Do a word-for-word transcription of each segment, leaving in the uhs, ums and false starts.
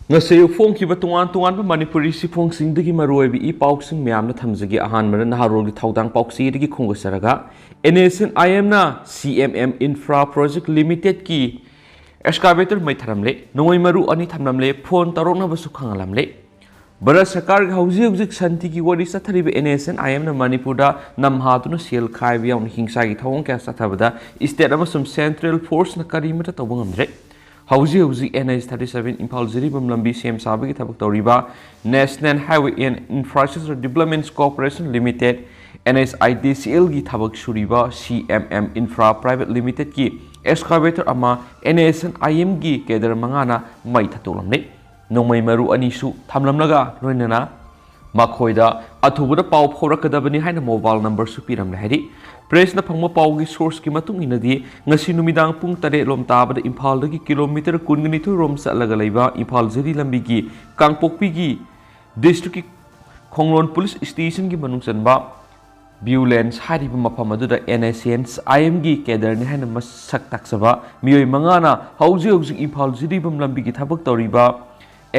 ꯉꯁꯤ ꯑꯌꯨꯛ ꯐꯣꯡꯈꯤꯕ ꯇꯣꯉꯥꯟ ꯇꯣꯉꯥꯟꯕ ꯃꯅꯤꯄꯨꯔꯤ ꯆꯦꯐꯣꯡꯁꯤꯡꯗꯒꯤ ꯃꯔꯨꯑꯣꯏꯕ ꯏ ꯄꯥꯎꯁꯤꯡ ꯃꯌꯥꯝꯅ ꯊꯝꯖꯒꯦ꯫ ꯑꯍꯥꯟꯕꯗ ꯅꯍꯥꯔꯣꯜꯒꯤ ꯊꯧꯗꯥꯡ ꯄꯥꯎꯆꯦꯗꯒꯤ ꯈꯣꯡꯗꯥꯖꯔꯒ, NSNIM-ꯅ CMM Infra Project Limited-ꯀꯤ excavator ꯃꯩ ꯊꯥꯔꯝꯂꯦ꯫ ꯅꯣꯡꯃꯩ ꯃꯔꯨ ꯑꯅꯤ ꯊꯝꯂꯝꯂꯦ꯫ ꯐꯣꯟ ꯇꯧꯔꯛꯅꯕꯁꯨ ꯈꯪꯍꯜꯂꯝꯂꯦ꯫ ꯚꯥꯔꯠ ꯁꯔꯀꯥꯔꯒ ꯍꯧꯖꯤꯛ ꯍꯧꯖꯤꯛ ꯁꯥꯟꯇꯤꯒꯤ ꯋꯥꯔꯤ ꯆꯠꯊꯔꯤꯕ NSNIM-ꯅ ꯃꯅꯤꯄꯨꯔꯗ ꯅꯝꯍꯥꯗꯨꯅ ꯁꯦꯜ ꯈꯥꯏꯕ ꯌꯥꯎꯅ ꯍꯤꯡꯁꯥꯒꯤ ꯊꯧꯑꯣꯡ ꯀꯌꯥ ꯆꯠꯊꯕꯗ state ꯑꯃꯁꯨꯡ central force-ꯅ ꯀꯔꯤꯃꯠꯇ ꯇꯧꯕ ꯉꯝꯗ꯭ꯔꯦ꯫ ꯍꯧꯖꯤꯛ ꯍꯧꯖꯤꯛ NH thirty seven Imphal Jiribam ꯂꯝꯕꯤ ꯁꯦꯝ ꯁꯥꯕꯒꯤ ꯊꯕꯛ ꯇꯧꯔꯤꯕ National Highway and Infrastructure Development Corporation Limited, NHIDCL-ꯒꯤ ꯊꯕꯛ ꯁꯨꯔꯤꯕ CMM Infra Private Limited-ꯀꯤ excavator ꯑꯃ NSNIM-ꯒꯤ cadre ꯃꯉꯥꯅ ꯃꯩ ꯊꯥꯗꯣꯛꯂꯝꯂꯦ꯫ ꯅꯣꯡꯃꯩ ꯃꯔꯨ ꯑꯅꯤꯁꯨ ꯊꯝꯂꯝꯂꯒ ꯂꯣꯏꯅꯅ ꯃꯈꯣꯏꯗ ꯑꯊꯨꯕꯗ ꯄꯥꯎ ꯐꯥꯎꯔꯛꯀꯗꯕꯅꯤ ꯍꯥꯏꯅ mobile number-ꯁꯨ ꯄꯤꯔꯝꯂꯦ ꯍꯥꯏꯔꯤ꯫ Press-ꯅ ꯐꯪꯕ ꯄꯥꯎꯒꯤ source-ꯀꯤ ꯃꯇꯨꯡ ꯏꯟꯅꯗꯤ, ꯉꯁꯤ ꯅꯨꯃꯤꯗꯥꯡ ꯄꯨꯡ ꯇꯔꯦꯠ ꯂꯣꯝ ꯇꯥꯕꯗ ꯏꯝꯐꯥꯜꯗꯒꯤ kilometre ꯀꯨꯟꯒ ꯅꯤꯊꯣꯏ ꯔꯣꯝ ꯆꯠꯂꯒ ꯂꯩꯕ ꯏꯝꯐꯥꯜ ꯖꯤꯔꯤ ꯂꯝꯕꯤꯒꯤ ꯀꯥꯡꯄꯣꯛꯄꯤꯒꯤ district-ꯀꯤ ꯈꯣꯡꯂꯣꯟ police station-ꯒꯤ ꯃꯅꯨꯡ ꯆꯟꯕ Viewlands ꯍꯥꯏꯔꯤꯕ ꯃꯐꯝ ꯑꯗꯨꯗ NSNIM-ꯒꯤ cadre-ꯅꯤ ꯍꯥꯏꯅ ꯃꯁꯛ ꯇꯥꯛꯆꯕ ꯃꯤꯑꯣꯏ ꯃꯉꯥꯅ ꯍꯧꯖꯤꯛ ꯍꯧꯖꯤꯛ ꯏꯝꯐꯥꯜ ꯖꯤꯔꯤꯕꯥꯝ ꯂꯝꯕꯤꯒꯤ ꯊꯕꯛ ꯇꯧꯔꯤꯕ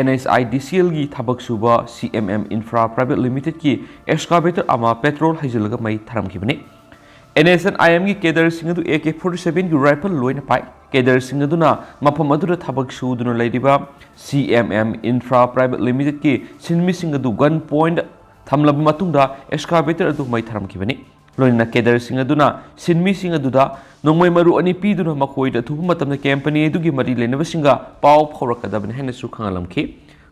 NHIDCL-ꯒꯤ ꯊꯕꯛ ꯁꯨꯕ CMM Infra Private Limited-ꯀꯤ excavator ꯑꯃ petrol ꯍꯩꯖꯤꯜꯂꯒ ꯃꯩ ꯊꯥꯔꯝꯈꯤꯕꯅꯤ꯫ NSNIM-ꯒꯤ cadre-ꯁꯤꯡ ꯑꯗꯨ AK forty seven-ꯒꯤ rifle ꯂꯣꯏꯅ ꯄꯥꯏ꯫ Cadre-ꯁꯤꯡ ꯑꯗꯨꯅ ꯃꯐꯝ ꯑꯗꯨꯗ ꯊꯕꯛ ꯁꯨꯗꯨꯅ ꯂꯩꯔꯤꯕ CMM Infra Private Limited-ꯀꯤ ꯁꯤꯟꯃꯤꯁꯤꯡ ꯑꯗꯨ gun point ꯊꯝꯂꯕ ꯃꯇꯨꯡꯗ excavator ꯑꯗꯨ ꯃꯩ ꯊꯥꯔꯝꯈꯤꯕꯅꯤ꯫ ꯂꯣꯏꯅꯅ cadre-ꯁꯤꯡ ꯑꯗꯨꯅ ꯁꯤꯟꯃꯤꯁꯤꯡ ꯑꯗꯨꯗ ꯅꯣꯡꯃꯩ ꯃꯔꯨ ꯑꯅꯤ ꯄꯤꯗꯨꯅ ꯃꯈꯣꯏꯗ ꯑꯊꯨꯕ ꯃꯇꯝꯗ company ꯑꯗꯨꯒꯤ ꯃꯔꯤ ꯂꯩꯅꯕꯁꯤꯡꯒ ꯄꯥꯎ ꯐꯥꯎꯔꯛꯀꯗꯕꯅꯤ ꯍꯥꯏꯅꯁꯨ ꯈꯪꯍꯜꯂꯝꯈꯤ꯫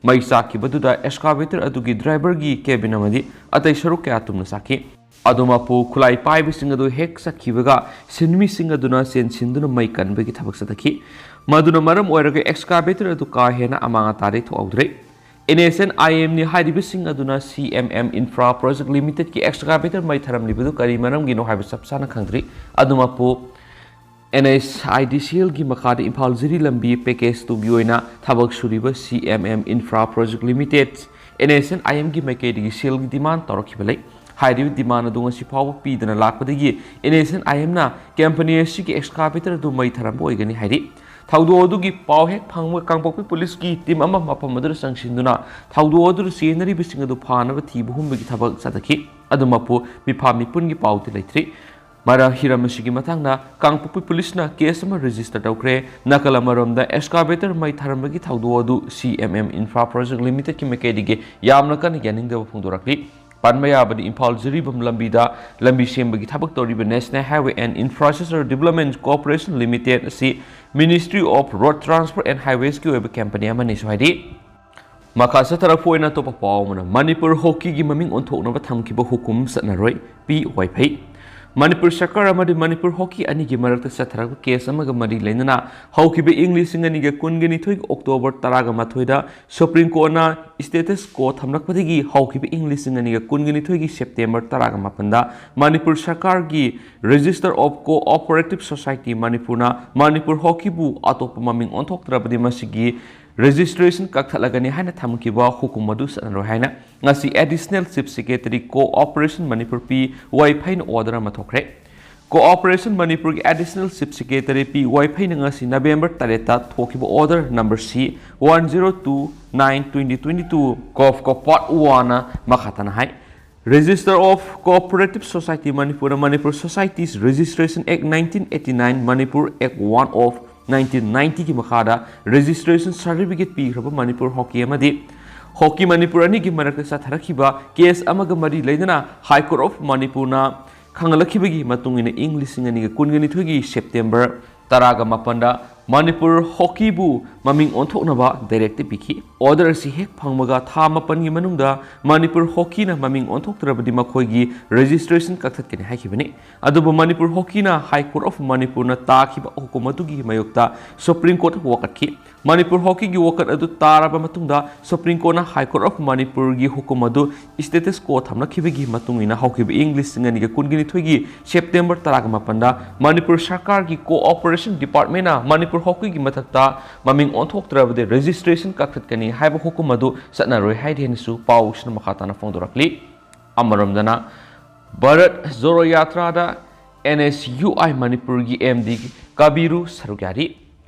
ꯃꯩ ꯆꯥꯛꯈꯤꯕꯗꯨꯗ excavator ꯑꯗꯨꯒꯤ driver-ꯒꯤ cabin ꯑꯃꯗꯤ ꯑꯇꯩ ꯁꯔꯨꯛ ꯀꯌꯥ ꯇꯨꯝꯅ ꯆꯥꯛꯈꯤ꯫ ꯑꯗꯨꯃꯛꯄꯨ, ꯈꯨꯠꯂꯥꯏ ꯄꯥꯏꯕꯁꯤꯡ ꯑꯗꯨ ꯍꯦꯛ ꯆꯠꯈꯤꯕꯒ ꯁꯤꯟꯃꯤꯁꯤꯡ ꯑꯗꯨꯅ ꯆꯦꯟꯁꯤꯟꯗꯨꯅ ꯃꯩ ꯀꯟꯕꯒꯤ ꯊꯕꯛ ꯆꯠꯊꯈꯤ꯫ ꯃꯗꯨꯅ ꯃꯔꯝ ꯑꯣꯏꯔꯒ excavator ꯑꯗꯨ ꯀꯥ ꯍꯦꯟꯅ ꯑꯃꯥꯡ ꯑꯇꯥꯗꯒꯤ ꯊꯣꯛꯍꯧꯗ꯭ꯔꯦ꯫ NSNIM-ꯅꯤ ꯍꯥꯏꯔꯤꯕꯁꯤꯡ ꯑꯗꯨꯅ CMM Infra Project Limited-ꯀꯤ excavator ꯃꯩ ꯊꯥꯔꯝꯂꯤꯕꯗꯨ ꯀꯔꯤ ꯃꯔꯝꯒꯤꯅꯣ ꯍꯥꯏꯕ ꯆꯞ ꯆꯥꯅ ꯈꯪꯗ꯭ꯔꯤ꯫ ꯑꯗꯨꯃꯛꯄꯨ, NHIDCL-ꯒꯤ ꯃꯈꯥꯗ ꯏꯝꯐꯥꯜ ꯖꯤꯔꯤ ꯂꯝꯕꯤ package two-ꯒꯤ ꯑꯣꯏꯅ ꯊꯕꯛ ꯁꯨꯔꯤꯕ CMM Infra Project Limited, NSNIM-ꯒꯤ ꯃꯥꯏꯀꯩꯗꯒꯤ ꯁꯦꯜꯒꯤ demand ꯇꯧꯔꯛꯈꯤꯕ ꯂꯩ꯫ ꯍꯥꯏꯔꯤꯕ demand ꯑꯗꯨ ꯉꯁꯤ ꯐꯥꯎꯕ ꯄꯤꯗꯅ ꯂꯥꯛꯄꯗꯒꯤ NSNIM-ꯅ company ꯑꯁꯤꯒꯤ excavator ꯑꯗꯨ ꯃꯩ ꯊꯥꯔꯝꯕ ꯑꯣꯏꯒꯅꯤ ꯍꯥꯏꯔꯤ꯫ ꯊꯧꯗꯣꯛ ꯑꯗꯨꯒꯤ ꯄꯥꯎ ꯍꯦꯛ ꯐꯪꯕ ꯀꯥꯡꯄꯣꯛꯄꯤ ꯄꯨꯂꯤꯁꯀꯤ ꯇꯤꯝ ꯑꯃ ꯃꯐꯝ ꯑꯗꯨꯗ ꯆꯪꯁꯤꯟꯗꯨꯅ ꯊꯧꯗꯣꯛ ꯑꯗꯨꯗ ꯆꯦꯟꯅꯔꯤꯕꯁꯤꯡ ꯑꯗꯨ ꯐꯥꯅꯕ ꯊꯤꯕ ꯍꯨꯝꯕꯒꯤ ꯊꯕꯛ ꯆꯠꯊꯈꯤ꯫ ꯑꯗꯨꯃꯛꯄꯨ ꯃꯤꯐꯥ ꯃꯤꯄꯨꯟꯒꯤ ꯄꯥꯎꯗꯤ ꯂꯩꯇ꯭ꯔꯤ꯫ ꯃꯔꯝ ꯍꯤꯔꯝ ꯑꯁꯤꯒꯤ ꯃꯇꯥꯡꯗ ꯀꯥꯡꯄꯣꯛꯄꯤ ꯄꯨꯂꯤꯁꯅ ꯀꯦꯁ ꯑꯃ ꯔꯦꯖꯤꯁꯇꯔ ꯇꯧꯈ꯭ꯔꯦ꯫ ꯅꯥꯀꯜ ꯑꯃꯔꯣꯝꯗ ꯑꯦꯛꯁꯀꯥꯚꯦꯇꯔ ꯃꯩ ꯊꯥꯔꯝꯕꯒꯤ ꯊꯧꯗꯣꯛ ꯑꯗꯨ ꯁꯤ ꯑꯦꯝ ꯑꯦꯝ ꯏꯟꯐ꯭ꯔꯥ ꯄ꯭ꯔꯣꯖꯦꯛ ꯂꯤꯃꯤꯇꯦꯗꯀꯤ ꯃꯥꯏꯀꯩꯗꯒꯤ ꯌꯥꯝꯅ ꯀꯟꯅ ꯌꯥꯅꯤꯡꯗꯕ ꯐꯣꯡꯗꯣꯔꯛꯂꯤ꯫ ꯄꯟꯕ ꯌꯥꯕꯗꯤ ꯏꯝꯐꯥꯜ ꯖꯤꯔꯤꯕꯥꯝ ꯂꯝꯕꯤꯗ ꯂꯝꯕꯤ ꯁꯦꯝꯕꯒꯤ ꯊꯕꯛ ꯇꯧꯔꯤꯕ National Highway and Infrastructure Development Corporation Limited ꯑꯁꯤ Ministry of Road Transport and Highwaysꯀꯤ ꯑꯣꯏꯕ ꯀꯝꯄꯅꯤ ꯑꯃꯅꯤꯁꯨ ꯍꯥꯏꯔꯤ꯫ ꯃꯈꯥ ꯆꯠꯊꯔꯛꯄ ꯑꯣꯏꯅ ꯑꯇꯣꯞꯄ ꯄꯥꯎ ꯑꯃꯅ ꯃꯅꯤꯄꯨꯔ ꯍꯣꯀꯤꯒꯤ ꯃꯃꯤꯡ ꯑꯣꯟꯊꯣꯛꯅꯕ ꯊꯝꯈꯤꯕ ꯍꯨꯀꯨꯝ ꯆꯠꯅꯔꯣꯏ, ꯄꯤ ꯋꯥꯏꯐꯩ꯫ ꯃꯅꯤꯄꯨꯔ ꯁꯔꯀꯥꯔ ꯑꯃꯗꯤ ꯃꯅꯤꯄꯨꯔ ꯍꯣꯀꯤ ꯑꯅꯤꯒꯤ ꯃꯔꯛꯇ ꯆꯠꯊꯔꯛꯄ ꯀꯦꯁ ꯑꯃꯒ ꯃꯔꯤ ꯂꯩꯅꯅ ꯍꯧꯈꯤꯕ ꯏꯪ ꯂꯤꯁꯤꯡ ꯑꯅꯤꯒ ꯀꯨꯟꯒ ꯅꯤꯊꯣꯏꯒꯤ ꯑꯣꯛꯇꯣꯕꯔ ꯇꯔꯥꯒ ꯃꯥꯊꯣꯏꯗ ꯁꯨꯄ꯭ꯔꯤꯝ ꯀꯣꯔꯠꯅ ꯁ꯭ꯇꯦꯇꯁ ꯀꯣ ꯊꯝꯂꯛꯄꯗꯒꯤ ꯍꯧꯈꯤꯕ ꯏꯪ ꯂꯤꯁꯤꯡ ꯑꯅꯤꯒ ꯀꯨꯟꯒ ꯅꯤꯊꯣꯏꯒꯤ ꯁꯦꯞꯇꯦꯝꯕꯔ ꯇꯔꯥꯒ ꯃꯥꯄꯟꯗ ꯃꯅꯤꯄꯨꯔ ꯁꯔꯀꯥꯔꯒꯤ Register of Cooperative Society ꯃꯅꯤꯄꯨꯔꯅ ꯃꯅꯤꯄꯨꯔ ꯍꯣꯀꯤꯕꯨ ꯑꯇꯣꯞꯄ ꯃꯃꯤꯡ ꯑꯣꯟꯊꯣꯛꯇ꯭ꯔꯕꯗꯤ ꯃꯁꯤꯒꯤ ꯔꯦꯖꯤꯁꯇ꯭ꯔꯦꯁꯟ ꯀꯛꯊꯠꯂꯒꯅꯤ ꯍꯥꯏꯅ ꯊꯝꯈꯤꯕ ꯍꯨꯀꯨꯝ ꯑꯗꯨ ꯆꯠꯅꯔꯣꯏ ꯍꯥꯏꯅ ꯉꯁꯤ Additional Chief Secretary Cooperation Manipur P ꯋꯥꯏꯐꯩꯅ ꯑꯣꯔꯗꯔ ꯑꯃ ꯊꯣꯛꯈ꯭ꯔꯦ꯫ ꯀꯣꯑꯣꯄꯔꯦꯁꯟ ꯃꯅꯤꯄꯨꯔꯒꯤ Additional Chief Secretary ꯄꯤ ꯋꯥꯏꯐꯩꯅ ꯉꯁꯤ ꯅꯕꯦꯝꯕꯔ ꯇꯔꯦꯠꯇ ꯊꯣꯛꯈꯤꯕ order number C one zero two nine twenty twenty two ꯀꯣꯞꯀꯣ ꯄꯥꯔꯠ ꯋꯥꯟꯅ ꯃꯈꯥ ꯇꯥꯅ ꯍꯥꯏ꯫ Register of Cooperative Society ꯃꯅꯤꯄꯨꯔꯅ Manipur Societies Registration Act nineteen eighty nine, Manipur Act one of nineteen ninety ꯒꯤ ꯃꯈꯥꯗ ꯔꯦꯖꯤꯁꯇ꯭ꯔꯦꯁꯟ ꯁꯥꯔꯇꯤꯐꯤꯀꯦꯠ ꯄꯤꯈ꯭ꯔꯕ ꯃꯅꯤꯄꯨꯔ ꯍꯣꯀꯤ ꯑꯃꯗꯤ hockey Manipur ꯑꯅꯤꯒꯤ ꯃꯔꯛꯇ ꯆꯠꯊꯔꯛꯈꯤꯕ ꯀꯦꯁ ꯑꯃꯒ ꯃꯔꯤ ꯂꯩꯅꯅ High Court of ꯃꯅꯤꯄꯨꯔꯅ ꯈꯪꯍꯜꯂꯛꯈꯤꯕꯒꯤ ꯃꯇꯨꯡ ꯏꯟꯅ ꯏꯪ ꯂꯤꯁꯤꯡ ꯑꯅꯤꯒ ꯀꯨꯟꯒ ꯅꯤꯊꯣꯏꯒꯤ ꯁꯦꯞꯇꯦꯝꯕꯔ ꯇꯔꯥꯒ ꯃꯥꯄꯟꯗ ꯃꯅꯤꯄꯨꯔ ꯍꯣꯀꯤꯕꯨ ꯃꯃꯤꯡ ꯑꯣꯟꯊꯣꯛꯅꯕ ꯗꯥꯏꯔꯦꯛꯇꯤꯚ ꯄꯤꯈꯤ꯫ ꯑꯣꯔꯗꯔ ꯑꯁꯤ ꯍꯦꯛ ꯐꯪꯕꯒ ꯊꯥ ꯃꯥꯄꯟꯒꯤ ꯃꯅꯨꯡꯗ ꯃꯅꯤꯄꯨꯔ ꯍꯣꯀꯤꯅ ꯃꯃꯤꯡ ꯑꯣꯟꯊꯣꯛꯇ꯭ꯔꯕꯗꯤ ꯃꯈꯣꯏꯒꯤ ꯔꯦꯖꯤꯁꯇ꯭ꯔꯦꯁꯟ ꯀꯛꯊꯠꯀꯅꯤ ꯍꯥꯏꯈꯤꯕꯅꯤ꯫ ꯑꯗꯨꯕꯨ ꯃꯅꯤꯄꯨꯔ ꯍꯣꯀꯤꯅ High Court of ꯃꯅꯤꯄꯨꯔꯅ ꯇꯥꯈꯤꯕ ꯍꯨꯀꯨꯝ ꯑꯗꯨꯒꯤ ꯃꯥꯌꯣꯛꯇ ꯁꯨꯄ꯭ꯔꯤꯝ ꯀꯣꯔꯠ ꯋꯥꯀꯠꯈꯤ꯫ ꯃꯅꯤꯄꯨꯔ ꯍꯣꯀꯤꯒꯤ ꯋꯥꯀꯠ ꯑꯗꯨ ꯇꯥꯔꯕ ꯃꯇꯨꯡꯗ ꯁꯨꯄ꯭ꯔꯤꯝ ꯀꯣꯔꯠꯅ High Court of ꯃꯅꯤꯄꯨꯔꯒꯤ ꯍꯨꯀꯨꯝ ꯑꯗꯨ ꯁ꯭ꯇꯦꯇꯁ ꯀꯣ ꯊꯝꯂꯛꯈꯤꯕꯒꯤ ꯃꯇꯨꯡ ꯏꯟꯅ ꯍꯧꯈꯤꯕ ꯏꯪ ꯂꯤꯁꯤꯡ ꯑꯅꯤꯒ ꯀꯨꯟꯒ ꯅꯤꯊꯣꯏꯒꯤ ꯁꯦꯞꯇꯦꯝꯕꯔ ꯇꯔꯥꯒ ꯃꯥꯄꯟꯗ ꯃꯅꯤꯄꯨꯔ ꯁꯔꯀꯥꯔꯒꯤ ꯀꯣꯑꯣꯄꯔꯦꯁꯟ ꯗꯤꯄꯥꯔꯠꯃꯦꯟꯅ ꯃꯅꯤꯄꯨꯔ ꯍꯣꯀꯤꯒꯤ ꯃꯊꯛꯇ ꯃꯃꯤꯡ ꯑꯣꯟꯊꯣꯛꯇ꯭ꯔꯕꯗꯤ ꯔꯦꯖꯤꯁꯇ꯭ꯔꯦꯁꯟ ꯀꯛꯊꯠꯀꯅꯤ ꯍꯥꯏꯕ ꯍꯨꯀꯨꯝ ꯑꯗꯨ ꯆꯠꯅꯔꯣꯏ ꯍꯥꯏꯗꯦꯅꯁꯨ ꯄꯥꯎꯁꯤꯅ ꯃꯈꯥ ꯇꯥꯅ ꯐꯣꯡꯗꯣꯔꯛꯂꯤ꯫ ꯑꯃꯔꯣꯝꯗꯅ Bharat ꯖꯣꯔꯣ ꯌꯥꯇ꯭ꯔꯥꯗ and S U I ꯃꯅꯤꯄꯨꯔꯒꯤ ꯑꯦꯝ ꯗꯤ ꯀꯕꯤꯔꯨ ꯁꯔꯨꯛ ꯌꯥꯔꯤ꯫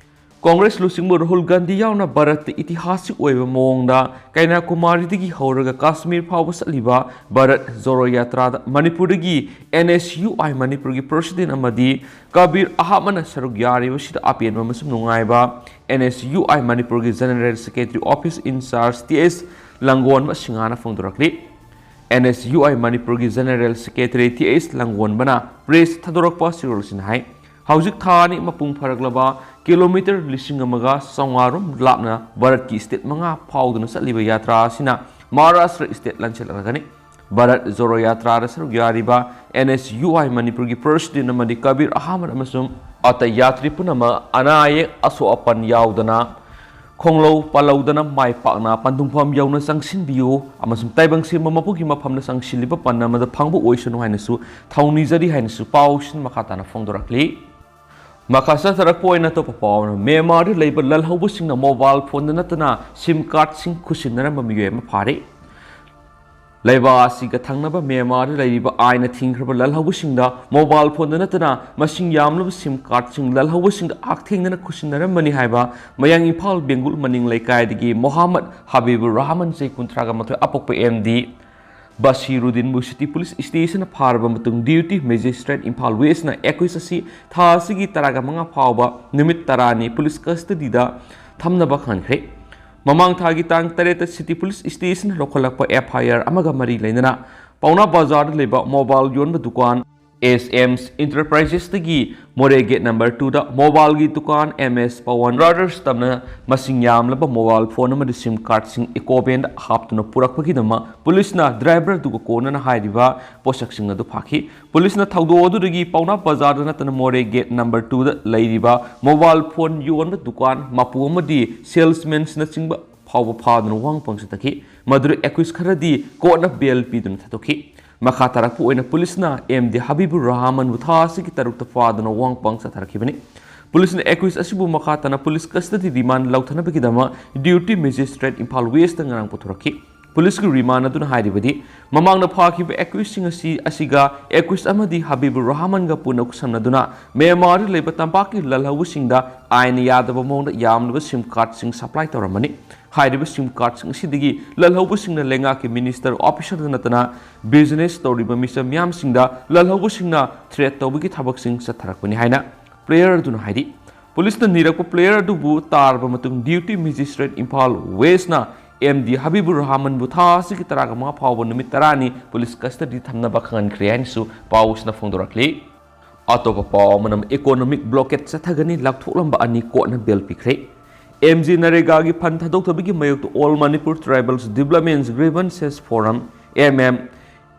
ꯀꯣꯡꯒ꯭ꯔꯦꯁ ꯂꯨꯆꯤꯡꯕ ꯔꯥꯍꯨꯜ ꯒꯥꯟꯙꯤ ꯌꯥꯎꯅ ꯚꯥꯔꯠꯇ ꯏꯇꯤꯍꯥꯁꯤꯛ ꯑꯣꯏꯕ ꯃꯑꯣꯡꯗ ꯀꯟꯌꯥꯀꯨꯃꯥꯔꯤꯗꯒꯤ ꯍꯧꯔꯒ ꯀꯥꯁꯃꯤꯔ ꯐꯥꯎꯕ ꯆꯠꯂꯤꯕ ꯚꯥꯔꯠ ꯖꯣꯔꯣ ꯌꯥꯇ꯭ꯔꯥꯗ ꯃꯅꯤꯄꯨꯔꯗꯒꯤ ꯑꯦꯟ ꯑꯦꯁ ꯌꯨ ꯑꯥꯏ ꯃꯅꯤꯄꯨꯔꯒꯤ ꯄ꯭ꯔꯁꯤꯗꯦꯟ ꯑꯃꯗꯤ ꯀꯕꯤꯔ ꯑꯍꯃꯗꯅ ꯁꯔꯨꯛ ꯌꯥꯔꯤꯕꯁꯤꯗ ꯑꯄꯦꯟꯕ ꯑꯃꯁꯨꯡ ꯅꯨꯡꯉꯥꯏꯕ ꯑꯦꯟ ꯑꯦꯁ ꯌꯨ ꯑꯥꯏ ꯃꯅꯤꯄꯨꯔꯒꯤ general secretary office incharge T S Langonba ꯁꯤꯡꯍꯥꯅ ꯐꯣꯡꯗꯣꯔꯛꯂꯤ꯫ ꯑꯦꯟ ꯑꯦꯁ ꯌꯨ ꯑꯥꯏ ꯃꯅꯤꯄꯨꯔꯒꯤ ꯖꯦꯅꯔꯦꯜ ꯁꯦꯀ꯭ꯔꯦꯇꯔꯤ ꯇꯤ ꯑꯦꯁ ꯂꯪꯒꯣꯟꯕꯅ ꯄ꯭ꯔꯦꯁ ꯊꯥꯗꯣꯔꯛꯄ ꯆꯦꯔꯣꯜꯁꯤꯅ ꯍꯥꯏ, ꯍꯧꯖꯤꯛ ꯊꯥ ꯑꯅꯤ ꯃꯄꯨꯡ ꯐꯥꯔꯛꯂꯕ ꯀꯤꯂꯣꯃꯤꯇꯔ ꯂꯤꯁꯤꯡ ꯑꯃꯒ ꯆꯥꯝꯃꯉꯥ ꯔꯣꯝ ꯂꯥꯞꯅ ꯚꯥꯔꯠꯀꯤ ꯁ꯭ꯇꯦꯠ ꯃꯉꯥ ꯐꯥꯎꯗꯨꯅ ꯆꯠꯂꯤꯕ ꯌꯥꯇ꯭ꯔꯥ ꯑꯁꯤꯅ ꯃꯍꯥꯔꯥꯁꯇ꯭ꯔ ꯁ꯭ꯇꯦꯠ ꯂꯥꯟꯁꯤꯜꯂꯛꯂꯒꯅꯤ꯫ ꯚꯥꯔꯠ ꯖꯣꯔꯣ ꯌꯥꯇ꯭ꯔꯥꯗ ꯁꯔꯨꯛ ꯌꯥꯔꯤꯕ ꯑꯦꯟ ꯑꯦꯁ ꯌꯨ ꯑꯥꯏ ꯃꯅꯤꯄꯨꯔꯒꯤ ꯄ꯭ꯔꯁꯤꯗꯦꯟ ꯑꯃꯗꯤ ꯀꯕꯤꯔ ꯑꯍꯃꯗ ꯑꯃꯁꯨꯡ ꯑꯇꯩ ꯌꯥꯇ꯭ꯔꯤ ꯄꯨꯝꯅꯃꯛ ꯑꯅꯥ ꯑꯌꯦꯛ ꯑꯁꯣꯛ ꯑꯄꯟ ꯌꯥꯎꯗꯅ ꯈꯣꯡꯂꯧ ꯄꯥꯜꯍꯧꯗꯅ ꯃꯥꯏ ꯄꯥꯛꯅ ꯄꯟꯊꯨꯡꯐꯝ ꯌꯧꯅ ꯆꯪꯁꯤꯟꯕꯤꯌꯨ ꯑꯃꯁꯨꯡ ꯇꯥꯏꯕꯪ ꯁꯦꯝꯕ ꯃꯄꯨꯒꯤ ꯃꯐꯝꯗ ꯆꯪꯁꯤꯜꯂꯤꯕ ꯄꯟ ꯑꯃꯗ ꯐꯪꯕ ꯑꯣꯏꯁꯅꯨ ꯍꯥꯏꯅꯁꯨ ꯊꯧꯅꯤꯖꯔꯤ ꯍꯥꯏꯅꯁꯨ ꯄꯥꯎꯁꯤꯅ ꯃꯈꯥ ꯇꯥꯅ ꯐꯣꯡꯗꯣꯔꯛꯂꯤ꯫ ꯃꯈꯥ ꯆꯠꯊꯔꯛꯄ ꯑꯣꯏꯅ ꯑꯇꯣꯞꯄ ꯄꯥꯎ ꯑꯃꯅ, ꯃ꯭ꯌꯥꯟꯃꯥꯔꯗ ꯂꯩꯕ ꯂꯜꯍꯧꯕꯁꯤꯡꯅ ꯃꯣꯕꯥꯏꯜ ꯐꯣꯟꯗ ꯅꯠꯇꯅ ꯁꯤꯝ ꯀꯥꯔꯗꯁꯤꯡ ꯈꯨꯠꯁꯤꯟꯅꯔꯝꯕ ꯃꯤꯑꯣꯏ ꯑꯃ ꯐꯥꯔꯦ꯫ ꯂꯩꯕꯥꯛ ꯑꯁꯤꯒ ꯊꯪꯅꯕ ꯃ꯭ꯌꯥꯟꯃꯥꯔꯗ ꯂꯩꯔꯤꯕ ꯑꯥꯏꯟꯅ ꯊꯤꯡꯈ꯭ꯔꯕ ꯂꯜꯍꯧꯕꯁꯤꯡꯗ ꯃꯣꯕꯥꯏꯜ ꯐꯣꯟꯗ ꯅꯠꯇꯅ ꯃꯁꯤꯡ ꯌꯥꯝꯂꯕ ꯁꯤꯝ ꯀꯥꯔꯗꯁꯤꯡ ꯂꯜꯍꯧꯕꯁꯤꯡꯗ ꯍꯛꯊꯦꯡꯅꯅ ꯈꯨꯠꯁꯤꯟꯅꯔꯝꯕꯅꯤ ꯍꯥꯏꯕ ꯃꯌꯥꯡ ꯏꯝꯐꯥꯜ ꯕꯦꯡꯒꯨꯜ ꯃꯅꯤꯡ ꯂꯩꯀꯥꯏꯗꯒꯤ ꯃꯣꯍꯥꯃꯠ ꯍꯕꯤꯕꯨꯔ ꯔꯍꯃꯟ, ꯆꯍꯤ ꯀꯨꯟꯊ꯭ꯔꯥꯒ ꯃꯥꯊꯣꯏ ꯑꯄꯣꯛꯄ ꯑꯦꯝ ꯗꯤ ꯕꯁꯤꯔꯨꯗꯤꯟꯕꯨ ꯁꯤꯇꯤ ꯄꯨꯂꯤꯁ ꯁ꯭ꯇꯦꯁꯟꯅ ꯐꯥꯔꯕ ꯃꯇꯨꯡ ꯗ꯭ꯌꯨꯇꯤ ꯃꯦꯖꯤꯁꯇ꯭ꯔꯦꯠ ꯏꯝꯐꯥꯜ ꯋꯦꯁꯅ ꯑꯦꯀ꯭ꯌꯨꯁ ꯑꯁꯤ ꯊꯥ ꯑꯁꯤꯒꯤ ꯇꯔꯥꯒ ꯃꯉꯥ ꯐꯥꯎꯕ ꯅꯨꯃꯤꯠ ꯇꯔꯥꯅꯤ ꯄꯨꯂꯤꯁ ꯀꯁꯇꯗꯤꯗ ꯊꯝꯅꯕ ꯈꯪꯍꯟꯈ꯭ꯔꯦ꯫ ꯃꯃꯥꯡ ꯊꯥꯒꯤ ꯇꯥꯡ ꯇꯔꯦꯠꯇ ꯁꯤꯇꯤ ꯄꯨꯂꯤꯁ ꯁ꯭ꯇꯦꯁꯟꯅ ꯂꯧꯈꯠꯂꯛꯄ ꯑꯦꯐ ꯑꯥꯏ ꯑꯥꯔ ꯑꯃꯒ ꯃꯔꯤ ꯂꯩꯅꯅ ꯄꯥꯎꯅꯥ ꯕꯖꯥꯔꯗ ꯂꯩꯕ ꯃꯣꯕꯥꯏꯜ ꯌꯣꯟꯕ ꯗꯨꯀꯥꯟ ꯑꯦꯁ ꯑꯦꯝ ꯏꯟꯇꯔꯄ꯭ꯔꯥꯏꯖꯦꯁꯇꯒꯤ ꯃꯣꯔꯦ ꯒꯦꯠ ꯅꯝꯕꯔ ꯇꯨꯗ ꯃꯣꯕꯥꯏꯜꯒꯤ ꯗꯨꯀꯥꯟ ꯑꯦꯝ ꯑꯦꯁ ꯄꯋꯟ ꯕ꯭ꯔꯗꯔꯁ ꯇꯝꯅ ꯃꯁꯤꯡ ꯌꯥꯝꯂꯕ ꯃꯣꯕꯥꯏꯜ ꯐꯣꯟ ꯑꯃꯗꯤ ꯁꯤꯝ ꯀꯥꯔꯗꯁꯤꯡ ꯏꯀꯣ ꯚꯦꯟꯗ ꯍꯥꯞꯇꯨꯅ ꯄꯨꯔꯛꯄꯒꯤꯗꯃꯛ ꯄꯨꯂꯤꯁꯅ ꯗ꯭ꯔꯥꯏꯚꯔ ꯑꯗꯨꯒ ꯀꯣꯟꯅꯅ ꯍꯥꯏꯔꯤꯕ ꯄꯣꯠꯁꯛꯁꯤꯡ ꯑꯗꯨ ꯐꯥꯈꯤ꯫ ꯄꯨꯂꯤꯁꯅ ꯊꯧꯗꯣꯛ ꯑꯗꯨꯗꯒꯤ ꯄꯥꯎꯅꯥ ꯕꯖꯥꯔꯗ ꯅꯠꯇꯅ ꯃꯣꯔꯦ ꯒꯦꯠ ꯅꯝꯕꯔ ꯇꯨꯗ ꯂꯩꯔꯤꯕ ꯃꯣꯕꯥꯏꯜ ꯐꯣꯟ ꯌꯣꯟꯕ ꯗꯨꯀꯥꯟ ꯃꯄꯨ ꯑꯃꯗꯤ ꯁꯦꯜꯁꯃꯦꯟꯁꯅꯆꯤꯡꯕ ꯐꯥꯎꯕ ꯐꯥꯗꯨꯅ ꯋꯥꯍꯪ ꯄꯪꯆꯠ ꯊꯛꯈꯤ꯫ ꯃꯗꯨꯗ ꯑꯦꯀ꯭ꯌꯨꯁ ꯈꯔꯗꯤ ꯀꯣꯔꯠꯅ ꯕꯦꯜ ꯄꯤꯗꯨꯅ ꯊꯥꯗꯣꯛꯈꯤ꯫ ꯃꯈꯥ ꯇꯥꯔꯛꯄ ꯑꯣꯏꯅ ꯄꯨꯂꯤꯁꯅ ꯑꯦꯝ ꯗꯤ ꯍꯕꯤꯕꯨꯔ ꯔꯍꯃꯟꯕꯨ ꯊꯥ ꯑꯁꯤꯒꯤ ꯇꯔꯨꯛꯇ ꯐꯥꯗꯨꯅ ꯋꯥꯍꯪ ꯄꯪꯆꯠ ꯊꯥꯔꯛꯈꯤꯕꯅꯤ꯫ ꯄꯨꯂꯤꯁꯅ ꯑꯦꯀ꯭ꯌꯨꯁ ꯑꯁꯤꯕꯨ ꯃꯈꯥ ꯇꯥꯅ ꯄꯨꯂꯤꯁ ꯀꯁꯇꯗꯤ ꯔꯤꯃꯥꯟ ꯂꯧꯊꯅꯕꯒꯤꯗꯃꯛ ꯗ꯭ꯌꯨꯇꯤ ꯃꯦꯖꯤꯁꯇ꯭ꯔꯦꯠ ꯏꯝꯐꯥꯜ ꯋꯦꯁꯇ ꯉꯔꯥꯡ ꯄꯨꯊꯣꯔꯛꯈꯤ꯫ ꯄꯨꯂꯤꯁꯀꯤ ꯔꯤꯃꯥꯟ ꯑꯗꯨꯅ ꯍꯥꯏꯔꯤꯕꯗꯤ, ꯃꯃꯥꯡꯗ ꯐꯥꯈꯤꯕ ꯑꯦꯀ꯭ꯌꯨꯁꯁꯤꯡ ꯑꯁꯤ ꯑꯁꯤꯒ ꯑꯦꯀ꯭ꯌꯨꯁ ꯑꯃꯗꯤ ꯍꯕꯤꯕꯨꯔ ꯔꯍꯃꯟꯒ ꯄꯨꯟꯅ ꯈꯨꯠꯁꯝꯅꯗꯨꯅ ꯃ꯭ꯌꯥꯟꯃꯥꯔꯗ ꯂꯩꯕ ꯇꯝꯄꯥꯛꯀꯤ ꯂꯜꯍꯧꯕꯁꯤꯡꯗ ꯑꯥꯏꯟꯅ ꯌꯥꯗꯕ ꯃꯑꯣꯡꯗ ꯌꯥꯝꯂꯕ ꯁꯤꯝ ꯀꯥꯔꯗꯁꯤꯡ ꯁꯄ꯭ꯂꯥꯏ ꯇꯧꯔꯝꯕꯅꯤ꯫ ꯍꯥꯏꯔꯤꯕ ꯁꯤꯝ ꯀꯥꯔꯗꯁꯤꯡ ꯑꯁꯤꯗꯒꯤ ꯂꯜꯍꯧꯕꯁꯤꯡꯅ ꯂꯩꯉꯥꯛꯀꯤ ꯃꯤꯅꯤꯁꯇꯔ, ꯑꯣꯐꯤꯁꯔꯗ ꯅꯠꯇꯅ ꯕꯤꯖꯤꯅꯦꯁ ꯇꯧꯔꯤꯕ ꯃꯤꯆꯝ ꯃꯤꯌꯥꯝꯁꯤꯡꯗ ꯂꯜꯍꯧꯕꯁꯤꯡꯅ ꯊ꯭ꯔꯦꯠ ꯇꯧꯕꯒꯤ ꯊꯕꯛꯁꯤꯡ ꯆꯠꯊꯔꯛꯄꯅꯤ ꯍꯥꯏꯅ ꯄ꯭ꯂꯦꯌꯔ ꯑꯗꯨꯅ ꯍꯥꯏꯔꯤ꯫ ꯄꯨꯂꯤꯁꯅ ꯅꯤꯔꯛꯄ ꯄ꯭ꯂꯦꯌꯔ ꯑꯗꯨꯕꯨ ꯇꯥꯔꯕ ꯃꯇꯨꯡ ꯗ꯭ꯌꯨꯇꯤ ꯃꯦꯖꯤꯁꯇ꯭ꯔꯦꯠ ꯏꯝꯐꯥꯜ ꯋꯦꯁꯅ ꯑꯦꯝ ꯗꯤ ꯍꯕꯤꯕꯨꯔ ꯔꯍꯃꯟꯕꯨ ꯊꯥ ꯑꯁꯤꯒꯤ ꯇꯔꯥꯒ ꯃꯉꯥ ꯐꯥꯎꯕ ꯅꯨꯃꯤꯠ ꯇꯔꯥꯅꯤ ꯄꯨꯂꯤꯁ ꯀꯁꯇꯗꯤ ꯊꯝꯅꯕ ꯈꯪꯍꯟꯈ꯭ꯔꯦ ꯍꯥꯏꯅꯁꯨ ꯄꯥꯎꯁꯤꯅ ꯐꯣꯡꯗꯣꯔꯛꯂꯤ꯫ ꯑꯇꯣꯞꯄ ꯄꯥꯎ ꯑꯃꯅ, ꯏꯀꯣꯅꯣꯃꯤꯛ ꯕ꯭ꯂꯣꯀꯦꯠ ꯆꯠꯊꯒꯅꯤ ꯂꯥꯎꯊꯣꯛꯂꯝꯕ ꯑꯅꯤ ꯀꯣꯔꯠꯅ ꯕꯦꯜ ꯄꯤꯈ꯭ꯔꯦ꯫ ꯑꯦꯝ ꯖꯤ ꯅꯔꯦꯒꯥꯒꯤ ꯐꯟ ꯊꯥꯗꯣꯛꯇꯕꯒꯤ ꯃꯥꯌꯣꯛꯇ All Manipur Tribals Development Grievances Forum, M M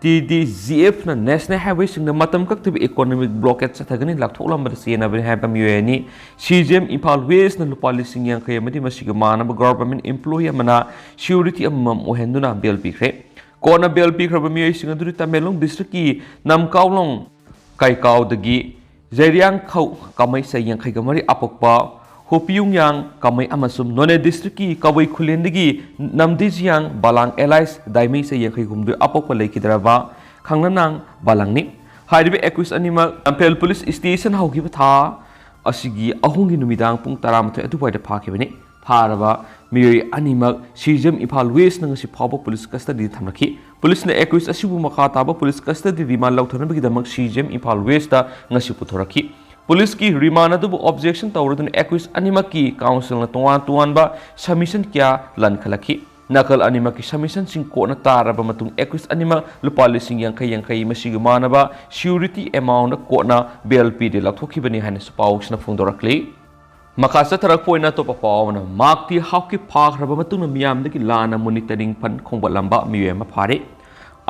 T D G ꯑꯦꯐꯅ ꯅꯦꯁꯅꯦꯜ ꯍꯥꯏꯋꯦꯁꯤꯡꯗ ꯃꯇꯝ ꯀꯛꯇꯕ ꯏꯀꯣꯅꯣꯃꯤꯛ ꯕ꯭ꯂꯣꯀꯦꯠ ꯆꯠꯊꯒꯅꯤ ꯂꯥꯎꯊꯣꯛꯂꯝꯕꯗ ꯆꯦꯟꯅꯕꯅꯤ ꯍꯥꯏꯕ ꯃꯤꯑꯣꯏ ꯑꯅꯤ, ꯁꯤ ꯖꯤ ꯑꯦꯝ ꯏꯝꯐꯥꯜ ꯋꯦꯁꯅ ꯂꯨꯄꯥ ꯂꯤꯁꯤꯡ ꯌꯥꯡꯈꯩ ꯑꯃꯗꯤ ꯃꯁꯤꯒ ꯃꯥꯟꯅꯕ ꯒꯚꯔꯟꯃꯦꯟꯠ ꯏꯝꯄ꯭ꯂꯣꯌꯤ ꯑꯃꯅ ꯁꯤꯀ꯭ꯌꯨꯔꯤꯇꯤ ꯑꯃꯃꯝ ꯑꯣꯏꯍꯟꯗꯨꯅ ꯕꯦꯜ ꯄꯤꯈ꯭ꯔꯦ꯫ ꯀꯣꯔꯠꯅ ꯕꯦꯜ ꯄꯤꯈ꯭ꯔꯕ ꯃꯤꯑꯣꯏꯁꯤꯡ ꯑꯗꯨꯗꯤ ꯇꯃꯦꯡꯂꯣꯡ ꯗꯤꯁꯇ꯭ꯔꯤꯛꯀꯤ ꯅꯝꯀꯥꯎꯂꯣꯡ ꯀꯥꯏꯀꯥꯎꯗꯒꯤ ꯖꯩꯔꯤꯌꯥꯡꯈꯧ ꯀꯃꯩ ꯆꯍꯤ ꯌꯥꯡꯈꯩꯒ ꯃꯔꯤ ꯑꯄꯣꯛꯄ, ꯍꯣꯄꯤꯌꯨꯡꯌꯥꯡ ꯀꯃꯩ ꯑꯃꯁꯨꯡ ꯅꯣꯅꯦ ꯗꯤꯁꯇ꯭ꯔꯤꯛꯀꯤ ꯀꯕꯨꯏ ꯈꯨꯂꯦꯟꯗꯒꯤ ꯅꯝꯗꯤꯖꯤꯌꯥꯡ ꯕꯥꯂꯥꯡ ꯑꯦꯂꯥꯏꯁ ꯗꯥꯏꯃꯩ ꯆꯍꯤ ꯌꯥꯡꯈꯩ ꯍꯨꯝꯗꯣꯏ ꯑꯄꯣꯛꯄ ꯂꯩꯈꯤꯗ꯭ꯔꯕ ꯈꯪꯅꯅꯥꯡ ꯕꯥꯂꯥꯡꯅꯤ꯫ ꯍꯥꯏꯔꯤꯕ ꯑꯦꯀ꯭ꯌꯨꯁ ꯑꯅꯤꯃꯛ ꯂꯝꯐꯦꯜ ꯄꯨꯂꯤꯁ ꯁ꯭ꯇꯦꯁꯟ ꯍꯧꯈꯤꯕ ꯊꯥ ꯑꯁꯤꯒꯤ ꯑꯍꯨꯝꯒꯤ ꯅꯨꯃꯤꯗꯥꯡ ꯄꯨꯡ ꯇꯔꯥꯃꯥꯊꯣꯏ ꯑꯗꯨꯋꯥꯏꯗ ꯐꯥꯈꯤꯕꯅꯤ꯫ ꯐꯥꯔꯕ ꯃꯤꯑꯣꯏ ꯑꯅꯤꯃꯛ ꯁꯤ ꯖꯤ ꯑꯦꯝ ꯏꯝꯐꯥꯜ ꯋꯦꯁꯅ ꯉꯁꯤ ꯐꯥꯎꯕ ꯄꯨꯂꯤꯁ ꯀꯁꯇꯗꯤꯗ ꯊꯝꯂꯛꯈꯤ꯫ ꯄꯨꯂꯤꯁꯅ ꯑꯦꯀ꯭ꯌꯨꯁ ꯑꯁꯤꯕꯨ ꯃꯈꯥ ꯇꯥꯕ ꯄꯨꯂꯤꯁ ꯀꯁꯇꯗꯤ remand ꯂꯧꯊꯅꯕꯒꯤꯗꯃꯛ C G M Imphal west ꯉꯁꯤ ꯄꯨꯊꯣꯔꯛꯈꯤ꯫ ꯄꯨꯂꯤꯁꯀꯤ ꯔꯤꯃꯥꯟ ꯑꯗꯨꯕꯨ ꯑꯣꯕꯖꯦꯛꯁꯟ ꯇꯧꯔꯗꯨꯅ ꯑꯦꯀ꯭ꯌꯨꯁ ꯑꯅꯤꯃꯛꯀꯤ ꯀꯥꯎꯟꯁꯤꯜꯅ ꯇꯣꯉꯥꯟ ꯇꯣꯉꯥꯟꯕ ꯁꯕꯃꯤꯁꯟ ꯀꯌꯥ ꯂꯟꯈꯠꯂꯛꯈꯤ꯫ ꯅꯥꯀꯜ ꯑꯅꯤꯃꯛꯀꯤ ꯁꯕꯃꯤꯁꯟꯁꯤꯡ ꯀꯣꯔꯠꯅ ꯇꯥꯔꯕ ꯃꯇꯨꯡ ꯑꯦꯀ꯭ꯌꯨꯁ ꯑꯅꯤꯃꯛ ꯂꯨꯄꯥ ꯂꯤꯁꯤꯡ ꯌꯥꯡꯈꯩ ꯌꯥꯡꯈꯩ ꯃꯁꯤꯒ ꯃꯥꯟꯅꯕ ꯁꯤꯀ꯭ꯌꯨꯔꯤꯇꯤ ꯑꯦꯃꯥꯎꯟꯠ ꯀꯣꯔꯠꯅ ꯕꯦꯜ ꯄꯤꯗꯦ ꯂꯧꯊꯣꯛꯈꯤꯕꯅꯤ ꯍꯥꯏꯅꯁꯨ ꯄꯥꯎꯁꯤꯅ ꯐꯣꯡꯗꯣꯔꯛꯂꯤ꯫ ꯃꯈꯥ ꯆꯠꯊꯔꯛꯄ ꯑꯣꯏꯅ ꯑꯇꯣꯞꯄ ꯄꯥꯎ ꯑꯃꯅ, ꯃꯥꯛꯇꯤ ꯍꯥꯎꯀꯤꯞ ꯐꯥꯈ꯭ꯔꯕ ꯃꯇꯨꯡꯗ ꯃꯤꯌꯥꯝꯗꯒꯤ ꯂꯥꯟꯅ ꯃꯣꯅꯤꯇꯔꯤꯡ ꯐꯟ ꯈꯣꯝꯒꯠꯂꯝꯕ ꯃꯤꯑꯣꯏ ꯑꯃ ꯐꯥꯔꯦ꯫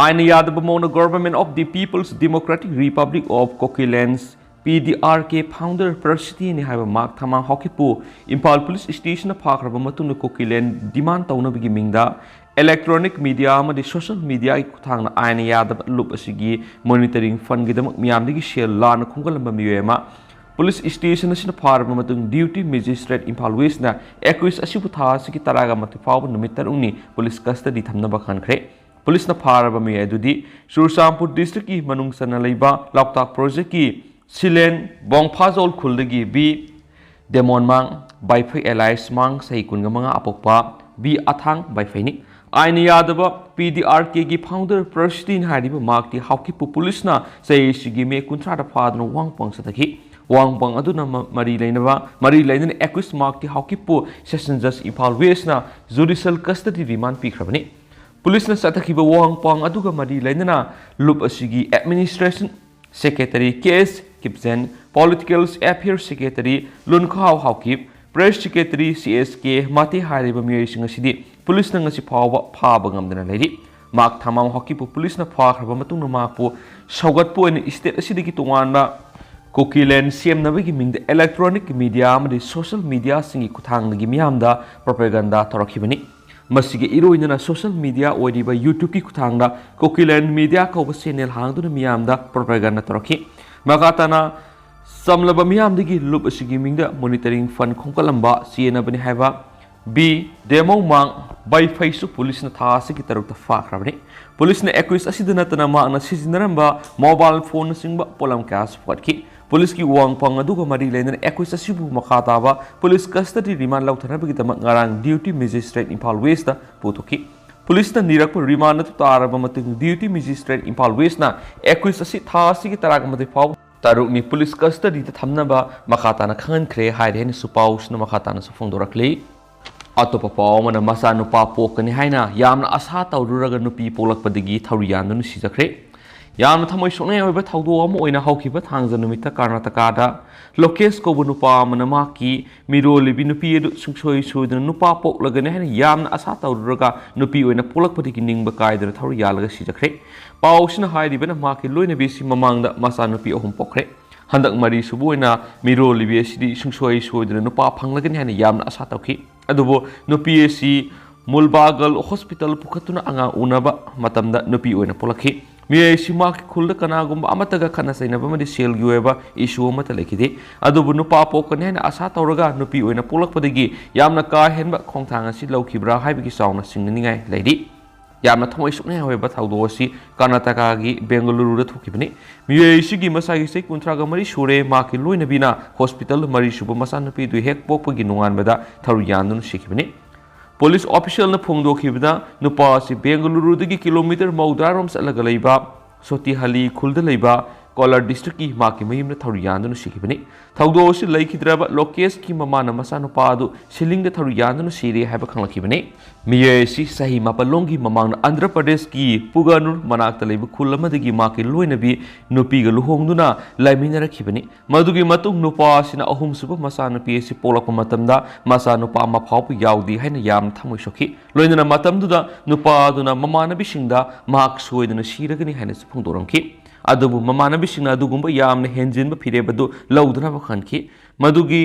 ꯑꯥꯏꯟꯅ ꯌꯥꯗꯕ ꯃꯑꯣꯡꯗ Government of the People's Democratic Republic of Kukiland, P D R K, founder ꯄ꯭ꯔꯁꯤꯗꯦꯟꯠꯅꯤ ꯍꯥꯏꯕ ꯃꯥꯛ ꯊꯃꯥꯡ ꯍꯥꯎꯀꯤꯞꯄꯨ ꯏꯝꯐꯥꯜ ꯄꯨꯂꯤꯁ ꯁ꯭ꯇꯦꯁꯟꯅ ꯐꯥꯈ꯭ꯔꯕ ꯃꯇꯨꯡꯗ ꯀꯨꯀꯤꯂꯦꯟ ꯗꯤꯃꯥꯟ ꯇꯧꯅꯕꯒꯤ ꯃꯤꯡꯗ ꯏꯂꯦꯛꯇ꯭ꯔꯣꯅꯤꯛ ꯃꯤꯗꯤꯌꯥ ꯑꯃꯗꯤ ꯁꯣꯁꯤꯌꯦꯜ ꯃꯤꯗꯤꯌꯥꯒꯤ ꯈꯨꯠꯊꯥꯡꯗ ꯑꯥꯏꯟꯅ ꯌꯥꯗꯕ ꯂꯨꯞ ꯑꯁꯤꯒꯤ ꯃꯣꯅꯤꯇꯔꯤꯡ ꯐꯟꯒꯤꯗꯃꯛ ꯃꯤꯌꯥꯝꯗꯒꯤ ꯁꯦꯜ ꯂꯥꯟꯅ ꯈꯣꯝꯒꯠꯂꯝꯕ ꯃꯤꯑꯣꯏ ꯑꯃ ꯄꯨꯂꯤꯁ ꯁ꯭ꯇꯦꯁꯟ ꯑꯁꯤꯅ ꯐꯥꯔꯕ ꯃꯇꯨꯡ, ꯗ꯭ꯌꯨꯇꯤ ꯃꯦꯖꯤꯁꯇ꯭ꯔꯦꯠ ꯏꯝꯐꯥꯜ ꯋꯦꯁꯅ ꯑꯦꯀꯨꯏꯁ ꯑꯁꯤꯕꯨ ꯊꯥ ꯑꯁꯤꯒꯤ ꯇꯔꯥꯒ ꯃꯥꯊꯣꯏ ꯐꯥꯎꯕ ꯅꯨꯃꯤꯠ ꯇꯔꯨꯛꯅꯤ ꯄꯨꯂꯤꯁ ꯀꯁꯇꯗꯤ ꯊꯝꯅꯕ ꯈꯟꯈ꯭ꯔꯦ꯫ ꯄꯨꯂꯤꯁꯅ ꯐꯥꯔꯕ ꯃꯤꯑꯣꯏ ꯑꯗꯨꯗꯤ ꯆꯨꯔꯆꯥꯟꯄꯨꯔ ꯗꯤꯁꯇ꯭ꯔꯤꯛꯀꯤ ꯃꯅꯨꯡ ꯆꯟꯅ ꯂꯩꯕ ꯂꯣꯛꯇꯥꯛ ꯄ꯭ꯔꯣꯖꯦꯛꯀꯤ ꯁꯤꯂꯦꯟ ꯕꯣꯡꯐꯥꯖꯣꯜ ꯈꯨꯜꯗꯒꯤ ꯕꯤ ꯗꯦꯃꯣꯟ ꯃꯥꯡ, ꯕꯥꯏꯐꯩ ꯑꯦꯂꯥꯏꯁ ꯃꯥꯡ, ꯆꯍꯤ ꯀꯨꯟꯒ ꯃꯉꯥ ꯑꯄꯣꯛꯄ ꯕꯤ ꯑꯊꯥꯡ ꯕꯥꯏꯐꯩꯅꯤ꯫ ꯑꯥꯏꯟꯅ ꯌꯥꯗꯕ ꯄꯤ ꯗꯤ ꯑꯥꯔ ꯀꯦꯒꯤ ꯐꯥꯎꯟꯗꯔ ꯄ꯭ꯔꯁꯤꯗꯦꯟ ꯍꯥꯏꯔꯤꯕ ꯃꯍꯥꯛꯇꯤ ꯍꯥꯎꯀꯤꯞꯄꯨ ꯄꯨꯂꯤꯁꯅ ꯆꯍꯤ ꯑꯁꯤꯒꯤ ꯃꯦ ꯀꯨꯟꯊ꯭ꯔꯥꯗ ꯐꯥꯗꯨꯅ ꯋꯥꯍꯪ ꯄꯥꯎ ꯆꯠꯊꯈꯤ꯫ ꯋꯥꯍꯪ ꯄꯥꯎ ꯑꯗꯨꯅ ꯃ-, ꯃꯔꯤ ꯂꯩꯅꯕ, ꯃꯔꯤ ꯂꯩꯅꯅ ꯑꯦꯀꯨꯏꯁ ꯃꯍꯥꯛꯇꯤ ꯍꯥꯎꯀꯤꯞꯄꯨ ꯁꯦꯁꯟ ꯖꯖ ꯏꯝꯐꯥꯜ ꯋꯦꯁꯅ ꯖꯨꯗꯤꯁꯤꯌꯦꯜ ꯀꯁꯇꯗꯤ ꯔꯤꯃꯥꯟ ꯄꯤꯈ꯭ꯔꯕꯅꯤ꯫ ꯄꯨꯂꯤꯁꯅ ꯆꯠꯊꯈꯤꯕ ꯋꯥꯍꯪ ꯄꯥꯎ ꯑꯗꯨꯒ ꯃꯔꯤ ꯂꯩꯅꯅ ꯂꯨꯞ ꯑꯁꯤꯒꯤ administration secretary K S Kipgen, political affair secretary Lunkhao Haokip, press secretary C S ꯀꯦ ꯃꯥꯇꯦ ꯍꯥꯏꯔꯤꯕ ꯃꯤꯑꯣꯏꯁꯤꯡ ꯑꯁꯤꯗꯤ ꯄꯨꯂꯤꯁꯅ ꯉꯁꯤ ꯐꯥꯎꯕ ꯐꯥꯕ ꯉꯝꯗꯅ ꯂꯩꯔꯤ꯫ ꯃꯍꯥꯛ ꯊꯃꯥꯡ ꯍꯥꯎꯀꯤꯞꯄꯨ ꯄꯨꯂꯤꯁꯅ ꯐꯥꯈ꯭ꯔꯕ ꯃꯇꯨꯡꯗ ꯃꯍꯥꯛꯄꯨ ꯁꯧꯒꯠꯄ ꯑꯣꯏꯅ ꯁ꯭ꯇꯦꯠ ꯑꯁꯤꯗꯒꯤ ꯇꯣꯉꯥꯟꯕ ꯀꯨꯀꯤꯂꯦꯟ ꯁꯦꯝꯅꯕꯒꯤ ꯃꯤꯡꯗ ꯏꯂꯦꯛꯇ꯭ꯔꯣꯅꯤꯛ ꯃꯤꯗꯤꯌꯥ ꯑꯃꯗꯤ ꯁꯣꯁꯤꯌꯦꯜ ꯃꯤꯗꯤꯌꯥꯁꯤꯡꯒꯤ ꯈꯨꯠꯊꯥꯡꯗꯒꯤ ꯃꯤꯌꯥꯝꯗ ꯄ꯭ꯔꯣꯄꯦꯒꯟꯗꯥ ꯇꯧꯔꯛꯈꯤꯕꯅꯤ꯫ ꯃꯁꯤꯒꯤ ꯏꯔꯣꯏꯅꯅ ꯁꯣꯁꯤꯌꯦꯜ ꯃꯤꯗꯤꯌꯥ ꯑꯣꯏꯔꯤꯕ ꯌꯨꯇ꯭ꯌꯨꯕꯀꯤ ꯈꯨꯠꯊꯥꯡꯗ ꯀꯨꯀꯤꯂꯦꯟ ꯃꯤꯗꯤꯌꯥ ꯀꯧꯕ ꯆꯦꯅꯦꯜ ꯍꯥꯡꯗꯨꯅ ꯃꯤꯌꯥꯝꯗ ꯄ꯭ꯔꯣꯄꯦꯒꯟꯗꯥ ꯇꯧꯔꯛꯈꯤ꯫ ꯃꯈꯥ ꯇꯥꯅ ꯆꯝꯂꯕ ꯃꯤꯌꯥꯝꯗꯒꯤ ꯂꯨꯞ ꯑꯁꯤꯒꯤ ꯃꯤꯡꯗ ꯃꯣꯅꯤꯇꯔꯤꯡ ꯐꯟ ꯈꯣꯝꯒꯠꯂꯝꯕ ꯆꯦꯟꯅꯕꯅꯤ ꯍꯥꯏꯕ ꯕꯤ ꯗꯦꯃꯧꯃꯥꯡ ꯕꯥꯏꯐꯩꯁꯨ ꯄꯨꯂꯤꯁꯅ ꯊꯥ ꯑꯁꯤꯒꯤ ꯇꯔꯨꯛꯇ ꯐꯥꯈ꯭ꯔꯕꯅꯤ꯫ ꯄꯨꯂꯤꯁꯅ ꯑꯦꯀ꯭ꯌꯨꯁ ꯑꯁꯤꯗ ꯅꯠꯇꯅ ꯃꯍꯥꯛꯅ ꯁꯤꯖꯤꯟꯅꯔꯝꯕ ꯃꯣꯕꯥꯏꯜ ꯐꯣꯟꯅꯆꯤꯡꯕ ꯄꯣꯠꯂꯝ ꯀꯌꯥꯁꯨ ꯐꯒꯠꯈꯤ꯫ ꯄꯨꯂꯤꯁꯀꯤ ꯋꯥꯍꯪ ꯄꯥꯎ ꯑꯗꯨꯒ ꯃꯔꯤ ꯂꯩꯅꯅ ꯑꯦꯀ꯭ꯌꯨꯁ ꯑꯁꯤꯕꯨ ꯃꯈꯥ ꯇꯥꯕ ꯄꯨꯂꯤꯁ ꯀꯁꯇꯗꯤ ꯔꯤꯃꯥꯟ ꯂꯧꯊꯅꯕꯒꯤꯗꯃꯛ ꯉꯔꯥꯡ ꯗ꯭ꯌꯨꯇꯤ ꯃꯦꯖꯤꯁꯇ꯭ꯔꯦꯠ ꯏꯝꯐꯥꯜ ꯋꯦꯁꯇ ꯄꯨꯊꯣꯛꯈꯤ꯫ ꯄꯨꯂꯤꯁꯅ ꯅꯤꯔꯛꯄ ꯔꯤꯃꯥꯟ ꯑꯗꯨ ꯇꯥꯔꯕ ꯃꯇꯨꯡ ꯗ꯭ꯌꯨꯇꯤ ꯃꯦꯖꯤꯁꯇ꯭ꯔꯦꯠ ꯏꯝꯐꯥꯜ ꯋꯦꯁꯅ ꯑꯦꯀ꯭ꯌꯨꯁ ꯑꯁꯤ ꯊꯥ ꯑꯁꯤꯒꯤ ꯇꯔꯥꯃꯥꯊꯣꯏ ꯐꯥꯎꯕ ꯇꯔꯨꯛꯅꯤ ꯄꯨꯂꯤꯁ ꯀꯁꯇꯗꯤꯗ ꯊꯝꯅꯕ ꯃꯈꯥ ꯇꯥꯅ ꯈꯪꯍꯟꯈ꯭ꯔꯦ ꯍꯥꯏꯔꯦ ꯍꯥꯏꯅꯁꯨ ꯄꯥꯎꯁꯤꯅ ꯃꯈꯥ ꯇꯥꯅꯁꯨ ꯐꯣꯡꯗꯣꯔꯛꯂꯤ꯫ ꯑꯇꯣꯞꯄ ꯄꯥꯎ ꯑꯃꯅ, ꯃꯆꯥꯅꯨꯄꯥ ꯄꯣꯛꯀꯅꯤ ꯍꯥꯏꯅ ꯌꯥꯝꯅ ꯑꯁꯥ ꯇꯧꯔꯨꯔꯒ ꯅꯨꯄꯤ ꯄꯣꯛꯂꯛꯄꯗꯒꯤ ꯊꯧꯔꯤ ꯌꯥꯟꯗꯨꯅ ꯁꯤꯖꯈ꯭ꯔꯦ꯫ ꯌꯥꯝꯅ ꯊꯃꯣꯏ ꯁꯣꯛꯅꯤꯡꯉꯥꯏ ꯑꯣꯏꯕ ꯊꯧꯗꯣꯛ ꯑꯃ ꯑꯣꯏꯅ ꯍꯧꯈꯤꯕ ꯊꯥꯡꯖ ꯅꯨꯃꯤꯠꯇ ꯀꯔꯅꯥꯇꯀꯥꯗ ꯂꯣꯀꯦꯁ ꯀꯧꯕ ꯅꯨꯄꯥ ꯑꯃꯅ ꯃꯍꯥꯛꯀꯤ ꯃꯤꯔꯣꯜꯂꯤꯕꯤ ꯅꯨꯄꯤ ꯑꯗꯨ ꯁꯨꯡꯁꯣꯏ ꯁꯣꯏꯗꯅ ꯅꯨꯄꯥ ꯄꯣꯛꯂꯒꯅꯤ ꯍꯥꯏꯅ ꯌꯥꯝꯅ ꯑꯁꯥ ꯇꯧꯔꯨꯔꯒ ꯅꯨꯄꯤ ꯑꯣꯏꯅ ꯄꯣꯛꯂꯛꯄꯗꯒꯤ ꯅꯤꯡꯕ ꯀꯥꯏꯗꯅ ꯊꯧꯔꯤ ꯌꯥꯜꯂꯒ ꯁꯤꯖꯈ꯭ꯔꯦ꯫ ꯄꯥꯎꯁꯤꯅ ꯍꯥꯏꯔꯤꯕꯅ ꯃꯍꯥꯛꯀꯤ ꯂꯣꯏꯅꯕꯤꯁꯤ ꯃꯃꯥꯡꯗ ꯃꯆꯥꯅꯨꯄꯤ ꯑꯍꯨꯝ ꯄꯣꯛꯈ꯭ꯔꯦ꯫ ꯍꯟꯗꯛ ꯃꯔꯤꯁꯨꯕ ꯑꯣꯏꯅ ꯃꯤꯔꯣꯜꯂꯤꯕꯤ ꯑꯁꯤꯗꯤ ꯁꯨꯡꯁꯣꯏ ꯁꯣꯏꯗꯅ ꯅꯨꯄꯥ ꯐꯪꯂꯒꯅꯤ ꯍꯥꯏꯅ ꯌꯥꯝꯅ ꯑꯁꯥ ꯇꯧꯈꯤ꯫ ꯑꯗꯨꯕꯨ ꯅꯨꯄꯤ ꯑꯁꯤ ꯃꯨꯜꯕꯥꯒꯜ ꯍꯣꯁꯄꯤꯇꯥꯜ ꯄꯨꯈꯠꯇꯨꯅ ꯑꯉꯥꯡ ꯎꯅꯕ ꯃꯇꯝꯗ ꯅꯨꯄꯤ ꯑꯣꯏꯅ ꯄꯣꯛꯂꯛꯈꯤ꯫ ꯃꯤꯑꯣꯏ ꯑꯁꯤ ꯃꯍꯥꯛꯀꯤ ꯈꯨꯜꯗ ꯀꯅꯥꯒꯨꯝꯕ ꯑꯃꯠꯇꯒ ꯈꯠꯅ ꯆꯩꯅꯕ ꯑꯃꯗꯤ ꯁꯦꯜꯒꯤ ꯑꯣꯏꯕ ꯏꯁꯨ ꯑꯃꯠꯇ ꯂꯩꯈꯤꯗꯦ꯫ ꯑꯗꯨꯕꯨ ꯅꯨꯄꯥ ꯄꯣꯛꯀꯅꯤ ꯍꯥꯏꯅ ꯑꯁꯥ ꯇꯧꯔꯒ ꯅꯨꯄꯤ ꯑꯣꯏꯅ ꯄꯣꯛꯂꯛꯄꯗꯒꯤ ꯌꯥꯝꯅ ꯀꯥ ꯍꯦꯟꯕ ꯈꯣꯡꯊꯥꯡ ꯑꯁꯤ ꯂꯧꯈꯤꯕ꯭ꯔꯥ ꯍꯥꯏꯕꯒꯤ ꯆꯥꯎꯅ ꯆꯤꯡꯅꯅꯤꯡꯉꯥꯏ ꯂꯩꯔꯤ꯫ ꯌꯥꯝꯅ ꯊꯃꯣꯏ ꯁꯣꯛꯅꯤꯡꯉꯥꯏ ꯑꯣꯏꯕ ꯊꯧꯗꯣꯛ ꯑꯁꯤ ꯀꯔꯅꯥꯇꯀꯥꯒꯤ ꯕꯦꯡꯒꯂꯨꯔꯨꯗ ꯊꯣꯛꯈꯤꯕꯅꯤ꯫ ꯃꯤꯑꯣꯏ ꯑꯁꯤꯒꯤ ꯃꯁꯥꯒꯤ ꯆꯍꯤ ꯀꯨꯟꯊ꯭ꯔꯥꯒ ꯃꯔꯤ ꯁꯨꯔꯦ꯫ ꯃꯍꯥꯛꯀꯤ ꯂꯣꯏꯅꯕꯤꯅ ꯍꯣꯁꯄꯤꯇꯥꯜꯗ ꯃꯔꯤꯁꯨꯕ ꯃꯆꯥꯅꯨꯄꯤꯗꯨ ꯍꯦꯛ ꯄꯣꯛꯄꯒꯤ ꯅꯣꯡꯉꯥꯟꯕꯗ ꯊꯧꯔꯤ ꯌꯥꯟꯗꯨꯅ ꯁꯤꯈꯤꯕꯅꯤ꯫ ꯄꯨꯂꯤꯁ ꯑꯣꯐꯤꯁꯤꯌꯦꯜꯅ ꯐꯣꯡꯗꯣꯛꯈꯤꯕꯗ, ꯅꯨꯄꯥ ꯑꯁꯤ ꯕꯦꯡꯒꯂꯨꯔꯨꯗꯒꯤ ꯀꯤꯂꯣꯃꯤꯇꯔ ꯃꯧꯗ꯭ꯔꯥꯔꯣꯝ ꯆꯠꯂꯒ ꯂꯩꯕ ꯁꯣꯇꯤꯍꯜꯂꯤ ꯈꯨꯜꯗ ꯂꯩꯕ ꯀꯣꯂꯥꯔ ꯗꯤꯁꯇ꯭ꯔꯤꯛꯀꯤ ꯃꯍꯥꯛꯀꯤ ꯃꯌꯨꯝꯗ ꯊꯧꯔꯤ ꯌꯥꯟꯗꯨꯅ ꯁꯤꯈꯤꯕꯅꯤ꯫ ꯊꯧꯗꯣꯛ ꯑꯁꯤ ꯂꯩꯈꯤꯗ꯭ꯔꯕ ꯂꯣꯀꯦꯁꯀꯤ ꯃꯃꯥꯅ ꯃꯆꯥꯅꯨꯄꯥ ꯑꯗꯨ ꯁꯤꯂꯤꯡꯗ ꯊꯧꯔꯤ ꯌꯥꯟꯗꯨꯅ ꯁꯤꯔꯦ ꯍꯥꯏꯕ ꯈꯪꯂꯛꯈꯤꯕꯅꯤ꯫ ꯃꯤꯑꯣꯏ ꯑꯁꯤ ꯆꯍꯤ ꯃꯥꯄꯜ ꯂꯣꯝꯒꯤ ꯃꯃꯥꯡꯗ ꯑꯟꯙ꯭ꯔ ꯄ꯭ꯔꯗꯦꯁꯀꯤ ꯄꯨꯒꯥꯅꯨꯔ ꯃꯅꯥꯛꯇ ꯂꯩꯕ ꯈꯨꯜ ꯑꯃꯗꯒꯤ ꯃꯍꯥꯛꯀꯤ ꯂꯣꯏꯅꯕꯤ ꯅꯨꯄꯤꯒ ꯂꯨꯍꯣꯡꯗꯨꯅ ꯂꯩꯃꯤꯟꯅꯔꯛꯈꯤꯕꯅꯤ꯫ ꯃꯗꯨꯒꯤ ꯃꯇꯨꯡ ꯅꯨꯄꯥ ꯑꯁꯤꯅ ꯑꯍꯨꯝꯁꯨꯕ ꯃꯆꯥꯅꯨꯄꯤ ꯑꯁꯤ ꯄꯣꯛꯂꯛꯄ ꯃꯇꯝꯗ ꯃꯆꯥꯅꯨꯄꯥ ꯑꯃ ꯐꯥꯎꯕ ꯌꯥꯎꯗꯦ ꯍꯥꯏꯅ ꯌꯥꯝꯅ ꯊꯃꯣꯏ ꯁꯣꯛꯈꯤ꯫ ꯂꯣꯏꯅꯅ ꯃꯇꯝꯗꯨꯗ ꯅꯨꯄꯥ ꯑꯗꯨꯅ ꯃꯃꯥꯟꯅꯕꯤꯁꯤꯡꯗ ꯃꯍꯥꯛ ꯁꯣꯏꯗꯅ ꯁꯤꯔꯒꯅꯤ ꯍꯥꯏꯅꯁꯨ ꯐꯣꯡꯗꯣꯔꯝꯈꯤ꯫ ꯑꯗꯨꯕꯨ ꯃꯃꯥꯟꯅꯕꯤꯁꯤꯡꯅ ꯑꯗꯨꯒꯨꯝꯕ ꯌꯥꯝꯅ ꯍꯦꯟꯖꯤꯟꯕ ꯐꯤꯔꯦꯞ ꯑꯗꯨ ꯂꯧꯗꯅꯕ ꯈꯟꯈꯤ꯫ ꯃꯗꯨꯒꯤ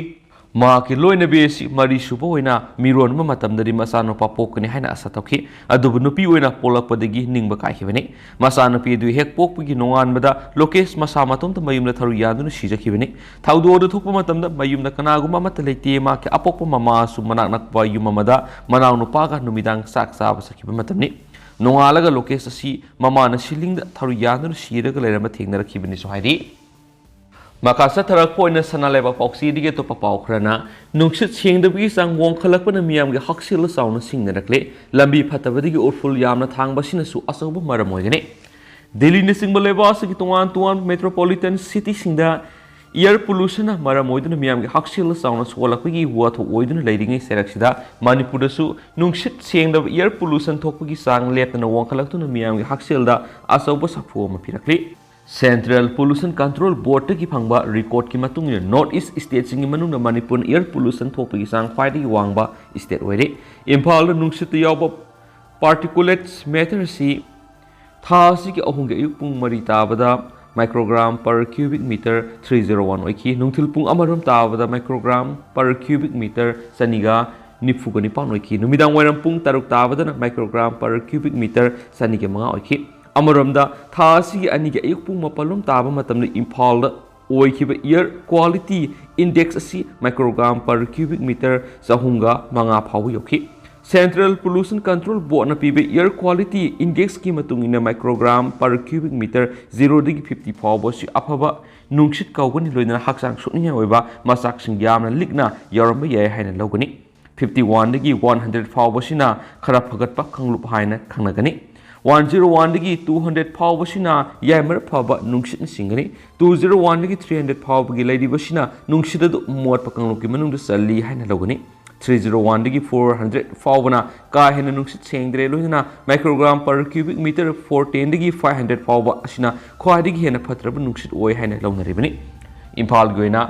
ꯃꯍꯥꯛꯀꯤ ꯂꯣꯏꯅꯕꯤ ꯑꯁꯤ ꯃꯔꯤꯁꯨꯕ ꯑꯣꯏꯅ ꯃꯤꯔꯣꯟꯕ ꯃꯇꯝꯗꯗꯤ ꯃꯆꯥꯅꯨꯄꯥ ꯄꯣꯛꯀꯅꯤ ꯍꯥꯏꯅ ꯑꯁꯥ ꯇꯧꯈꯤ꯫ ꯑꯗꯨꯕꯨ ꯅꯨꯄꯤ ꯑꯣꯏꯅ ꯄꯣꯛꯂꯛꯄꯗꯒꯤ ꯅꯤꯡꯕ ꯀꯥꯏꯈꯤꯕꯅꯤ꯫ ꯃꯆꯥꯅꯨꯄꯤ ꯑꯗꯨ ꯍꯦꯛ ꯄꯣꯛꯄꯒꯤ ꯅꯣꯡꯉꯥꯟꯕꯗ ꯂꯣꯀꯦꯁ ꯃꯁꯥ ꯃꯇꯣꯝꯇ ꯃꯌꯨꯝꯗ ꯊꯧꯔꯤ ꯌꯥꯟꯗꯨꯅ ꯁꯤꯖꯈꯤꯕꯅꯤ꯫ ꯊꯧꯗꯣꯛ ꯑꯗꯨ ꯊꯣꯛꯄ ꯃꯇꯝꯗ ꯃꯌꯨꯝꯗ ꯀꯅꯥꯒꯨꯝꯕ ꯑꯃꯠꯇ ꯂꯩꯇꯦ꯫ ꯃꯍꯥꯛꯀꯤ ꯑꯄꯣꯛꯄ ꯃꯃꯥꯁꯨ ꯃꯅꯥꯛ ꯅꯛꯄ ꯌꯨꯝ ꯑꯃꯗ ꯃꯅꯥꯎꯅꯨꯄꯥꯒ ꯅꯨꯃꯤꯗꯥꯡ ꯆꯥꯛ ꯆꯥꯕ ꯆꯠꯈꯤꯕ ꯃꯇꯝꯅꯤ꯫ ꯅꯣꯡꯉꯥꯜꯂꯒ ꯂꯣꯀꯦꯁ ꯑꯁꯤ ꯃꯃꯥꯅ ꯁꯤꯂꯤꯡꯗ ꯊꯧꯔꯤ ꯌꯥꯟꯗꯨꯅ ꯁꯤꯔꯒ ꯂꯩꯔꯝꯕ ꯊꯦꯡꯅꯔꯛꯈꯤꯕꯅꯤꯁꯨ ꯍꯥꯏꯔꯤ꯫ ꯃꯈꯥ ꯆꯠꯊꯔꯛꯄ ꯑꯣꯏꯅ ꯁꯅꯥ ꯂꯩꯕꯥꯛ ꯄꯥꯎꯆꯦꯗꯒꯤ ꯑꯇꯣꯞꯄ ꯄꯥꯎ ꯈꯔꯅ, ꯅꯨꯡꯁꯤꯠ ꯁꯦꯡꯗꯕꯒꯤ ꯆꯥꯡ ꯋꯥꯡꯈꯠꯂꯛꯄꯅ ꯃꯤꯌꯥꯝꯒꯤ ꯍꯛꯁꯦꯜꯗ ꯆꯥꯎꯅ ꯁꯤꯡꯅꯔꯛꯂꯦ꯫ ꯂꯝꯕꯤ ꯐꯠꯇꯕꯗꯒꯤ ꯎꯐꯨꯜ ꯌꯥꯝꯅ ꯊꯥꯡꯕ ꯑꯁꯤꯅꯁꯨ ꯑꯆꯧꯕ ꯃꯔꯝ ꯑꯣꯏꯒꯅꯤ꯫ ꯗꯦꯜꯂꯤꯅꯆꯤꯡꯕ ꯂꯩꯕꯥꯛ ꯑꯁꯤꯒꯤ ꯇꯣꯉꯥꯟ ꯇꯣꯉꯥꯟꯕ ꯃꯦꯇ꯭ꯔꯣꯄꯣꯂꯤꯇꯟ ꯁꯤꯇꯤꯁꯤꯡꯗ ꯏꯌꯔ ꯄꯣꯂꯨꯁꯟꯅ ꯃꯔꯝ ꯑꯣꯏꯗꯨꯅ ꯃꯤꯌꯥꯝꯒꯤ ꯍꯛꯁꯦꯜꯗ ꯆꯥꯎꯅ ꯁꯣꯛꯍꯜꯂꯛꯄꯒꯤ ꯋꯥꯊꯣꯛ ꯑꯣꯏꯗꯨꯅ ꯂꯩꯔꯤꯉꯩ ꯆꯩꯔꯛꯁꯤꯗ, ꯃꯅꯤꯄꯨꯔꯗꯁꯨ ꯅꯨꯡꯁꯤꯠ ꯁꯦꯡꯗꯕ ꯏꯌꯔ ꯄꯣꯂꯨꯁꯟ ꯊꯣꯛꯄꯒꯤ ꯆꯥꯡ ꯂꯦꯞꯇꯅ ꯋꯥꯡꯈꯠꯂꯛꯇꯨꯅ ꯃꯤꯌꯥꯝꯒꯤ ꯍꯛꯁꯦꯜꯗ ꯑꯆꯧꯕ ꯁꯥꯐꯨ ꯑꯃ ꯄꯤꯔꯛꯂꯤ꯫ ꯁꯦꯟꯇ꯭ꯔꯦꯜ ꯄꯣꯂꯨꯁꯟ ꯀꯟꯇ꯭ꯔꯣꯜ ꯕꯣꯔꯗꯇꯒꯤ ꯐꯪꯕ ꯔꯤꯀꯣꯔꯗꯀꯤ ꯃꯇꯨꯡ ꯏꯟꯅ, ꯅꯣꯔꯠ ꯏꯁ ꯁ꯭ꯇꯦꯠꯁꯤꯡꯒꯤ ꯃꯅꯨꯡꯗ ꯃꯅꯤꯄꯨꯔꯅ ꯏꯌꯔ ꯄꯣꯂꯨꯁꯟ ꯊꯣꯛꯄꯒꯤ ꯆꯥꯡ ꯈ꯭ꯋꯥꯏꯗꯒꯤ ꯋꯥꯡꯕ ꯁ꯭ꯇꯦꯠ ꯑꯣꯏꯔꯦ꯫ ꯏꯝꯐꯥꯜꯗ ꯅꯨꯡꯁꯤꯠꯇ ꯌꯥꯎꯕ ꯄꯥꯔꯇꯤꯀꯨꯂꯦꯠꯁ ꯃꯦꯇꯔ ꯑꯁꯤ ꯊꯥ ꯑꯁꯤꯒꯤ ꯑꯍꯨꯝꯒꯤ ꯑꯌꯨꯛ ꯄꯨꯡ ꯃꯔꯤ ꯇꯥꯕꯗ microgram per cubic meter three zero one ꯑꯣꯏꯈꯤ꯫ ꯅꯨꯡꯊꯤꯜ ꯄꯨꯡ ꯑꯃꯔꯣꯝ ꯇꯥꯕꯗ microgram per cubic meter ꯆꯅꯤꯒ ꯅꯤꯐꯨꯒ ꯅꯤꯄꯥꯟ ꯑꯣꯏꯈꯤ꯫ ꯅꯨꯃꯤꯗꯥꯡ ꯋꯥꯏꯔꯝ ꯄꯨꯡ ꯇꯔꯨꯛ ꯇꯥꯕꯗꯅ microgram per cubic meter ꯆꯅꯤꯒ ꯃꯉꯥ ꯑꯣꯏꯈꯤ꯫ ꯑꯃꯔꯣꯝꯗ, ꯊꯥ ꯑꯁꯤꯒꯤ ꯑꯅꯤꯒꯤ ꯑꯌꯨꯛ ꯄꯨꯡ ꯃꯥꯄꯜ ꯂꯣꯝ ꯇꯥꯕ ꯃꯇꯝꯗ ꯏꯝꯐꯥꯜꯗ ꯑꯣꯏꯈꯤꯕ air quality index ꯑꯁꯤ microgram per cubic meter ꯆꯍꯨꯝꯒ ꯃꯉꯥ ꯐꯥꯎꯕ ꯌꯧꯈꯤ꯫ Central Pollution Control Boardꯅ ꯄꯤꯕ air quality indexꯀꯤ ꯃꯇꯨꯡ ꯏꯟꯅ microgram per cubic meter zeroꯗꯒꯤ fifty ꯐꯥꯎꯕ ꯑꯁꯤ ꯑꯐꯕ ꯅꯨꯡꯁꯤꯠ ꯀꯧꯒꯅꯤ, ꯂꯣꯏꯅꯅ ꯍꯛꯆꯥꯡ ꯁꯣꯛꯅꯤꯡꯉꯥꯏ ꯑꯣꯏꯕ ꯃꯆꯥꯛꯁꯤꯡ ꯌꯥꯝꯅ ꯂꯤꯛꯅ ꯌꯥꯎꯔꯝꯕ ꯌꯥꯏ ꯍꯥꯏꯅ ꯂꯧꯒꯅꯤ꯫ Fifty oneꯗꯒꯤ one hundred ꯐꯥꯎꯕꯁꯤꯅ ꯈꯔ ꯐꯒꯠꯄ ꯀꯥꯡꯂꯨꯞ ꯍꯥꯏꯅ ꯈꯪꯅꯒꯅꯤ꯫ One zero oneꯗꯒꯤ two hundred ꯐꯥꯎꯕꯁꯤꯅ ꯌꯥꯏꯃꯔ ꯐꯕ ꯅꯨꯡꯁꯤꯠꯅ ꯆꯤꯡꯒꯅꯤ꯫ Two zero oneꯗꯒꯤ three hundred ꯐꯥꯎꯕꯒꯤ ꯂꯩꯔꯤꯕꯁꯤꯅ ꯅꯨꯡꯁꯤꯠ ꯑꯗꯨ ꯃꯣꯠꯄ ꯀꯥꯡꯂꯨꯞꯀꯤ ꯃꯅꯨꯡꯗ ꯆꯜꯂꯤ ꯍꯥꯏꯅ ꯂꯧꯒꯅꯤ꯫ Three zero oneꯗꯒꯤ four hundred ꯐꯥꯎꯕꯅ ꯀꯥ ꯍꯦꯟꯅ ꯅꯨꯡꯁꯤꯠ ꯁꯦꯡꯗ꯭ꯔꯦ, ꯂꯣꯏꯅꯅ microgram per cubic meter four tenꯗꯒꯤ five hundred ꯐꯥꯎꯕ ꯑꯁꯤꯅ ꯈ꯭ꯋꯥꯏꯗꯒꯤ ꯍꯦꯟꯅ ꯐꯠꯇ꯭ꯔꯕ ꯅꯨꯡꯁꯤꯠ ꯑꯣꯏ ꯍꯥꯏꯅ ꯂꯧꯅꯔꯤꯕꯅꯤ꯫ ꯏꯝꯐꯥꯜꯒꯤ ꯑꯣꯏꯅ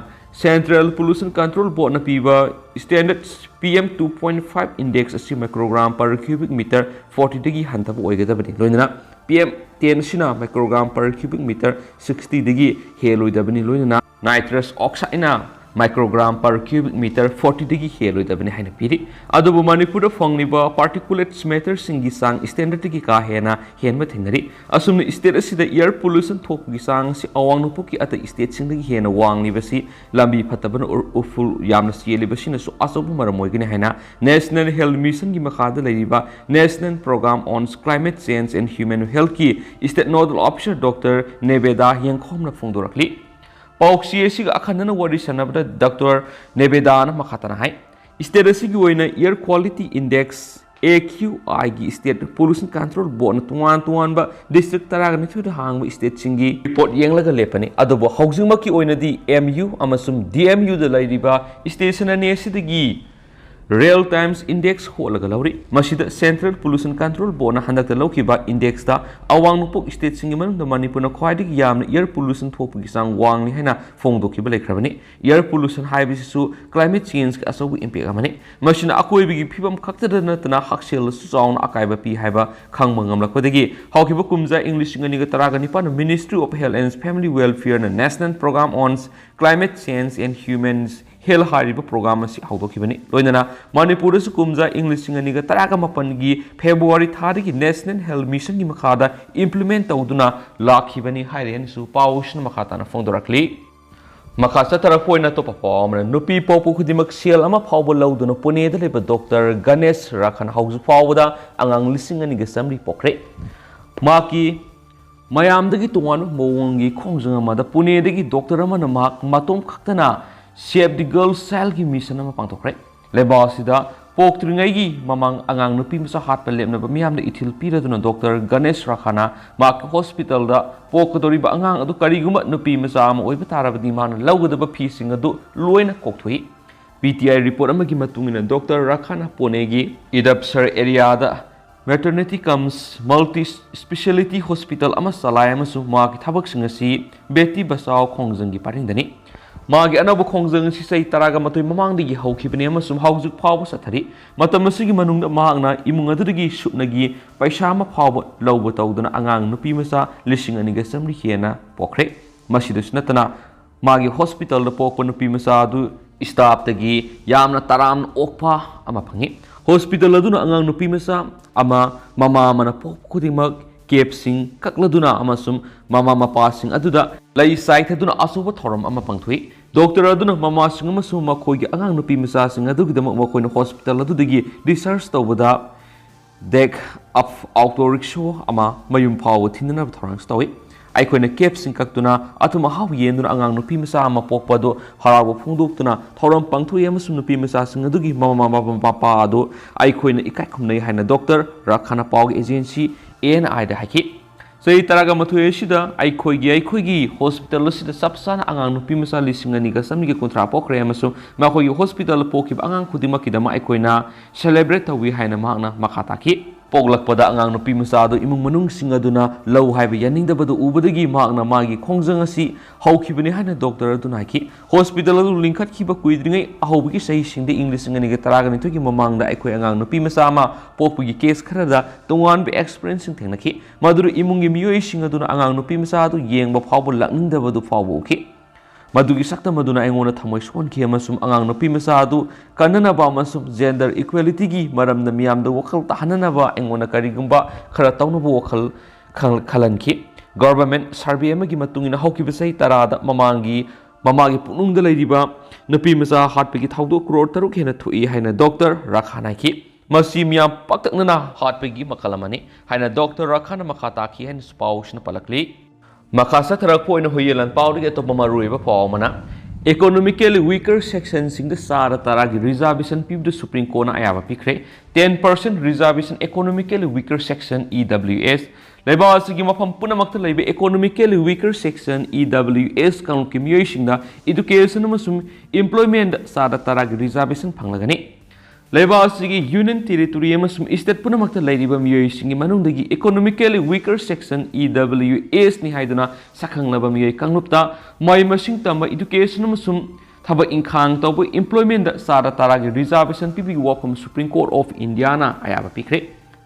Central Pollution Control Boardꯅ ꯄꯤꯕ standard P M two point five index ꯑꯁꯤ microgram per cubic meter fortyꯗꯒꯤ ꯍꯟꯊꯕ ꯑꯣꯏꯒꯗꯕꯅꯤ, ꯂꯣꯏꯅꯅ P M ten ꯑꯁꯤꯅ microgram per cubic meter sixtyꯗꯒꯤ ꯍꯦꯜꯂꯣꯏꯗꯕꯅꯤ, ꯂꯣꯏꯅꯅ nitrous oxideꯅ microgram per cubic meter fortyꯗꯒꯤ ꯍꯦꯜꯂꯣꯏꯗꯕꯅꯤ ꯍꯥꯏꯅ ꯄꯤꯔꯤ꯫ ꯑꯗꯨꯕꯨ ꯃꯅꯤꯄꯨꯔꯗ ꯐꯪꯂꯤꯕ particulate matterꯁꯤꯡꯒꯤ ꯆꯥꯡ standardꯇꯒꯤ ꯀꯥ ꯍꯦꯟꯅ ꯍꯦꯟꯕ ꯊꯦꯡꯅꯔꯤ꯫ ꯑꯁꯨꯝꯅ state ꯑꯁꯤꯗ air pollution ꯊꯣꯛꯄꯒꯤ ꯆꯥꯡ ꯑꯁꯤ ꯑꯋꯥꯡ ꯅꯣꯡꯄꯣꯛꯀꯤ ꯑꯇꯩ stateꯁꯤꯡꯗꯒꯤ ꯍꯦꯟꯅ ꯋꯥꯡꯂꯤꯕꯁꯤ ꯂꯝꯕꯤ ꯐꯠꯇꯕꯅ ꯎꯔ-, ꯎꯐꯨꯜ ꯌꯥꯝꯅ ꯆꯦꯜꯂꯤꯕꯁꯤꯅꯁꯨ ꯑꯆꯧꯕ ꯃꯔꯝ ꯑꯣꯏꯒꯅꯤ ꯍꯥꯏꯅ National Health Missionꯒꯤ ꯃꯈꯥꯗ ꯂꯩꯔꯤꯕ National Program on Climate Change and Human Healthꯀꯤ State Nodal Officer Doctor ꯅꯦꯕꯦꯗꯥ ꯌꯦꯡꯈꯣꯝꯅ ꯐꯣꯡꯗꯣꯔꯛꯂꯤ꯫ ꯄꯥꯎꯆꯦ ꯑꯁꯤꯒ ꯑꯈꯟꯅꯅ ꯋꯥꯔꯤ ꯁꯥꯟꯅꯕꯗ ꯗꯣꯛꯇꯔ ꯅꯦꯕꯦꯗꯥꯅ ꯃꯈꯥ ꯇꯥꯅ ꯍꯥꯏ, state ꯑꯁꯤꯒꯤ ꯑꯣꯏꯅ air quality index, A Q Iꯒꯤ state pollution control boardꯅ ꯇꯣꯉꯥꯟ ꯇꯣꯉꯥꯟꯕ district ꯇꯔꯥꯒ ꯅꯤꯊꯣꯏꯗ ꯍꯥꯡꯕ stateꯁꯤꯡꯒꯤ report ꯌꯦꯡꯂꯒ ꯂꯦꯞꯄꯅꯤ꯫ ꯑꯗꯨꯕꯨ ꯍꯧꯖꯤꯛꯃꯛꯀꯤ ꯑꯣꯏꯅꯗꯤ M U ꯑꯃꯁꯨꯡ D M Uꯗ ꯂꯩꯔꯤꯕ station ꯑꯅꯤ ꯑꯁꯤꯗꯒꯤ real times index ꯍꯣꯠꯂꯒ ꯂꯧꯔꯤ꯫ ꯃꯁꯤꯗ Central Pollution Control Boardꯅ ꯍꯟꯗꯛꯇ ꯂꯧꯈꯤꯕ indexꯇ ꯑꯋꯥꯡ ꯅꯣꯡꯄꯣꯛ stateꯁꯤꯡꯒꯤ ꯃꯅꯨꯡꯗ ꯃꯅꯤꯄꯨꯔꯅ ꯈ꯭ꯋꯥꯏꯗꯒꯤ ꯌꯥꯝꯅ air pollution ꯊꯣꯛꯄꯒꯤ ꯆꯥꯡ ꯋꯥꯡꯂꯤ ꯍꯥꯏꯅ ꯐꯣꯡꯗꯣꯛꯈꯤꯕ ꯂꯩꯈ꯭ꯔꯕꯅꯤ꯫ Air pollution ꯍꯥꯏꯕꯁꯤꯁꯨ climate changeꯒꯤ ꯑꯆꯧꯕ impact ꯑꯃꯅꯤ꯫ ꯃꯁꯤꯅ ꯑꯀꯣꯏꯕꯒꯤ ꯐꯤꯕꯝ ꯈꯛꯇꯗ ꯅꯠꯇꯅ ꯍꯛꯁꯦꯜꯗꯁꯨ ꯆꯥꯎꯅ ꯑꯀꯥꯏꯕ ꯄꯤ ꯍꯥꯏꯕ ꯈꯪꯕ ꯉꯝꯂꯛꯄꯗꯒꯤ ꯍꯧꯈꯤꯕ ꯀꯨꯝꯖꯥ ꯏꯪ ꯂꯤꯁꯤꯡ ꯑꯅꯤꯒ ꯇꯔꯥꯒ ꯅꯤꯄꯥꯟꯗ Ministry of Health and Family Welfareꯅ National Program on Climate Change and Human ꯍꯦꯜ ꯍꯥꯏꯔꯤꯕ ꯄ꯭ꯔꯣꯒ꯭ꯔꯥꯝ ꯑꯁꯤ ꯍꯧꯗꯣꯛꯈꯤꯕꯅꯤ꯫ ꯂꯣꯏꯅꯅ ꯃꯅꯤꯄꯨꯔꯗꯁꯨ ꯀꯨꯝꯖꯥ ꯏꯪ ꯂꯤꯁꯤꯡ ꯑꯅꯤꯒ ꯇꯔꯥꯒ ꯃꯥꯄꯟꯒꯤ ꯐꯦꯕ꯭ꯔꯨꯋꯥꯔꯤ ꯊꯥꯗꯒꯤ ꯅꯦꯁꯅꯦꯜ ꯍꯦꯜ ꯃꯤꯁꯟꯒꯤ ꯃꯈꯥꯗ ꯏꯝꯄ꯭ꯂꯤꯃꯦꯟ ꯇꯧꯗꯨꯅ ꯂꯥꯛꯈꯤꯕꯅꯤ ꯍꯥꯏꯔꯦꯅꯁꯨ ꯄꯥꯎꯁꯤꯅ ꯃꯈꯥ ꯇꯥꯅ ꯐꯣꯡꯗꯣꯔꯛꯂꯤ꯫ ꯃꯈꯥ ꯆꯠꯊꯔꯛꯄ ꯑꯣꯏꯅ ꯑꯇꯣꯞꯄ ꯄꯥꯎ ꯑꯃꯅ, ꯅꯨꯄꯤ ꯄꯣꯛꯄ ꯈꯨꯗꯤꯡꯃꯛ ꯁꯦꯜ ꯑꯃ ꯐꯥꯎꯕ ꯂꯧꯗꯨꯅ ꯄꯨꯅꯦꯗ ꯂꯩꯕ ꯗꯣꯛꯇꯔ ꯒꯅꯦꯁ ꯔꯥꯈꯟ ꯍꯧꯖꯤꯛ ꯐꯥꯎꯕꯗ ꯑꯉꯥꯡ ꯂꯤꯁꯤꯡ ꯑꯅꯤꯒ ꯆꯥꯃꯔꯤ ꯄꯣꯛꯈ꯭ꯔꯦ꯫ ꯃꯍꯥꯛꯀꯤ ꯃꯌꯥꯝꯗꯒꯤ ꯇꯣꯉꯥꯟꯕ ꯃꯑꯣꯡꯒꯤ ꯈꯣꯡꯖꯪ ꯑꯃꯗ ꯄꯨꯅꯦꯗꯒꯤ ꯗꯣꯛꯇꯔ ꯑꯃꯅ ꯃꯍꯥꯛ ꯃꯇꯣꯝ ꯈꯛꯇꯅ Save the Girl Childꯒꯤ mission ꯑꯃ ꯄꯥꯡꯊꯣꯛꯈ꯭ꯔꯦ꯫ ꯂꯩꯕꯥꯛ ꯑꯁꯤꯗ ꯄꯣꯛꯇ꯭ꯔꯤꯉꯩꯒꯤ ꯃꯃꯥꯡ ꯑꯉꯥꯡ ꯅꯨꯄꯤ ꯃꯆꯥ ꯍꯥꯠꯄ ꯂꯦꯞꯅꯕ ꯃꯤꯌꯥꯝꯗ ꯏꯊꯤꯜ ꯄꯤꯔꯗꯨꯅ ꯗꯣꯛꯇꯔ ꯒꯅꯦꯁ ꯔꯥꯈꯥꯅ ꯃꯍꯥꯛꯀꯤ ꯍꯣꯁꯄꯤꯇꯥꯜꯗ ꯄꯣꯛꯀꯗꯧꯔꯤꯕ ꯑꯉꯥꯡ ꯑꯗꯨ ꯀꯔꯤꯒꯨꯝꯕ ꯅꯨꯄꯤ ꯃꯆꯥ ꯑꯃ ꯑꯣꯏꯕ ꯇꯥꯔꯕꯗꯤ ꯃꯥꯅ ꯂꯧꯒꯗꯕ ꯐꯤꯁꯤꯡ ꯑꯗꯨ ꯂꯣꯏꯅ ꯀꯣꯛꯊꯣꯛꯏ꯫ P T I report ꯑꯃꯒꯤ ꯃꯇꯨꯡ ꯏꯟꯅ ꯗꯣꯛꯇꯔ ꯔꯥꯈꯥꯅ ꯄꯨꯅꯦꯒꯤ ꯏꯗꯞꯁꯔ ꯑꯦꯔꯤꯌꯥꯗ Maternity cum Multi Speciality Hospital ꯑꯃ ꯆꯂꯥꯏ ꯑꯃꯁꯨꯡ ꯃꯍꯥꯛꯀꯤ ꯊꯕꯛꯁꯤꯡ ꯑꯁꯤ ꯕꯦꯇꯤ ꯕꯆꯥꯎ ꯈꯣꯡꯖꯪꯒꯤ ꯄꯔꯤꯡꯗꯅꯤ꯫ ꯃꯥꯒꯤ ꯑꯅꯧꯕ ꯈꯣꯡꯖꯪ ꯑꯁꯤ ꯆꯍꯤ ꯇꯔꯥꯒ ꯃꯥꯊꯣꯏ ꯃꯃꯥꯡꯗꯒꯤ ꯍꯧꯈꯤꯕꯅꯤ ꯑꯃꯁꯨꯡ ꯍꯧꯖꯤꯛ ꯐꯥꯎꯕ ꯆꯠꯊꯔꯤ꯫ ꯃꯇꯝ ꯑꯁꯤꯒꯤ ꯃꯅꯨꯡꯗ ꯃꯍꯥꯛꯅ ꯏꯃꯨꯡ ꯑꯗꯨꯗꯒꯤ ꯁꯨꯞꯅꯒꯤ ꯄꯩꯁꯥ ꯑꯃ ꯐꯥꯎꯕ ꯂꯧꯕ ꯇꯧꯗꯅ ꯑꯉꯥꯡ ꯅꯨꯄꯤ ꯃꯆꯥ ꯂꯤꯁꯤꯡ ꯑꯅꯤꯒ ꯆꯥꯃꯔꯤ ꯍꯦꯟꯅ ꯄꯣꯛꯈ꯭ꯔꯦ꯫ ꯃꯁꯤꯗꯁꯨ ꯅꯠꯇꯅ ꯃꯥꯒꯤ ꯍꯣꯁꯄꯤꯇꯥꯜꯗ ꯄꯣꯛꯄ ꯅꯨꯄꯤ ꯃꯆꯥ ꯑꯗꯨ ꯁ꯭ꯇꯥꯐꯇꯒꯤ ꯌꯥꯝꯅ ꯇꯔꯥꯝꯅ ꯑꯣꯛꯄ ꯑꯃ ꯐꯪꯉꯤ꯫ ꯍꯣꯁꯄꯤꯇꯥꯜ ꯑꯗꯨꯅ ꯑꯉꯥꯡ ꯅꯨꯄꯤ ꯃꯆꯥ ꯑꯃ ꯃꯃꯥ ꯑꯃꯅ ꯄꯣꯛꯄ ꯈꯨꯗꯤꯡꯃꯛ ꯀꯦꯞꯁꯤꯡ ꯀꯛꯂꯗꯨꯅ ꯑꯃꯁꯨꯡ ꯃꯃꯥ ꯃꯄꯥꯁꯤꯡ ꯑꯗꯨꯗ ꯂꯩ ꯆꯥꯏꯊꯗꯨꯅ ꯑꯆꯧꯕ ꯊꯧꯔꯝ ꯑꯃ ꯄꯥꯡꯊꯣꯛꯏ꯫ ꯗꯣꯛꯇꯔ ꯑꯗꯨꯅ ꯃꯃꯥꯁꯤꯡ ꯑꯃꯁꯨꯡ ꯃꯈꯣꯏꯒꯤ ꯑꯉꯥꯡ ꯅꯨꯄꯤ ꯃꯆꯥꯁꯤꯡ ꯑꯗꯨꯒꯤꯗꯃꯛ ꯃꯈꯣꯏꯅ ꯍꯣꯁꯄꯤꯇꯥꯜ ꯑꯗꯨꯗꯒꯤ discharge ꯇꯧꯕꯗ ꯗꯦꯛ ꯑꯞ ꯑꯣꯇꯣ ꯔꯤꯛꯁꯣ ꯑꯃ ꯃꯌꯨꯝ ꯐꯥꯎꯕ ꯊꯤꯟꯅꯅꯕ ꯊꯧꯔꯥꯡꯁꯨ ꯇꯧꯏ꯫ ꯑꯩꯈꯣꯏꯅ ꯀꯦꯞꯁꯤꯡ ꯀꯛꯇꯨꯅ ꯑꯊꯨꯝ ꯑꯍꯥꯎ ꯌꯦꯟꯗꯨꯅ ꯑꯉꯥꯡ ꯅꯨꯄꯤ ꯃꯆꯥ ꯑꯃ ꯄꯣꯛꯄ ꯑꯗꯨ ꯍꯔꯥꯎꯕ ꯐꯣꯡꯗꯣꯛꯇꯨꯅ ꯊꯧꯔꯝ ꯄꯥꯡꯊꯣꯛꯏ ꯑꯃꯁꯨꯡ ꯅꯨꯄꯤ ꯃꯆꯥꯁꯤꯡ ꯑꯗꯨꯒꯤ ꯃꯃꯥ ꯃꯄꯥ ꯑꯗꯨ ꯑꯩꯈꯣꯏꯅ ꯏꯀꯥꯏ ꯈꯨꯝꯅꯩ ꯍꯥꯏꯅ ꯗꯣꯛꯇꯔ ꯔꯥꯈꯥꯅ ꯄꯥꯎꯒꯤ ꯑꯦꯖꯦꯟꯁꯤ A N I ꯗ ꯍꯥꯏꯈꯤ꯫ ꯆꯍꯤ ꯇꯔꯥꯒ ꯃꯥꯊꯣꯏ ꯑꯁꯤꯗ ꯑꯩꯈꯣꯏꯒꯤ, ꯑꯩꯈꯣꯏꯒꯤ ꯍꯣꯁꯄꯤꯇꯥꯜ ꯑꯁꯤꯗ ꯆꯞ ꯆꯥꯅ ꯑꯉꯥꯡ ꯅꯨꯄꯤ ꯃꯆꯥ ꯂꯤꯁꯤꯡ ꯑꯅꯤꯒ ꯆꯥꯃꯔꯤꯒ ꯀꯨꯟꯊ꯭ꯔꯥ ꯄꯣꯛꯈ꯭ꯔꯦ ꯑꯃꯁꯨꯡ ꯃꯈꯣꯏꯒꯤ ꯍꯣꯁꯄꯤꯇꯥꯜꯗ ꯄꯣꯛꯈꯤꯕ ꯑꯉꯥꯡ ꯈꯨꯗꯤꯡꯃꯛꯀꯤꯗꯃꯛ ꯑꯩꯈꯣꯏꯅ celebrate ꯇꯧꯏ ꯍꯥꯏꯅ ꯃꯍꯥꯛꯅ ꯃꯈꯥ ꯇꯥꯈꯤ꯫ ꯄꯣꯛꯂꯛꯄꯗ ꯑꯉꯥꯡ ꯅꯨꯄꯤ ꯃꯆꯥ ꯑꯗꯨ ꯏꯃꯨꯡ ꯃꯅꯨꯡꯁꯤꯡ ꯑꯗꯨꯅ ꯂꯧ ꯍꯥꯏꯕ ꯌꯥꯅꯤꯡꯗꯕꯗꯨ ꯎꯕꯗꯒꯤ ꯃꯍꯥꯛꯅ ꯃꯥꯒꯤ ꯈꯣꯡꯖꯪ ꯑꯁꯤ ꯍꯧꯈꯤꯕꯅꯤ ꯍꯥꯏꯅ ꯗꯣꯛꯇꯔ ꯑꯗꯨꯅ ꯍꯥꯏꯈꯤ꯫ ꯍꯣꯁꯄꯤꯇꯥꯜ ꯑꯗꯨ ꯂꯤꯡꯈꯠꯈꯤꯕ ꯀꯨꯏꯗ꯭ꯔꯤꯉꯩ ꯑꯍꯧꯕꯒꯤ ꯆꯍꯤꯁꯤꯡꯗ ꯏꯪ ꯂꯤꯁꯤꯡ ꯑꯅꯤꯒ ꯇꯔꯥꯒ ꯅꯤꯊꯣꯏꯒꯤ ꯃꯃꯥꯡꯗ ꯑꯩꯈꯣꯏ ꯑꯉꯥꯡ ꯅꯨꯄꯤ ꯃꯆꯥ ꯑꯃ ꯄꯣꯛꯄꯒꯤ ꯀꯦꯁ ꯈꯔꯗ ꯇꯣꯉꯥꯟꯕ ꯑꯦꯛꯁꯄꯤꯔꯤꯌꯦꯟꯁꯁꯤꯡ ꯊꯦꯡꯅꯈꯤ꯫ ꯃꯗꯨꯗ ꯏꯃꯨꯡꯒꯤ ꯃꯤꯑꯣꯏꯁꯤꯡ ꯑꯗꯨꯅ ꯑꯉꯥꯡ ꯅꯨꯄꯤ ꯃꯆꯥ ꯑꯗꯨ ꯌꯦꯡꯕ ꯐꯥꯎꯕ ꯂꯥꯛꯅꯤꯡꯗꯕꯗꯨ ꯐꯥꯎꯕ ꯎꯈꯤ꯫ ꯃꯗꯨꯒꯤ ꯁꯛꯇꯝ ꯑꯗꯨꯅ ꯑꯩꯉꯣꯟꯗ ꯊꯃꯣꯏ ꯁꯣꯛꯍꯟꯈꯤ ꯑꯃꯁꯨꯡ ꯑꯉꯥꯡ ꯅꯨꯄꯤ ꯃꯆꯥ ꯑꯗꯨ ꯀꯟꯅꯅꯕ ꯑꯃꯁꯨꯡ gender equality ꯒꯤ ꯃꯔꯝꯗ ꯃꯤꯌꯥꯝꯗ ꯋꯥꯈꯜ ꯇꯥꯍꯟꯅꯅꯕ ꯑꯩꯉꯣꯟꯗ ꯀꯔꯤꯒꯨꯝꯕ ꯈꯔ ꯇꯧꯅꯕ ꯋꯥꯈꯜ ꯈꯜ-, ꯈꯜꯍꯟꯈꯤ꯫ Government survey ꯑꯃꯒꯤ ꯃꯇꯨꯡ ꯏꯟꯅ ꯍꯧꯈꯤꯕ ꯆꯍꯤ ꯇꯔꯥꯗ ꯃꯃꯥꯡꯒꯤ, ꯃꯃꯥꯒꯤ ꯄꯨꯛꯅꯨꯡꯗ ꯂꯩꯔꯤꯕ ꯅꯨꯄꯤ ꯃꯆꯥ ꯍꯥꯠꯄꯒꯤ ꯊꯧꯗꯣꯛ ꯀ꯭ꯔꯣꯔ ꯇꯔꯨꯛ ꯍꯦꯟꯅ ꯊꯣꯛꯏ ꯍꯥꯏꯅ Doctor ꯔꯥꯈꯥꯟ ꯍꯥꯏꯈꯤ꯫ ꯃꯁꯤ ꯃꯤꯌꯥꯝ ꯄꯥꯛꯇꯛꯅꯅ ꯍꯥꯠꯄꯒꯤ ꯃꯈꯜ ꯑꯃꯅꯤ ꯍꯥꯏꯅ Doctor ꯔꯥꯈꯥꯟꯅ ꯃꯈꯥ ꯇꯥꯈꯤ ꯍꯥꯏꯅꯁꯨ ꯄꯥꯎꯁꯤꯅ ꯄꯜꯂꯛꯂꯤ꯫ ꯃꯈꯥ ꯆꯠꯊꯔꯛꯄ ꯑꯣꯏꯅ ꯍꯨꯏꯌꯦꯟ ꯂꯥꯟꯄꯥꯎꯗꯒꯤ ꯑꯇꯣꯞꯄ ꯃꯔꯨꯑꯣꯏꯕ ꯄꯥꯎ ꯑꯃꯅ, economically weaker section ꯁꯤꯡꯗ ꯆꯥꯗ ꯇꯔꯥꯒꯤ reservation ꯄꯤꯕꯗ Supreme Court ꯅ ꯑꯌꯥꯕ ꯄꯤꯈ꯭ꯔꯦ꯫ Ten percent reservation economically weaker section, E W S꯫ ꯂꯩꯕꯥꯛ ꯑꯁꯤꯒꯤ ꯃꯐꯝ ꯄꯨꯝꯅꯃꯛꯇ ꯂꯩꯕ economically weaker section, E W S ꯀꯥꯡꯂꯨꯞꯀꯤ ꯃꯤꯑꯣꯏꯁꯤꯡꯗ education ꯑꯃꯁꯨꯡ employment ꯆꯥꯗ ꯇꯔꯥꯒꯤ reservation ꯐꯪꯂꯒꯅꯤ꯫ ꯂꯩꯕꯥꯛ ꯑꯁꯤꯒꯤ Union Territory ꯑꯃꯁꯨꯡ state ꯄꯨꯝꯅꯃꯛꯇ ꯂꯩꯔꯤꯕ ꯃꯤꯑꯣꯏꯁꯤꯡꯒꯤ ꯃꯅꯨꯡꯗꯒꯤ economically weaker section, E W S ꯅꯤ ꯍꯥꯏꯗꯨꯅ ꯁꯛꯈꯪꯂꯕ ꯃꯤꯑꯣꯏ ꯀꯥꯡꯂꯨꯞꯇ ꯃꯍꯩ ꯃꯁꯤꯡ ꯇꯝꯕ, education ꯑꯃꯁꯨꯡ ꯊꯕꯛ ꯏꯪꯈꯥꯡ ꯇꯧꯕ, employment ꯆꯥꯗ ꯇꯔꯥꯒꯤ reservation ꯄꯤꯕꯒꯤ ꯋꯥꯐꯝ Supreme Court of India ꯅ ꯑꯌꯥꯕ ꯄꯤꯈ꯭ꯔꯦ꯫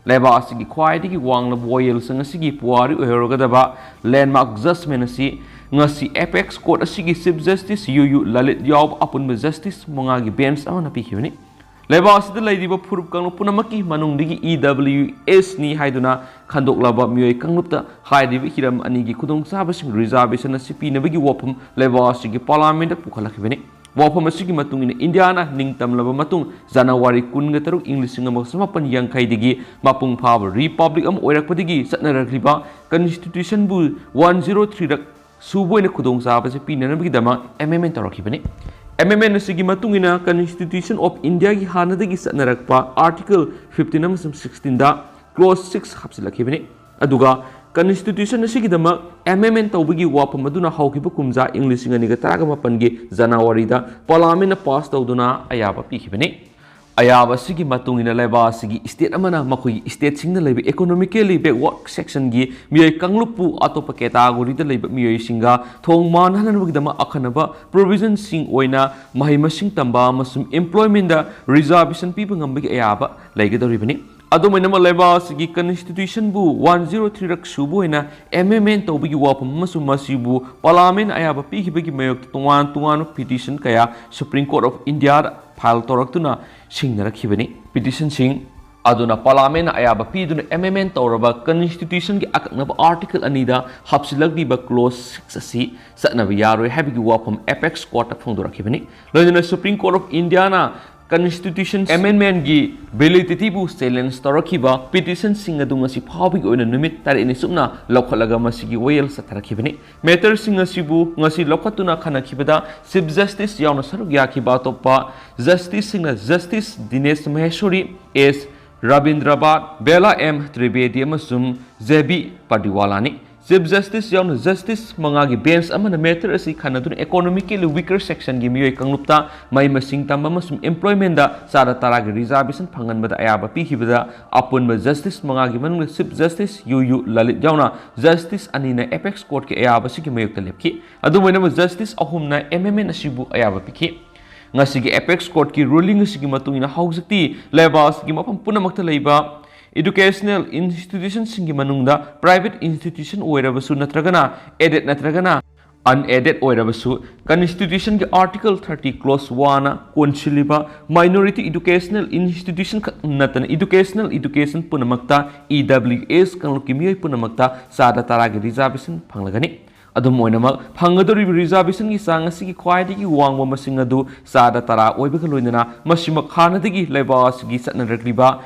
ꯂꯩꯕꯥꯛ ꯑꯁꯤꯒꯤ ꯈ꯭ꯋꯥꯏꯗꯒꯤ ꯋꯥꯡꯂꯕ ꯋꯥꯌꯦꯜꯁꯪ ꯑꯁꯤꯒꯤ ꯄꯨꯋꯥꯔꯤ ꯑꯣꯏꯍꯧꯔꯒꯗꯕ landmark judgment ꯑꯁꯤ ꯉꯁꯤ Apex Court ꯑꯁꯤꯒꯤ Chief Justice U U Lalit ꯌꯥꯎꯕ ꯑꯄꯨꯟꯕ justice ꯃꯉꯥꯒꯤ bench ꯑꯃꯅ ꯄꯤꯈꯤꯕꯅꯤ꯫ ꯂꯩꯕꯥꯛ ꯑꯁꯤꯗ ꯂꯩꯔꯤꯕ ꯐꯨꯔꯨꯞ ꯀꯥꯡꯂꯨꯞ ꯄꯨꯝꯅꯃꯛꯀꯤ ꯃꯅꯨꯡꯗꯒꯤ E W S ꯅꯤ ꯍꯥꯏꯗꯨꯅ ꯈꯟꯗꯣꯛꯂꯕ ꯃꯤꯑꯣꯏ ꯀꯥꯡꯂꯨꯞꯇ ꯍꯥꯏꯔꯤꯕ ꯍꯤꯔꯝ ꯑꯅꯤꯒꯤ ꯈꯨꯗꯣꯡꯆꯥꯕꯁꯤꯡ reservation ꯑꯁꯤ ꯄꯤꯅꯕꯒꯤ ꯋꯥꯐꯝ ꯂꯩꯕꯥꯛ ꯑꯁꯤꯒꯤ parliament ꯇ ꯄꯨꯈꯠꯂꯛꯈꯤꯕꯅꯤ꯫ ꯋꯥꯐꯝ ꯑꯁꯤꯒꯤ ꯃꯇꯨꯡ ꯏꯟꯅ, ꯏꯟꯗꯤꯌꯥꯅ ꯅꯤꯡꯇꯝꯂꯕ ꯃꯇꯨꯡ, ꯖꯅꯋꯥꯔꯤ ꯀꯨꯟꯒ ꯇꯔꯨꯛ, ꯏꯪ ꯂꯤꯁꯤꯡ ꯑꯃꯒ ꯆꯃꯥꯄꯟ ꯌꯥꯡꯈꯩꯗꯒꯤ ꯃꯄꯨꯡ ꯐꯥꯕ republic ꯑꯃ ꯑꯣꯏꯔꯛꯄꯗꯒꯤ ꯆꯠꯅꯔꯛꯂꯤꯕ constitution ꯕꯨ one zero three ꯔꯛ ꯁꯨꯕ ꯑꯣꯏꯅ ꯈꯨꯗꯣꯡꯆꯥꯕꯁꯤ ꯄꯤꯅꯅꯕꯒꯤꯗꯃꯛ amendment ꯇꯧꯔꯛꯈꯤꯕꯅꯤ꯫ Amendment ꯑꯁꯤꯒꯤ ꯃꯇꯨꯡ ꯏꯟꯅ Constitution of India ꯒꯤ ꯍꯥꯟꯅꯗꯒꯤ ꯆꯠꯅꯔꯛꯄ Article fifteen ꯑꯃꯁꯨꯡ sixteen ꯗ clause six ꯍꯥꯞꯆꯤꯜꯂꯛꯈꯤꯕꯅꯤ꯫ ꯑꯗꯨꯒ Constitution ꯑꯁꯤꯒꯤꯗꯃꯛ amendment ꯇꯧꯕꯒꯤ ꯋꯥꯐꯝ ꯑꯗꯨꯅ ꯍꯧꯈꯤꯕ ꯀꯨꯝꯖꯥ ꯏꯪ ꯂꯤꯁꯤꯡ ꯑꯅꯤꯒ ꯇꯔꯥꯃꯥꯄꯟꯒꯤ ꯖꯅꯋꯥꯔꯤꯗ parliament ꯅ pass ꯇꯧꯗꯨꯅ ꯑꯌꯥꯕ ꯄꯤꯈꯤꯕꯅꯤ꯫ ꯑꯌꯥꯕ ꯑꯁꯤꯒꯤ ꯃꯇꯨꯡ ꯏꯟꯅ ꯂꯩꯕꯥꯛ ꯑꯁꯤꯒꯤ state ꯑꯃꯅ ꯃꯈꯣꯏꯒꯤ state ꯁꯤꯡꯗ ꯂꯩꯕ economically backward section ꯒꯤ ꯃꯤꯑꯣꯏ ꯀꯥꯡꯂꯨꯞꯄꯨ ꯑꯇꯣꯞꯄ category ꯗ ꯂꯩꯕ ꯃꯤꯑꯣꯏꯁꯤꯡꯒ ꯊꯣꯡ ꯃꯥꯟꯅꯍꯟꯅꯕꯒꯤꯗꯃꯛ ꯑꯈꯟꯅꯕ provision ꯁꯤꯡ ꯑꯣꯏꯅ ꯃꯍꯩ ꯃꯁꯤꯡ ꯇꯝꯕ ꯑꯃꯁꯨꯡ employment ꯗ reservation ꯄꯤꯕ ꯉꯝꯕꯒꯤ ꯑꯌꯥꯕ ꯂꯩꯒꯗꯧꯔꯤꯕꯅꯤ꯫ ꯑꯗꯨꯝ ꯑꯣꯏꯅꯃꯛ, ꯂꯩꯕꯥꯛ ꯑꯁꯤꯒꯤ constitution ꯕꯨ one zero three ꯔꯛ ꯁꯨꯕ ꯑꯣꯏꯅ amendment ꯇꯧꯕꯒꯤ ꯋꯥꯐꯝ ꯑꯃꯁꯨꯡ ꯃꯁꯤꯕꯨ Parliament ꯑꯌꯥꯕ ꯄꯤꯈꯤꯕꯒꯤ ꯃꯥꯌꯣꯛꯇ ꯇꯣꯉꯥꯟ ꯇꯣꯉꯥꯟꯕ petition ꯀꯌꯥ Supreme Court of India the file ꯇꯧꯔꯛꯇꯨꯅ ꯁꯤꯡꯅꯔꯛꯈꯤꯕꯅꯤ꯫ Petition ꯁꯤꯡ ꯑꯗꯨꯅ Parliament ꯅ ꯑꯌꯥꯕ ꯄꯤꯗꯨꯅ amendment ꯇꯧꯔꯕ constitution ꯒꯤ ꯑꯀꯛꯅꯕ article ꯑꯅꯤꯗ ꯍꯥꯞꯆꯤꯜꯂꯛꯂꯤꯕ clause six ꯑꯁꯤ ꯆꯠꯅꯕ ꯌꯥꯔꯣꯏ ꯍꯥꯏꯕꯒꯤ ꯋꯥꯐꯝ Apex Court ꯇ ꯐꯣꯡꯗꯣꯔꯛꯈꯤꯕꯅꯤ꯫ ꯂꯣꯏꯅꯅ Supreme Court of India ꯅ constitution amendment ꯒꯤ validity ꯕꯨ challenge ꯇꯧꯔꯛꯈꯤꯕ petition ꯁꯤꯡ ꯑꯗꯨ ꯉꯁꯤ ꯐꯥꯎꯕꯒꯤ ꯑꯣꯏꯅ ꯅꯨꯃꯤꯠ ꯇꯔꯦꯠꯅꯤ ꯆꯨꯞꯅ ꯂꯧꯈꯠꯂꯒ ꯃꯁꯤꯒꯤ ꯋꯥꯌꯦꯜ ꯆꯠꯊꯔꯛꯈꯤꯕꯅꯤ꯫ Matter ꯁꯤꯡ ꯑꯁꯤꯕꯨ ꯉꯁꯤ ꯂꯧꯈꯠꯇꯨꯅ ꯈꯟꯅꯈꯤꯕꯗ Chief Justice ꯌꯥꯎꯅ ꯁꯔꯨꯛ ꯌꯥꯈꯤꯕ ꯑꯇꯣꯞꯄ justice ꯁꯤꯡꯅ Justice Dinesh Maheshwari, S Rabindra Bhat, Bela M Trivedi ꯑꯃꯁꯨꯡ J B Pardiwala ꯅꯤ꯫ Chief Justice ꯌꯥꯎꯅ justice ꯃꯉꯥꯒꯤ bench ꯑꯃꯅ matter ꯑꯁꯤ ꯈꯟꯅꯗꯨꯅ economically weaker section ꯒꯤ ꯃꯤꯑꯣꯏ ꯀꯥꯡꯂꯨꯞꯇ ꯃꯍꯩ ꯃꯁꯤꯡ ꯇꯝꯕ ꯑꯃꯁꯨꯡ employment ꯗ ꯆꯥꯗ ꯇꯔꯥꯒꯤ reservation ꯐꯪꯍꯟꯕꯗ ꯑꯌꯥꯕ ꯄꯤꯈꯤꯕꯗ ꯑꯄꯨꯟꯕ justice ꯃꯉꯥꯒꯤ ꯃꯅꯨꯡꯗ Chief Justice U U Lalit ꯌꯥꯎꯅ justice ꯑꯅꯤꯅ Apex Court ꯀꯤ ꯑꯌꯥꯕ ꯑꯁꯤꯒꯤ ꯃꯥꯌꯣꯛꯇ ꯂꯦꯞꯈꯤ꯫ ꯑꯗꯨꯝ ꯑꯣꯏꯅꯃꯛ, justice ꯑꯍꯨꯝꯅ amendment ꯑꯁꯤꯕꯨ ꯑꯌꯥꯕ ꯄꯤꯈꯤ꯫ ꯉꯁꯤꯒꯤ Apex Court ꯀꯤ ruling ꯑꯁꯤꯒꯤ ꯃꯇꯨꯡ ꯏꯟꯅ ꯍꯧꯖꯤꯛꯇꯤ ꯂꯩꯕꯥꯛ ꯑꯁꯤꯒꯤ ꯃꯐꯝ ꯄꯨꯝꯅꯃꯛꯇ ꯂꯩꯕ educational institution ꯁꯤꯡꯒꯤ ꯃꯅꯨꯡꯗ private institution ꯑꯣꯏꯔꯕꯁꯨ ꯅꯠꯇ꯭ꯔꯒꯅ aided ꯅꯠꯇ꯭ꯔꯒꯅ unaided ꯑꯣꯏꯔꯕꯁꯨ, constitution ꯒꯤ article thirty clause one ꯅ ꯀꯣꯟꯁꯤꯜꯂꯤꯕ minority educational institution ꯈꯛ ꯅꯠꯇꯅ educational education ꯄꯨꯝꯅꯃꯛꯇ, E W S ꯀꯥꯡꯂꯨꯞꯀꯤ ꯃꯤꯑꯣꯏ ꯄꯨꯝꯅꯃꯛꯇ ꯆꯥꯗ ꯇꯔꯥꯒꯤ reservation ꯐꯪꯂꯒꯅꯤ꯫ ꯑꯗꯨꯝ ꯑꯣꯏꯅꯃꯛ, ꯐꯪꯒꯗꯧꯔꯤꯕ reservation ꯒꯤ ꯆꯥꯡ ꯑꯁꯤꯒꯤ ꯈ꯭ꯋꯥꯏꯗꯒꯤ ꯋꯥꯡꯕ ꯃꯁꯤꯡ ꯑꯗꯨ ꯆꯥꯗ ꯇꯔꯥ ꯑꯣꯏꯕꯒ ꯂꯣꯏꯅꯅ ꯃꯁꯤꯃꯛ ꯍꯥꯟꯅꯗꯒꯤ ꯂꯩꯕꯥꯛ ꯑꯁꯤꯒꯤ ꯆꯠꯅꯔꯛꯂꯤꯕ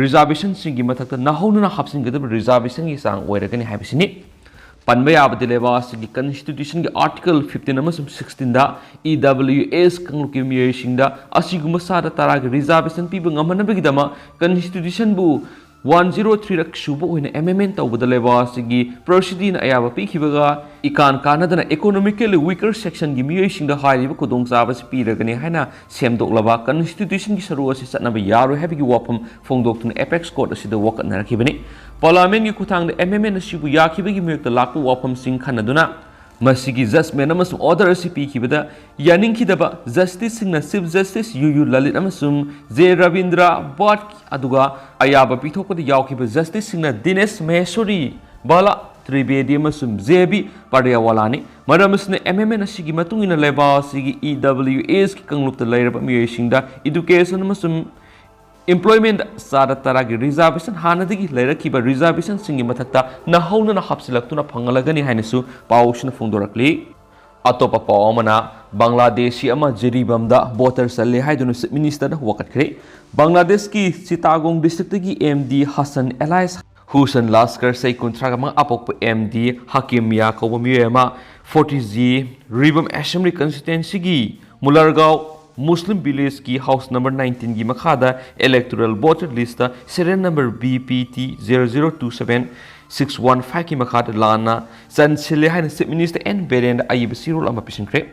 reservation ꯁꯤꯡꯒꯤ ꯃꯊꯛꯇ ꯅꯧꯍꯧꯅꯅ ꯍꯥꯞꯆꯤꯟꯒꯗꯕ reservation ꯒꯤ ꯆꯥꯡ ꯑꯣꯏꯔꯒꯅꯤ ꯍꯥꯏꯕꯁꯤꯅꯤ꯫ ꯄꯟꯕ ꯌꯥꯕꯗꯤ, ꯂꯩꯕꯥꯛ ꯑꯁꯤꯒꯤ constitution ꯒꯤ article fifteen ꯑꯃꯁꯨꯡ sixteen ꯗ E W S ꯀꯥꯡꯂꯨꯞꯀꯤ ꯃꯤꯑꯣꯏꯁꯤꯡꯗ ꯑꯁꯤꯒꯨꯝꯕ ꯆꯥꯗ ꯇꯔꯥꯒꯤ reservation ꯄꯤꯕ ꯉꯝꯍꯟꯅꯕꯒꯤꯗꯃꯛ constitution ꯕꯨ one zero three ꯔꯛ ꯁꯨꯕ ꯑꯣꯏꯅ amendment ꯇꯧꯕꯗ ꯂꯩꯕꯥꯛ ꯑꯁꯤꯒꯤ ꯄ꯭ꯔꯁꯤꯗꯤꯅ ꯑꯌꯥꯕ ꯄꯤꯈꯤꯕꯒ ꯏꯀꯥꯟ ꯀꯥꯟꯅꯗꯅ economically weaker section ꯒꯤ ꯃꯤꯑꯣꯏꯁꯤꯡꯗ ꯍꯥꯏꯔꯤꯕ ꯈꯨꯗꯣꯡꯆꯥꯕ ꯑꯁꯤ ꯄꯤꯔꯒꯅꯤ ꯍꯥꯏꯅ ꯁꯦꯝꯗꯣꯛꯂꯕ constitution ꯒꯤ ꯁꯔꯨꯛ ꯑꯁꯤ ꯆꯠꯅꯕ ꯌꯥꯔꯣꯏ ꯍꯥꯏꯕꯒꯤ ꯋꯥꯐꯝ ꯐꯣꯡꯗꯣꯛꯇꯨꯅ Apex Court ꯑꯁꯤꯗ ꯋꯥꯀꯠꯅꯔꯛꯈꯤꯕꯅꯤ꯫ Parliament ꯀꯤ ꯈꯨꯠꯊꯥꯡꯗ amendment ꯑꯁꯤꯕꯨ ꯌꯥꯈꯤꯕꯒꯤ ꯃꯥꯌꯣꯛꯇ ꯂꯥꯛꯄ ꯋꯥꯐꯝꯁꯤꯡ ꯈꯟꯅꯗꯨꯅ ꯃꯁꯤꯒꯤ ꯖꯖꯃꯦꯟ ꯑꯃꯁꯨꯡ ꯑꯣꯔꯗꯔ ꯑꯁꯤ ꯄꯤꯈꯤꯕꯗ ꯌꯥꯅꯤꯡꯈꯤꯗꯕ ꯖꯁꯇꯤꯁꯁꯤꯡꯅ chief justice U U Lalit ꯑꯃꯁꯨꯡ ꯖꯦ ꯔꯕꯤꯟꯗ꯭ꯔ ꯚꯠ, ꯑꯗꯨꯒ ꯑꯌꯥꯕ ꯄꯤꯊꯣꯛꯄꯗ ꯌꯥꯎꯈꯤꯕ ꯖꯁꯇꯤꯁꯁꯤꯡꯅ ꯗꯤꯅꯦꯁ ꯃꯍꯦꯁꯣꯔꯤ, ꯕꯥꯂꯥ ꯇ꯭ꯔꯤꯕꯦꯗꯤ ꯑꯃꯁꯨꯡ ꯖꯦ ꯕꯤ ꯄꯥꯔꯤꯌꯥꯋꯥꯂꯥꯅꯤ꯫ ꯃꯔꯝ ꯑꯁꯤꯅ, ꯑꯦꯃꯦꯟꯃꯦꯟ ꯑꯁꯤꯒꯤ ꯃꯇꯨꯡ ꯏꯟꯅ ꯂꯩꯕꯥꯛ ꯑꯁꯤꯒꯤ ꯏ ꯗꯕ꯭ꯂꯤꯎ ꯑꯦꯁꯀꯤ ꯀꯥꯡꯂꯨꯞꯇ ꯂꯩꯔꯕ ꯃꯤꯑꯣꯏꯁꯤꯡꯗ ꯏꯗꯨꯀꯦꯁꯟ ꯑꯃꯁꯨꯡ ꯏꯝꯄ꯭ꯂꯣꯏꯃꯦꯟꯗ ꯆꯥꯗ ꯇꯔꯥꯒꯤ ꯔꯤꯖꯥꯔꯕꯦꯁꯟ, ꯍꯥꯟꯅꯗꯒꯤ ꯂꯩꯔꯛꯈꯤꯕ ꯔꯤꯖꯥꯔꯕꯦꯁꯟꯁꯤꯡꯒꯤ ꯃꯊꯛꯇ ꯅꯧꯍꯧꯅꯅ ꯍꯥꯞꯆꯤꯜꯂꯛꯇꯨꯅ ꯐꯪꯍꯜꯂꯒꯅꯤ ꯍꯥꯏꯅꯁꯨ ꯄꯥꯎꯁꯤꯅ ꯐꯣꯡꯗꯣꯔꯛꯂꯤ꯫ ꯑꯇꯣꯞꯄ ꯄꯥꯎ ꯑꯃꯅ, ꯕꯪꯒ꯭ꯂꯥꯗꯦꯁꯤ ꯑꯃ ꯖꯤꯔꯤꯕꯥꯝꯗ ꯚꯣꯇꯔ ꯆꯜꯂꯦ ꯍꯥꯏꯗꯨꯅ ꯆꯤꯐ ꯃꯤꯅꯤꯁꯇꯔꯅ ꯋꯥꯀꯠꯈ꯭ꯔꯦ꯫ ꯕꯪꯒ꯭ꯂꯥꯗꯦꯁꯀꯤ ꯆꯤꯇꯥꯒꯣꯡ ꯗꯤꯁꯇ꯭ꯔꯤꯛꯇꯒꯤ ꯑꯦꯝ ꯗꯤ ꯍꯁꯟ ꯑꯦꯂꯥꯏꯁ ꯍꯨꯁꯟ ꯂꯥꯁꯀꯔ, ꯆꯍꯤ ꯀꯨꯟꯊ꯭ꯔꯥꯒ ꯃꯉꯥ, ꯑꯄꯣꯛꯄ ꯑꯦꯝ ꯗꯤ ꯍꯀꯤꯝ ꯃꯤꯌꯥ ꯀꯧꯕ ꯃꯤꯑꯣꯏ ꯑꯃ, ꯐꯣꯔꯇꯤ ꯖꯤ ꯖꯤꯔꯤꯕꯥꯝ ꯑꯦꯁꯦꯝꯕ꯭ꯂꯤ ꯀꯟꯁꯇꯤꯇ꯭ꯋꯦꯟꯁꯤꯒꯤ ꯃꯨꯂꯔꯒꯥꯎ ꯃꯨꯁꯂꯤꯝ ꯚꯤꯂꯦꯖꯀꯤ ꯍꯥꯎꯁ ꯅꯝꯕꯔ ꯅꯥꯏꯟꯇꯤꯟꯒꯤ ꯃꯈꯥꯗ electoral voter list serial number B P T zero zero two seven six one ꯐꯥꯏꯚꯀꯤ ꯃꯈꯥꯗ ꯂꯥꯟꯅ ꯆꯟꯁꯤꯜꯂꯦ ꯍꯥꯏꯅ ꯆꯤꯐ ꯃꯤꯅꯤꯁꯇꯔ ꯑꯦꯟ ꯕꯤꯔꯦꯟꯗ ꯑꯏꯕ ꯆꯦꯔꯣꯜ ꯑꯃ ꯄꯤꯁꯤꯟꯈ꯭ꯔꯦ꯫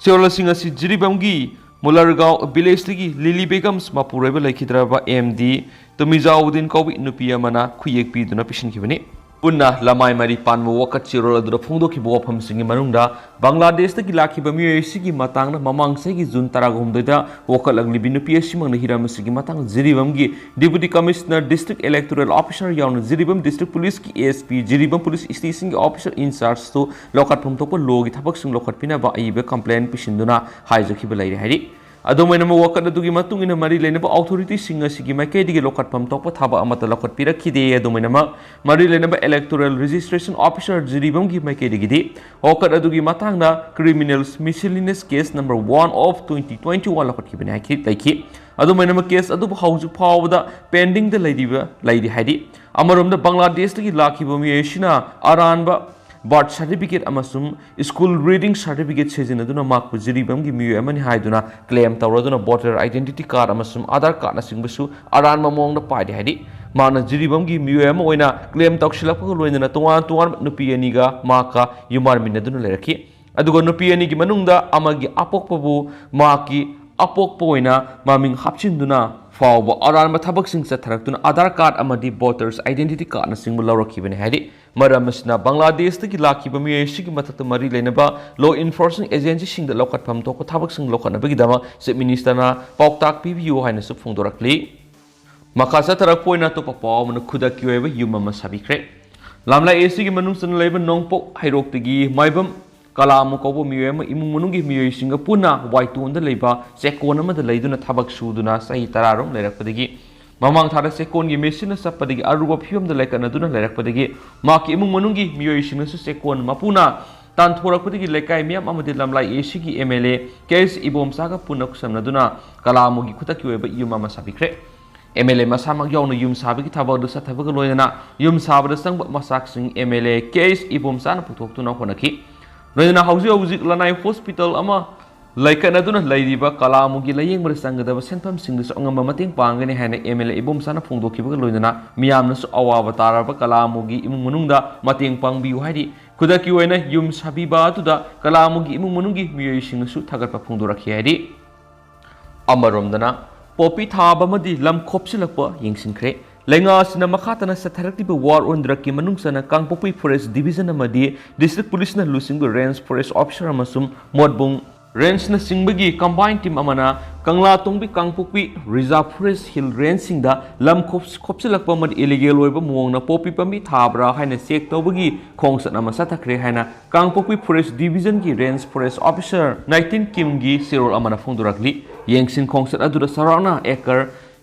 ꯆꯦꯔꯣꯜꯁꯤꯡ ꯑꯁꯤ ꯖꯤꯔꯤꯕꯥꯝꯒꯤ ꯃꯨꯂꯔꯒꯥꯎ ꯚꯤꯂꯦꯖꯇꯒꯤ ꯂꯤꯂꯤ ꯕꯦꯒꯝꯁ ꯃꯄꯨꯔꯣꯏꯕ ꯂꯩꯈꯤꯗ꯭ꯔꯕ ꯑꯦꯝ ꯗꯤ ꯇꯨꯃꯤꯖꯥꯎꯗꯤꯟ ꯀꯧꯕ ꯅꯨꯄꯤ ꯑꯃꯅ ꯈꯨꯠꯌꯦꯛ ꯄꯤꯗꯨꯅ ꯄꯤꯁꯤꯟꯈꯤꯕꯅꯤ꯫ ꯄꯨꯟꯅ ꯂꯃꯥꯏ ꯃꯔꯤ ꯄꯥꯟꯕ ꯋꯥꯀꯠ ꯆꯦꯔꯣꯜ ꯑꯗꯨꯗ ꯐꯣꯡꯗꯣꯛꯈꯤꯕ ꯋꯥꯐꯝꯁꯤꯡꯒꯤ ꯃꯅꯨꯡꯗ ꯕꯪꯒ꯭ꯂꯥꯗꯦꯁꯇꯒꯤ ꯂꯥꯛꯈꯤꯕ ꯃꯤꯑꯣꯏ ꯑꯁꯤꯒꯤ ꯃꯇꯥꯡꯗ ꯃꯃꯥꯡ ꯆꯍꯤꯒꯤ ꯖꯨꯟ ꯇꯔꯥꯍꯨꯝꯗꯣꯏꯗ ꯋꯥꯀꯠꯂꯛꯂꯤꯕꯤ ꯅꯨꯄꯤ ꯑꯁꯤꯃꯛꯅ ꯍꯤꯔꯝ ꯑꯁꯤꯒꯤ ꯃꯇꯥꯡꯗ ꯖꯤꯔꯤꯕꯥꯝꯒꯤ deputy commissioner, district electoral officer ꯌꯥꯎꯅ ꯖꯤꯔꯤꯕꯥꯝ ꯗꯤꯁꯇ꯭ꯔꯤꯛ ꯄꯨꯂꯤꯁꯀꯤ ꯑꯦꯁ ꯄꯤ, ꯖꯤꯔꯤꯕꯥꯝ ꯄꯨꯂꯤꯁ ꯁ꯭ꯇꯦꯁꯟꯒꯤ ꯑꯣꯐꯤꯁꯥꯔ ꯏꯟꯆꯥꯔꯖꯇꯨ ꯂꯧꯈꯠꯐꯝ ꯊꯣꯛꯄ ꯂꯣꯒꯤ ꯊꯕꯛꯁꯤꯡ ꯂꯧꯈꯠꯄꯤꯅꯕ ꯑꯏꯕ ꯀꯝꯄ꯭ꯂꯦꯟ ꯄꯤꯁꯤꯟꯗꯨꯅ ꯍꯥꯏꯖꯈꯤꯕ ꯂꯩꯔꯦ ꯍꯥꯏꯔꯤ꯫ ꯑꯗꯨꯝ ꯑꯣꯏꯅꯃꯛ, ꯋꯥꯀꯠ ꯑꯗꯨꯒꯤ ꯃꯇꯨꯡ ꯏꯟꯅ ꯃꯔꯤ ꯂꯩꯅꯕ ꯑꯣꯊꯣꯔꯤꯇꯤꯁꯤꯡ ꯑꯁꯤꯒꯤ ꯃꯥꯏꯀꯩꯗꯒꯤ ꯂꯧꯈꯠꯐꯝ ꯊꯣꯛꯄ ꯊꯕꯛ ꯑꯃꯠꯇ ꯂꯧꯈꯠꯄꯤꯔꯛꯈꯤꯗꯦ꯫ ꯑꯗꯨꯝ ꯑꯣꯏꯅꯃꯛ, ꯃꯔꯤ ꯂꯩꯅꯕ ꯏꯂꯦꯛꯇꯣꯔꯦꯜ ꯔꯦꯖꯤꯁꯇ꯭ꯔꯦꯁꯟ ꯑꯣꯐꯤꯁꯥꯔ ꯖꯤꯔꯤꯕꯥꯝꯒꯤ ꯃꯥꯏꯀꯩꯗꯒꯤꯗꯤ ꯋꯥꯀꯠ ꯑꯗꯨꯒꯤ ꯃꯇꯥꯡꯗ criminals miscellaneous case number one of twenty twenty one ꯂꯧꯈꯠꯈꯤꯕꯅꯤ ꯍꯥꯏꯈꯤ, ꯂꯩꯈꯤ꯫ ꯑꯗꯨꯝ ꯑꯣꯏꯅꯃꯛ, ꯀꯦꯁ ꯑꯗꯨꯕꯨ ꯍꯧꯖꯤꯛ ꯐꯥꯎꯕꯗ ꯄꯦꯟꯗꯤꯡꯗ ꯂꯩꯔꯤꯕ, ꯂꯩꯔꯤ ꯍꯥꯏꯔꯤ꯫ ꯑꯃꯔꯣꯝꯗ, ꯕꯪꯒ꯭ꯂꯥꯗꯦꯁꯇꯒꯤ ꯂꯥꯛꯈꯤꯕ ꯃꯤꯑꯣꯏ ꯑꯁꯤꯅ ꯑꯔꯥꯟꯕ ꯕꯥꯔꯊ ꯁꯥꯔꯇꯤꯐꯤꯀꯦꯠ ꯑꯃꯁꯨꯡ ꯁ꯭ꯀꯨꯜ ꯔꯤꯗꯤꯡ ꯁꯥꯔꯇꯤꯐꯤꯀꯦꯠ ꯁꯤꯖꯤꯟꯅꯗꯨꯅ ꯃꯍꯥꯛꯄꯨ ꯖꯤꯔꯤꯕꯥꯝꯒꯤ ꯃꯤꯑꯣꯏ ꯑꯃꯅꯤ ꯍꯥꯏꯗꯨꯅ ꯀ꯭ꯂꯦꯝ ꯇꯧꯔꯗꯨꯅ ꯚꯣꯇꯔ ꯑꯥꯏꯗꯦꯟꯇꯤꯇꯤ ꯀꯥꯔꯗ ꯑꯃꯁꯨꯡ ꯑꯥꯙꯥꯔ ꯀꯥꯔꯗꯅꯆꯤꯡꯕꯁꯨ ꯑꯔꯥꯟꯕ ꯃꯑꯣꯡꯗ ꯄꯥꯏꯔꯤ ꯍꯥꯏꯔꯤ꯫ ꯃꯍꯥꯛꯅ ꯖꯤꯔꯤꯕꯥꯝꯒꯤ ꯃꯤꯑꯣꯏ ꯑꯃ ꯑꯣꯏꯅ ꯀ꯭ꯂꯦꯝ ꯇꯧꯁꯤꯜꯂꯛꯄꯒ ꯂꯣꯏꯅꯅ ꯇꯣꯉꯥꯟ ꯇꯣꯉꯥꯟꯕ ꯅꯨꯄꯤ ꯑꯅꯤꯒ ꯃꯍꯥꯛꯀ ꯌꯨꯝꯕꯥꯟꯃꯤꯟꯅꯗꯨꯅ ꯂꯩꯔꯛꯈꯤ꯫ ꯑꯗꯨꯒ ꯅꯨꯄꯤ ꯑꯅꯤꯒꯤ ꯃꯅꯨꯡꯗ ꯑꯃꯒꯤ ꯑꯄꯣꯛꯄꯕꯨ ꯃꯍꯥꯛꯀꯤ ꯑꯄꯣꯛꯄ ꯑꯣꯏꯅ ꯃꯃꯤꯡ ꯍꯥꯞꯆꯤꯟꯗꯨꯅ ꯐꯥꯎꯕ ꯑꯔꯥꯟꯕ ꯊꯕꯛꯁꯤꯡ ꯆꯠꯊꯔꯛꯇꯨꯅ ꯑꯥꯙꯥꯔ ꯀꯥꯔꯗ ꯑꯃꯗꯤ ꯚꯣꯇꯔꯁ ꯑꯥꯏꯗꯦꯟꯇꯤꯇꯤ ꯀꯥꯔꯗꯅꯆꯤꯡꯕ ꯂꯧꯔꯛꯈꯤꯕꯅꯤ ꯍꯥꯏꯔꯤ꯫ ꯃꯔꯝ ꯑꯁꯤꯅ ꯕꯪꯒ꯭ꯂꯥꯗꯦꯁꯇꯒꯤ ꯂꯥꯛꯈꯤꯕ ꯃꯤꯑꯣꯏ ꯑꯁꯤꯒꯤ ꯃꯊꯛꯇ ꯃꯔꯤ ꯂꯩꯅꯕ ꯂꯣ ꯏꯟꯐꯣꯔꯁꯤꯡ ꯑꯦꯖꯦꯟꯁꯤꯁꯤꯡꯗ ꯂꯧꯈꯠꯐꯝ ꯊꯣꯛꯄ ꯊꯕꯛꯁꯤꯡ ꯂꯧꯈꯠꯅꯕꯒꯤꯗꯃꯛ ꯆꯤꯐ ꯃꯤꯅꯤꯁꯇꯔꯅ ꯄꯥꯎꯇꯥꯛ ꯄꯤꯕꯤꯌꯨ ꯍꯥꯏꯅꯁꯨ ꯐꯣꯡꯗꯣꯔꯛꯂꯤ꯫ ꯃꯈꯥ ꯆꯠꯊꯔꯛꯄ ꯑꯣꯏꯅ ꯑꯇꯣꯞꯄ ꯄꯥꯎ ꯑꯃꯅ ꯈꯨꯗꯛꯀꯤ ꯑꯣꯏꯕ ꯌꯨꯝ ꯑꯃ ꯁꯥꯕꯤꯈ꯭ꯔꯦ꯫ ꯂꯝꯂꯥꯏ ꯑꯦꯁꯤꯒꯤ ꯃꯅꯨꯡ ꯆꯟꯅ ꯂꯩꯕ ꯅꯣꯡꯄꯣꯛ ꯍꯩꯔꯣꯛꯇꯒꯤ ꯃꯥꯏꯕꯝ ꯀꯂꯥꯃꯨ ꯀꯧꯕ ꯃꯤꯑꯣꯏ ꯑꯃ ꯏꯃꯨꯡ ꯃꯅꯨꯡꯒꯤ ꯃꯤꯑꯣꯏꯁꯤꯡꯒ ꯄꯨꯟꯅ ꯋꯥꯏꯇꯣꯟꯗ ꯂꯩꯕ ꯆꯦꯛꯀꯣꯟ ꯑꯃꯗ ꯂꯩꯗꯨꯅ ꯊꯕꯛ ꯁꯨꯗꯨꯅ ꯆꯍꯤ ꯇꯔꯥꯔꯣꯝ ꯂꯩꯔꯛꯄꯗꯒꯤ ꯃꯃꯥꯡ ꯊꯥꯗ ꯆꯦꯛꯀꯣꯟꯒꯤ ꯃꯦꯁꯤꯟꯅ ꯆꯞꯄꯗꯒꯤ ꯑꯔꯨꯕ ꯐꯤꯕꯝꯗ ꯂꯩꯀꯠꯅꯗꯨꯅ ꯂꯩꯔꯛꯄꯗꯒꯤ ꯃꯍꯥꯛꯀꯤ ꯏꯃꯨꯡ ꯃꯅꯨꯡꯒꯤ ꯃꯤꯑꯣꯏꯁꯤꯡꯅꯁꯨ ꯆꯦꯛꯀꯣꯟ ꯃꯄꯨꯅ ꯇꯥꯟꯊꯣꯔꯛꯄꯗꯒꯤ ꯂꯩꯀꯥꯏ ꯃꯤꯌꯥꯝ ꯑꯃꯗꯤ ꯂꯝꯂꯥꯏ ꯑꯦꯁꯤꯒꯤ ꯑꯦꯝ ꯑꯦꯜ ꯑꯦ ꯀꯦ ꯑꯦꯁ ꯏꯕꯣꯝꯆꯥꯒ ꯄꯨꯟꯅ ꯈꯨꯠꯁꯝꯅꯗꯨꯅ ꯀꯂꯥꯃꯨꯒꯤ ꯈꯨꯗꯛꯀꯤ ꯑꯣꯏꯕ ꯌꯨꯝ ꯑꯃ ꯁꯥꯕꯤꯈ꯭ꯔꯦ꯫ ꯑꯦꯝ ꯑꯦꯜ ꯑꯦ ꯃꯁꯥꯃꯛ ꯌꯥꯎꯅ ꯌꯨꯝ ꯁꯥꯕꯒꯤ ꯊꯕꯛ ꯑꯗꯨ ꯆꯠꯊꯕꯒ ꯂꯣꯏꯅꯅ ꯌꯨꯝ ꯁꯥꯕꯗ ꯆꯪꯕ ꯃꯆꯥꯛꯁꯤꯡ ꯑꯦꯝ ꯑꯦꯜ ꯑꯦ ꯀꯦ ꯑꯦꯁ ꯏꯕꯣꯝꯆꯥꯅ ꯄꯨꯊꯣꯛꯇꯨꯅ ꯍꯣꯠꯅꯈꯤ꯫ ꯂꯣꯏꯅꯅ ꯍꯧꯖꯤꯛ ꯍꯧꯖꯤꯛ ꯂꯅꯥꯏ ꯍꯣꯁꯄꯤꯇꯥꯜ ꯑꯃ ꯂꯩꯀꯠꯅꯗꯨꯅ ꯂꯩꯔꯤꯕ ꯀꯂꯥꯃꯨꯒꯤ ꯂꯥꯌꯦꯡꯕꯗ ꯆꯪꯒꯗꯕ ꯁꯦꯟꯐꯝꯁꯤꯡꯗꯁꯨ ꯑꯉꯝꯕ ꯃꯇꯦꯡ ꯄꯥꯡꯒꯅꯤ ꯍꯥꯏꯅ ꯑꯦꯝ ꯑꯦꯜ ꯑꯦ ꯏꯕꯣꯝꯆꯥꯅ ꯐꯣꯡꯗꯣꯛꯈꯤꯕꯒ ꯂꯣꯏꯅꯅ ꯃꯤꯌꯥꯝꯅꯁꯨ ꯑꯋꯥꯕ ꯇꯥꯔꯕ ꯀꯂꯥꯃꯨꯒꯤ ꯏꯃꯨꯡ ꯃꯅꯨꯡꯗ ꯃꯇꯦꯡ ꯄꯥꯡꯕꯤꯌꯨ ꯍꯥꯏꯔꯤ꯫ ꯈꯨꯗꯛꯀꯤ ꯑꯣꯏꯅ ꯌꯨꯝ ꯁꯥꯕꯤꯕ ꯑꯗꯨꯗ ꯀꯂꯥꯃꯨꯒꯤ ꯏꯃꯨꯡ ꯃꯅꯨꯡꯒꯤ ꯃꯤꯑꯣꯏꯁꯤꯡꯅꯁꯨ ꯊꯥꯒꯠꯄ ꯐꯣꯡꯗꯣꯔꯛꯈꯤ ꯍꯥꯏꯔꯤ꯫ ꯑꯃꯔꯣꯝꯗꯅ ꯄꯣꯄꯤ ꯊꯥꯕ ꯑꯃꯗꯤ ꯂꯝ ꯈꯣꯞꯆꯤꯜꯂꯛꯄ ꯌꯦꯡꯁꯤꯟꯈ꯭ꯔꯦ꯫ ꯂꯩꯉꯥꯛ ꯑꯁꯤꯅ ꯃꯈꯥ ꯇꯥꯅ ꯆꯠꯊꯔꯛꯂꯤꯕ war on drugꯀꯤ ꯃꯅꯨꯡ ꯆꯟꯅ ꯀꯥꯡꯄꯣꯛꯄꯤ forest division ꯑꯃꯗꯤ district policeꯅ ꯂꯨꯆꯤꯡꯕ range forest officer ꯑꯃꯁꯨꯡ ꯃꯣꯠꯕꯨꯡ rangeꯅꯆꯤꯡꯕꯒꯤ combine team ꯑꯃꯅ ꯀꯪꯂꯥ ꯇꯣꯡꯕꯤ ꯀꯥꯡꯄꯣꯛꯄꯤ reserve forest hill rangeꯁꯤꯡꯗ ꯂꯝ ꯈꯣꯞ-, ꯈꯣꯞꯆꯤꯜꯂꯛꯄ ꯑꯃꯗꯤ illegal ꯑꯣꯏꯕ ꯃꯑꯣꯡꯗ ꯄꯣꯄꯤ ꯄꯥꯝꯕꯤ ꯊꯥꯕ꯭ꯔꯥ ꯍꯥꯏꯅ check ꯇꯧꯕꯒꯤ ꯈꯣꯡꯆꯠ ꯑꯃ ꯆꯠꯊꯈ꯭ꯔꯦ ꯍꯥꯏꯅ ꯀꯥꯡꯄꯣꯛꯄꯤ forest divisionꯒꯤ range forest officer ꯅꯥꯏꯇꯤꯟ ꯀꯤꯝꯒꯤ ꯆꯦꯔꯣꯜ ꯑꯃꯅ ꯐꯣꯡꯗꯣꯔꯛꯂꯤ꯫ ꯌꯦꯡꯁꯤꯟ ꯈꯣꯡꯆꯠ ꯑꯗꯨꯗ ꯆꯥꯎꯔꯥꯛꯅ acre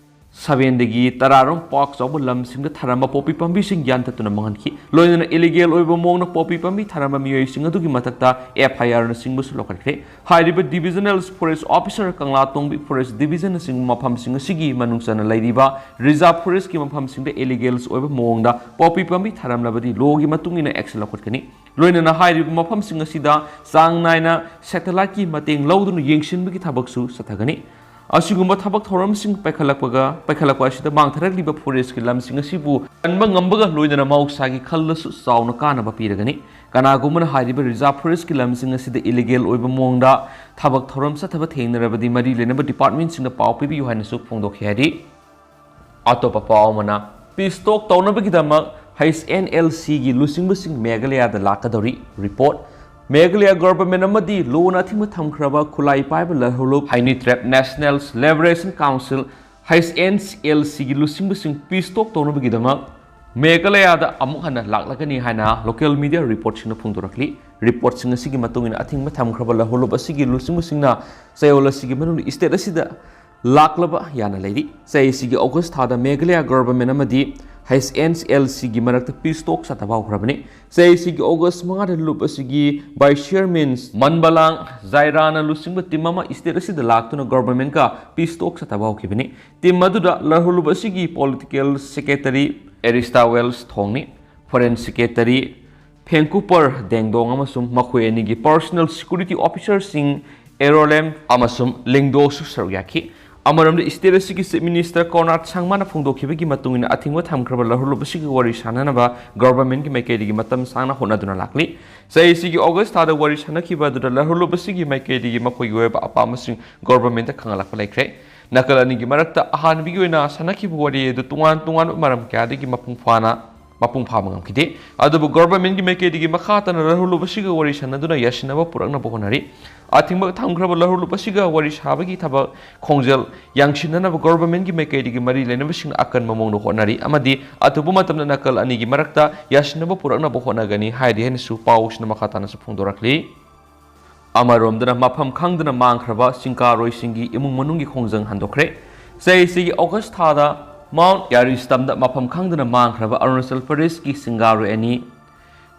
ꯁꯚꯦꯟꯗꯒꯤ ꯇꯔꯥꯔꯣꯝ ꯄꯥꯛ ꯆꯥꯎꯕ ꯂꯝꯁꯤꯡꯗ ꯊꯥꯔꯝꯕ ꯄꯣꯄꯤ ꯄꯥꯝꯕꯤꯁꯤꯡ ꯌꯥꯟꯊꯠꯇꯨꯅ ꯃꯥꯡꯍꯟꯈꯤ꯫ ꯂꯣꯏꯅꯅ illegal ꯑꯣꯏꯕ ꯃꯑꯣꯡꯗ ꯄꯣꯄꯤ ꯄꯥꯝꯕꯤ ꯊꯥꯔꯝꯕ ꯃꯤꯑꯣꯏꯁꯤꯡ ꯑꯗꯨꯒꯤ ꯃꯊꯛꯇ F I Rꯅꯆꯤꯡꯕꯁꯨ ꯂꯧꯈꯠꯈ꯭ꯔꯦ꯫ ꯍꯥꯏꯔꯤꯕ divisional forest officer, ꯀꯪꯂꯥ ꯇꯣꯡꯕꯤ forest divisionꯅꯆꯤꯡꯕ ꯃꯐꯝꯁꯤꯡ ꯑꯁꯤꯒꯤ ꯃꯅꯨꯡ ꯆꯟꯅ ꯂꯩꯔꯤꯕ reserve forestꯀꯤ ꯃꯐꯝꯁꯤꯡꯗ illegal ꯑꯣꯏꯕ ꯃꯑꯣꯡꯗ ꯄꯣꯄꯤ ꯄꯥꯝꯕꯤ ꯊꯥꯔꯝꯂꯕꯗꯤ lawꯒꯤ ꯃꯇꯨꯡ ꯏꯟꯅ action ꯂꯧꯈꯠꯀꯅꯤ꯫ ꯂꯣꯏꯅꯅ ꯍꯥꯏꯔꯤꯕ ꯃꯐꯝꯁꯤꯡ ꯑꯁꯤꯗ ꯆꯥꯡ ꯅꯥꯏꯅ satelliteꯀꯤ ꯃꯇꯦꯡ ꯂꯧꯗꯨꯅ ꯌꯦꯡꯁꯤꯟꯕꯒꯤ ꯊꯕꯛꯁꯨ ꯆꯠꯊꯒꯅꯤ꯫ ꯑꯁꯤꯒꯨꯝꯕ ꯊꯕꯛ ꯊꯧꯔꯝꯁꯤꯡ ꯄꯥꯏꯈꯠꯂꯛꯄꯒ, ꯄꯥꯏꯈꯠꯂꯛꯄ ꯑꯁꯤꯗ ꯃꯥꯡꯊꯔꯛꯂꯤꯕ forestꯀꯤ ꯂꯝꯁꯤꯡ ꯑꯁꯤꯕꯨ ꯀꯟꯕ ꯉꯝꯕꯒ ꯂꯣꯏꯅꯅ ꯃꯍꯧꯁꯥꯒꯤ ꯈꯜꯗꯁꯨ ꯆꯥꯎꯅ ꯀꯥꯟꯅꯕ ꯄꯤꯔꯒꯅꯤ꯫ ꯀꯅꯥꯒꯨꯝꯕꯅ ꯍꯥꯏꯔꯤꯕ reserve forestꯀꯤ ꯂꯝꯁꯤꯡ ꯑꯁꯤꯗ illegal ꯑꯣꯏꯕ ꯃꯑꯣꯡꯗ ꯊꯕꯛ ꯊꯧꯔꯝ ꯆꯠꯊꯕ ꯊꯦꯡꯅꯔꯕꯗꯤ ꯃꯔꯤ ꯂꯩꯅꯕ departmentꯁꯤꯡꯗ ꯄꯥꯎ ꯄꯤꯕꯤꯌꯨ ꯍꯥꯏꯅꯁꯨ ꯐꯣꯡꯗꯣꯛꯈꯤ ꯍꯥꯏꯔꯤ꯫ ꯑꯇꯣꯞꯄ ꯄꯥꯎ ꯑꯃꯅ, peace talk ꯇꯧꯅꯕꯒꯤꯗꯃꯛ H N L Cꯒꯤ ꯂꯨꯆꯤꯡꯕꯁꯤꯡ ꯃꯦꯘꯥꯂꯌꯥꯗ ꯂꯥꯛꯀꯗꯧꯔꯤ꯫ Report, ꯃꯦꯘꯥꯂꯌꯥ government ꯑꯃꯗꯤ ꯂꯣꯅ ꯑꯊꯤꯡꯕ ꯊꯝꯈ꯭ꯔꯕ ꯈꯨꯠꯂꯥꯏ ꯄꯥꯏꯕ ꯂꯍꯨꯂꯨꯞ Hani Trape National Liberation Council, H N L Cꯒꯤ ꯂꯨꯆꯤꯡꯕꯁꯤꯡ peace talk ꯇꯧꯅꯕꯒꯤꯗꯃꯛ ꯃꯦꯘꯥꯂꯌꯥꯗ ꯑꯃꯨꯛ ꯍꯟꯅ ꯂꯥꯛꯂꯒꯅꯤ ꯍꯥꯏꯅ local media reportꯁꯤꯡꯅ ꯐꯣꯡꯗꯣꯔꯛꯂꯤ꯫ Reportꯁꯤꯡ ꯑꯁꯤꯒꯤ ꯃꯇꯨꯡ ꯏꯟꯅ, ꯑꯊꯤꯡꯕ ꯊꯝꯈ꯭ꯔꯕ ꯂꯍꯨꯂꯨꯞ ꯑꯁꯤꯒꯤ ꯂꯨꯆꯤꯡꯕꯁꯤꯡꯅ ꯆꯌꯣꯜ ꯑꯁꯤꯒꯤ ꯃꯅꯨꯡꯗ state ꯑꯁꯤꯗ ꯂꯥꯛꯂꯕ ꯌꯥꯅ ꯂꯩꯔꯤ꯫ ꯆꯍꯤꯁꯤꯒꯤ August ꯊꯥꯗ ꯃꯦꯘꯥꯂꯌꯥ government ꯑꯃꯗꯤ H N L Cꯒꯤ ꯃꯔꯛꯇ peace talk ꯆꯠꯊꯕ ꯍꯧꯈ꯭ꯔꯕꯅꯤ꯫ ꯆꯍꯤꯁꯤꯒꯤ August ꯃꯉꯥꯗ ꯂꯨꯞ ꯑꯁꯤꯒꯤ vice chairman ꯃꯟꯕꯂꯥꯡ ꯖꯥꯏꯔꯥꯅ ꯂꯨꯆꯤꯡꯕ team ꯑꯃ state ꯑꯁꯤꯗ ꯂꯥꯛꯇꯨꯅ governmentꯀ peace talk ꯆꯠꯊꯕ ꯍꯧꯈꯤꯕꯅꯤ꯫ Team ꯑꯗꯨꯗ ꯂꯍꯨꯂꯨꯞ ꯑꯁꯤꯒꯤ political secretary ꯑꯦꯔꯤꯁꯇꯥ ꯋꯦꯜꯁ ꯊꯣꯡꯅꯤ, foreign secretary ꯐꯦꯡꯀꯨꯄꯔ ꯗꯦꯡꯗꯣꯡ ꯑꯃꯁꯨꯡ ꯃꯈꯣꯏ ꯑꯅꯤꯒꯤ personal security officerꯁꯤꯡ ꯑꯦꯔꯣꯂꯦꯝ ꯑꯃꯁꯨꯡ ꯂꯤꯡꯗꯣꯁꯨ ꯁꯔꯨꯛ ꯌꯥꯈꯤ꯫ ꯑꯃꯔꯣꯝꯗ, state ꯑꯁꯤꯒꯤ Chief Minister ꯀꯣꯅꯔꯥꯗ ꯁꯪꯃꯥꯅ ꯐꯣꯡꯗꯣꯛꯈꯤꯕꯒꯤ ꯃꯇꯨꯡ ꯏꯟꯅ, ꯑꯊꯤꯡꯕ ꯊꯝꯈ꯭ꯔꯕ ꯂꯍꯨꯂꯨꯞ ꯑꯁꯤꯒꯤ ꯋꯥꯔꯤ ꯁꯥꯅꯅꯕ governmentꯀꯤ ꯃꯥꯏꯀꯩꯗꯒꯤ ꯃꯇꯝ ꯁꯥꯡꯅ ꯍꯣꯠꯅꯗꯨꯅ ꯂꯥꯛꯂꯤ꯫ ꯆꯍꯤꯁꯤꯒꯤ August ꯊꯥꯗ ꯋꯥꯔꯤ ꯁꯥꯅꯈꯤꯕ ꯑꯗꯨꯗ ꯂꯍꯨꯂꯨꯞ ꯑꯁꯤꯒꯤ ꯃꯥꯏꯀꯩꯗꯒꯤ ꯃꯈꯣꯏꯒꯤ ꯑꯣꯏꯕ ꯑꯄꯥꯝꯕꯁꯤꯡ governmentꯇ ꯈꯪꯍꯜꯂꯛꯄ ꯂꯩꯈ꯭ꯔꯦ꯫ ꯅꯥꯀꯜ ꯑꯅꯤꯒꯤ ꯃꯔꯛꯇ ꯑꯍꯥꯟꯕꯒꯤ ꯑꯣꯏꯅ ꯁꯥꯟꯅꯈꯤꯕ ꯋꯥꯔꯤ ꯑꯗꯨ ꯇꯣꯉꯥꯟ ꯇꯣꯉꯥꯟꯕ ꯃꯔꯝ ꯀꯌꯥꯗꯒꯤ ꯃꯄꯨꯡ ꯐꯥꯅ, ꯃꯄꯨꯡ ꯐꯥꯕ ꯉꯝꯈꯤꯗꯦ꯫ ꯑꯗꯨꯕꯨ governmentꯀꯤ ꯃꯥꯏꯀꯩꯗꯒꯤ ꯃꯈꯥ ꯇꯥꯅ ꯂꯍꯨꯂꯨꯞ ꯑꯁꯤꯒ ꯋꯥꯔꯤ ꯁꯥꯟꯅꯗꯨꯅ ꯌꯥꯁꯤꯟꯅꯕ ꯄꯨꯔꯛꯅꯕ ꯍꯣꯠꯅꯔꯤ꯫ ꯑꯊꯤꯡꯕ ꯊꯝꯈ꯭ꯔꯕ ꯂꯍꯨꯂꯨꯞ ꯑꯁꯤꯒ ꯋꯥꯔꯤ ꯁꯥꯕꯒꯤ ꯊꯕꯛ ꯈꯣꯡꯖꯦꯜ ꯌꯥꯡꯁꯤꯟꯅꯅꯕ governmentꯀꯤ ꯃꯥꯏꯀꯩꯗꯒꯤ ꯃꯔꯤ ꯂꯩꯅꯕꯁꯤꯡꯅ ꯑꯀꯟꯕ ꯃꯑꯣꯡꯗ ꯍꯣꯠꯅꯔꯤ ꯑꯃꯗꯤ ꯑꯊꯨꯕ ꯃꯇꯝꯗ ꯅꯥꯀꯜ ꯑꯅꯤꯒꯤ ꯃꯔꯛꯇ ꯌꯥꯁꯤꯟꯅꯕ ꯄꯨꯔꯛꯅꯕ ꯍꯣꯠꯅꯒꯅꯤ ꯍꯥꯏꯔꯤ ꯍꯥꯏꯅꯁꯨ ꯄꯥꯎꯁꯤꯅ ꯃꯈꯥ ꯇꯥꯅꯁꯨ ꯐꯣꯡꯗꯣꯔꯛꯂꯤ꯫ ꯑꯃꯔꯣꯝꯗꯅ, ꯃꯐꯝ ꯈꯪꯗꯅ ꯃꯥꯡꯈ꯭ꯔꯕ ꯆꯤꯡꯀꯥꯔꯣꯏꯁꯤꯡꯒꯤ ꯏꯃꯨꯡ ꯃꯅꯨꯡꯒꯤ ꯈꯣꯡꯖꯪ ꯍꯟꯗꯣꯛꯈ꯭ꯔꯦ꯫ ꯆꯍꯤꯁꯤꯒꯤ August ꯊꯥꯗ Mount Yaristamꯗ ꯃꯐꯝ ꯈꯪꯗꯅ ꯃꯥꯡꯈ꯭ꯔꯕ ꯑꯔꯨꯅꯥꯆꯜ ꯄ꯭ꯔꯗꯦꯁꯀꯤ ꯆꯤꯡꯀꯥꯔꯣꯏ ꯑꯅꯤ,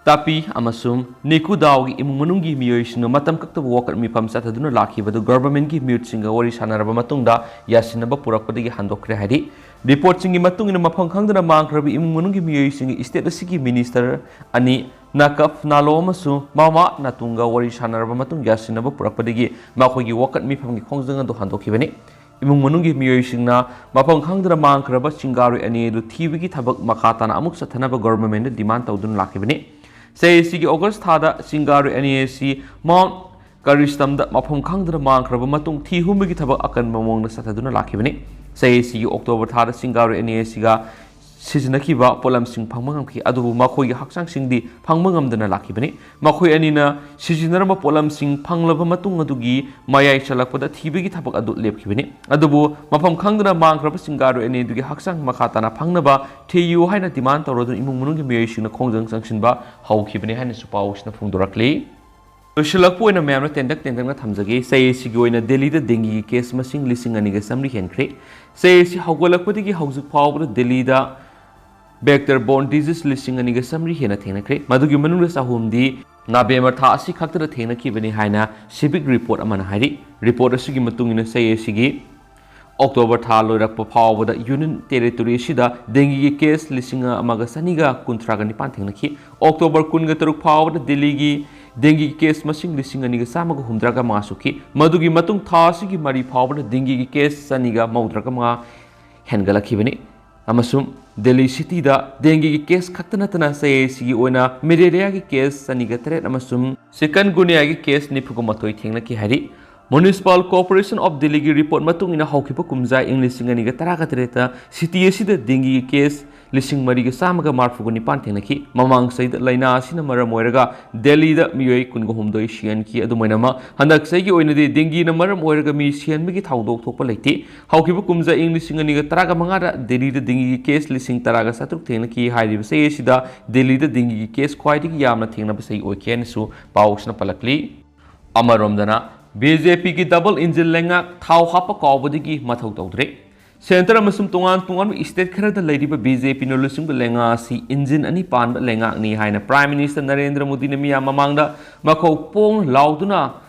ꯇꯥꯄꯤ ꯑꯃꯁꯨꯡ ꯅꯤꯀꯨꯗꯥꯎꯒꯤ ꯏꯃꯨꯡ ꯃꯅꯨꯡꯒꯤ ꯃꯤꯑꯣꯏꯁꯤꯡꯅ ꯃꯇꯝ ꯀꯛꯇꯕ ꯋꯥꯀꯠ ꯃꯤꯐꯝ ꯆꯠꯊꯗꯨꯅ ꯂꯥꯛꯈꯤꯕꯗꯨ governmentꯀꯤ ꯃꯤꯍꯨꯠꯁꯤꯡꯒ ꯋꯥꯔꯤ ꯁꯥꯟꯅꯔꯕ ꯃꯇꯨꯡꯗ ꯌꯥꯁꯤꯟꯅꯕ ꯄꯨꯔꯛꯄꯗꯒꯤ ꯍꯟꯗꯣꯛꯈ꯭ꯔꯦ ꯍꯥꯏꯔꯤ꯫ Reportꯁꯤꯡꯒꯤ ꯃꯇꯨꯡ ꯏꯟꯅ, ꯃꯐꯝ ꯈꯪꯗꯅ ꯃꯥꯡꯈ꯭ꯔꯕ ꯏꯃꯨꯡ ꯃꯅꯨꯡꯒꯤ ꯃꯤꯑꯣꯏꯁꯤꯡꯒꯤ state ꯑꯁꯤꯒꯤ minister ꯑꯅꯤ ꯅꯥꯀꯐ ꯅꯥꯂꯣ ꯑꯃꯁꯨꯡ ꯃꯥꯃꯥ ꯅꯥꯇꯨꯡꯒ ꯋꯥꯔꯤ ꯁꯥꯟꯅꯔꯕ ꯃꯇꯨꯡ ꯌꯥꯁꯤꯟꯅꯕ ꯄꯨꯔꯛꯄꯗꯒꯤ ꯃꯈꯣꯏꯒꯤ ꯋꯥꯀꯠ ꯃꯤꯐꯝꯒꯤ ꯈꯣꯡꯖꯪ ꯑꯗꯨ ꯍꯟꯗꯣꯛꯈꯤꯕꯅꯤ꯫ ꯏꯃꯨꯡ ꯃꯅꯨꯡꯒꯤ ꯃꯤꯑꯣꯏꯁꯤꯡꯅ ꯃꯐꯝ ꯈꯪꯗꯅ ꯃꯥꯡꯈ꯭ꯔꯕ ꯆꯤꯡꯒꯥꯔꯣꯏ ꯑꯅꯤ ꯑꯗꯨ ꯊꯤꯕꯒꯤ ꯊꯕꯛ ꯃꯈꯥ ꯇꯥꯅ ꯑꯃꯨꯛ ꯆꯠꯊꯅꯕ governmentꯗ demand ꯇꯧꯗꯨꯅ ꯂꯥꯛꯈꯤꯕꯅꯤ꯫ ꯆꯍꯤ ꯑꯁꯤꯒꯤ ꯑꯣꯒꯁ ꯊꯥꯗ ꯆꯤꯡꯒꯥꯔꯣꯏ ꯑꯅꯤ ꯑꯁꯤ ꯃꯥꯎꯟ ꯀꯔꯤꯁꯇꯝꯗ ꯃꯐꯝ ꯈꯪꯗꯅ ꯃꯥꯡꯈ꯭ꯔꯕ ꯃꯇꯨꯡ ꯊꯤ ꯍꯨꯝꯕꯒꯤ ꯊꯕꯛ ꯑꯀꯟꯕ ꯃꯑꯣꯡꯗ ꯆꯠꯊꯗꯨꯅ ꯂꯥꯛꯈꯤꯕꯅꯤ꯫ ꯆꯍꯤ ꯑꯁꯤꯒꯤ ꯑꯣꯛꯇꯣꯕꯔ ꯊꯥꯗ ꯆꯤꯡꯒꯥꯔꯣꯏ ꯑꯅꯤ ꯑꯁꯤꯒ ꯁꯤꯖꯤꯟꯅꯈꯤꯕ ꯄꯣꯠꯂꯝꯁꯤꯡ ꯐꯪꯕ ꯉꯝꯈꯤ, ꯑꯗꯨꯕꯨ ꯃꯈꯣꯏꯒꯤ ꯍꯛꯆꯥꯡꯁꯤꯡꯗꯤ ꯐꯪꯕ ꯉꯝꯗꯅ ꯂꯥꯛꯈꯤꯕꯅꯤ꯫ ꯃꯈꯣꯏ ꯑꯅꯤꯅ ꯁꯤꯖꯤꯟꯅꯔꯝꯕ ꯄꯣꯠꯂꯝꯁꯤꯡ ꯐꯪꯂꯕ ꯃꯇꯨꯡ ꯑꯗꯨꯒꯤ ꯃꯌꯥꯏ ꯆꯜꯂꯛꯄꯗ ꯊꯤꯕꯒꯤ ꯊꯕꯛ ꯑꯗꯨ ꯂꯦꯞꯈꯤꯕꯅꯤ꯫ ꯑꯗꯨꯕꯨ ꯃꯐꯝ ꯈꯪꯗꯅ ꯃꯥꯡꯈ꯭ꯔꯕ ꯆꯤꯡꯒꯥꯔꯣꯏ ꯑꯅꯤ ꯑꯗꯨꯒꯤ ꯍꯛꯆꯥꯡ ꯃꯈꯥ ꯇꯥꯅ ꯐꯪꯅꯕ ꯊꯤꯌꯨ ꯍꯥꯏꯅ ꯗꯤꯃꯥꯟ ꯇꯧꯔꯗꯨꯅ ꯏꯃꯨꯡ ꯃꯅꯨꯡꯒꯤ ꯃꯤꯑꯣꯏꯁꯤꯡꯅ ꯈꯣꯡꯖꯪ ꯆꯪꯁꯤꯟꯕ ꯍꯧꯈꯤꯕꯅꯤ ꯍꯥꯏꯅꯁꯨ ꯄꯥꯎꯁꯤꯅ ꯐꯣꯡꯗꯣꯔꯛꯂꯤ꯫ ꯂꯣꯏꯁꯤꯜꯂꯛꯄ ꯑꯣꯏꯅ ꯃꯌꯥꯝꯅ ꯇꯦꯟꯇꯛ ꯇꯦꯟꯇꯛꯅ ꯊꯝꯖꯒꯦ꯫ ꯆꯍꯤ ꯑꯁꯤꯒꯤ ꯑꯣꯏꯅ ꯗꯦꯜꯂꯤꯗ ꯗꯦꯡꯒꯤꯒꯤ ꯀꯦꯁ ꯃꯁꯤꯡ ꯂꯤꯁꯤꯡ ꯑꯅꯤꯒ ꯆꯥꯃꯔꯤ ꯍꯦꯟꯈ꯭ꯔꯦ꯫ ꯆꯍꯤ ꯑꯁꯤ ꯍꯧꯒꯠꯂꯛꯄꯗꯒꯤ ꯍꯧꯖꯤꯛ ꯐꯥꯎꯕꯗ ꯗꯦꯜꯂꯤꯗ ꯕꯦꯛꯇꯔ ꯕꯣꯔꯟ ꯗꯤꯖꯤꯁ ꯂꯤꯁꯤꯡ ꯑꯅꯤꯒ ꯆꯥꯃꯔꯤ ꯍꯦꯟꯅ ꯊꯦꯡꯅꯈ꯭ꯔꯦ꯫ ꯃꯗꯨꯒꯤ ꯃꯅꯨꯡꯗ ꯆꯍꯨꯝꯗꯤ ꯅꯕꯦꯝꯕꯔ ꯊꯥ ꯑꯁꯤ ꯈꯛꯇꯗ ꯊꯦꯡꯅꯈꯤꯕꯅꯤ ꯍꯥꯏꯅ ꯁꯤꯚꯤꯛ ꯔꯤꯄꯣꯔꯠ ꯑꯃꯅ ꯍꯥꯏꯔꯤ꯫ ꯔꯤꯄꯣꯔꯠ ꯑꯁꯤꯒꯤ ꯃꯇꯨꯡ ꯏꯟꯅ ꯆꯍꯤ ꯑꯁꯤꯒꯤ ꯑꯣꯛꯇꯣꯕꯔ ꯊꯥ ꯂꯣꯏꯔꯛꯄ ꯐꯥꯎꯕꯗ ꯌꯨꯅꯤꯌꯟ ꯇꯦꯔꯤꯇꯣꯔꯤ ꯑꯁꯤꯗ ꯗꯦꯡꯒꯤꯒꯤ ꯀꯦꯁ ꯂꯤꯁꯤꯡ ꯑꯃꯒ ꯆꯅꯤꯒ ꯀꯨꯟꯊ꯭ꯔꯥꯒ ꯅꯤꯄꯥꯟ ꯊꯦꯡꯅꯈꯤ꯫ ꯑꯣꯛꯇꯣꯕꯔ ꯀꯨꯟꯒ ꯇꯔꯨꯛ ꯐꯥꯎꯕꯗ ꯗꯦꯜꯂꯤꯒꯤ ꯗꯦꯡꯒꯤꯒꯤ ꯀꯦꯁ ꯃꯁꯤꯡ ꯂꯤꯁꯤꯡ ꯑꯅꯤꯒ ꯆꯥꯝꯃꯒ ꯍꯨꯝꯗ꯭ꯔꯥꯒ ꯃꯉꯥ ꯁꯨꯈꯤ꯫ ꯃꯗꯨꯒꯤ ꯃꯇꯨꯡ ꯊꯥ ꯑꯁꯤꯒꯤ ꯃꯔꯤ ꯐꯥꯎꯕꯗ ꯗꯦꯡꯒꯤꯒꯤ ꯀꯦꯁ ꯆꯅꯤꯒ ꯃꯧꯗ꯭ꯔꯥꯒ ꯃꯉꯥ ꯍꯦꯟꯒꯠꯂꯛꯈꯤꯕꯅꯤ꯫ ꯑꯃꯁꯨꯡ ꯗꯦꯜꯂꯤ ꯁꯤꯇꯤꯗ ꯗꯦꯡꯒꯤꯒꯤ ꯀꯦꯁ ꯈꯛꯇ ꯅꯠꯇꯅ ꯆꯍꯤ ꯑꯁꯤꯒꯤ ꯑꯣꯏꯅ ꯃꯦꯂꯦꯔꯤꯌꯥꯒꯤ ꯀꯦꯁ ꯆꯅꯤꯒ ꯇꯔꯦꯠ ꯑꯃꯁꯨꯡ ꯆꯤꯀꯟꯒꯨꯅꯤꯌꯥꯒꯤ ꯀꯦꯁ ꯅꯤꯐꯨꯒ ꯃꯥꯊꯣꯏ ꯊꯦꯡꯅꯈꯤ ꯍꯥꯏꯔꯤ꯫ Municipal Corporation of Delhiꯒꯤ ꯔꯤꯄꯣꯔꯠ ꯃꯇꯨꯡ ꯏꯟꯅ ꯍꯧꯈꯤꯕ ꯀꯨꯝꯖꯥ ꯏꯪ ꯂꯤꯁꯤꯡ ꯑꯅꯤꯒ ꯇꯔꯥꯒ ꯇꯔꯦꯠꯇ ꯁꯤꯇꯤ ꯑꯁꯤꯗ ꯗꯦꯡꯒꯤꯒꯤ ꯀꯦꯁ ꯂꯤꯁꯤꯡ ꯃꯔꯤꯒ ꯆꯥꯝꯃꯒ ꯃꯔꯤꯐꯨꯒ ꯅꯤꯄꯥꯟ ꯊꯦꯡꯅꯈꯤ꯫ ꯃꯃꯥꯡ ꯆꯍꯤꯗ ꯂꯥꯏꯅꯥ ꯑꯁꯤꯅ ꯃꯔꯝ ꯑꯣꯏꯔꯒ ꯗꯦꯜꯂꯤꯗ ꯃꯤꯑꯣꯏ ꯀꯨꯟꯒ ꯍꯨꯝꯗꯣꯏ ꯁꯤꯍꯟꯈꯤ꯫ ꯑꯗꯨꯃꯥꯏꯅꯃꯛ ꯍꯟꯗꯛ ꯆꯍꯤꯒꯤ ꯑꯣꯏꯅꯗꯤ ꯗꯦꯡꯒꯤꯅ ꯃꯔꯝ ꯑꯣꯏꯔꯒ ꯃꯤ ꯁꯤꯍꯟꯕꯒꯤ ꯊꯧꯗꯣꯛ ꯊꯣꯛꯄ ꯂꯩꯇꯦ꯫ ꯍꯧꯈꯤꯕ ꯀꯨꯝꯖꯥ ꯏꯪ ꯂꯤꯁꯤꯡ ꯑꯅꯤꯒ ꯇꯔꯥꯒ ꯃꯉꯥꯗ ꯗꯦꯜꯂꯤꯗ ꯗꯦꯡꯒꯤꯒꯤ ꯀꯦꯁ ꯂꯤꯁꯤꯡ ꯇꯔꯥꯒ ꯆꯥꯇ꯭ꯔꯨꯛ ꯊꯦꯡꯅꯈꯤ꯫ ꯍꯥꯏꯔꯤꯕ ꯆꯍꯤ ꯑꯁꯤꯗ ꯗꯦꯜꯂꯤꯗ ꯗꯦꯡꯒꯤꯒꯤ ꯀꯦꯁ ꯈ꯭ꯋꯥꯏꯗꯒꯤ ꯌꯥꯝꯅ ꯊꯦꯡꯅꯕ ꯆꯍꯤ ꯑꯣꯏꯈꯤ ꯍꯥꯏꯅꯁꯨ ꯄꯥꯎꯁꯤꯅ ꯄꯜꯂꯛꯂꯤ꯫ ꯑꯃꯔꯣꯝꯗꯅ ꯕꯤꯖꯦꯄꯤꯒꯤ ꯗꯕꯜ ꯏꯟꯖꯤꯟ ꯂꯩꯉꯥꯛ ꯊꯥꯎ ꯍꯥꯞꯄ ꯀꯥꯎꯕꯗꯒꯤ ꯃꯊꯧ ꯇꯧꯗ꯭ꯔꯦ꯫ ꯁꯦꯟꯇꯔ ꯑꯃꯁꯨꯡ ꯇꯣꯉꯥꯟ ꯇꯣꯉꯥꯟꯕ ꯁ꯭ꯇꯦꯠ ꯈꯔꯗ ꯂꯩꯔꯤꯕ ꯕꯤꯖꯦꯄꯤꯅ ꯂꯨꯆꯤꯡꯕ ꯂꯩꯉꯥꯛ ꯑꯁꯤ ꯏꯟꯖꯤꯟ ꯑꯅꯤ ꯄꯥꯟꯕ ꯂꯩꯉꯥꯛꯅꯤ ꯍꯥꯏꯅ ꯄ꯭ꯔꯥꯏꯝ ꯃꯤꯅꯤꯁꯇꯔ ꯅꯔꯦꯟꯗ꯭ꯔ ꯃꯣꯗꯤꯅ ꯃꯤꯌꯥꯝ ꯃꯃꯥꯡꯗ ꯃꯈꯧ ꯄꯣꯡꯅ ꯂꯥꯎꯗꯨꯅ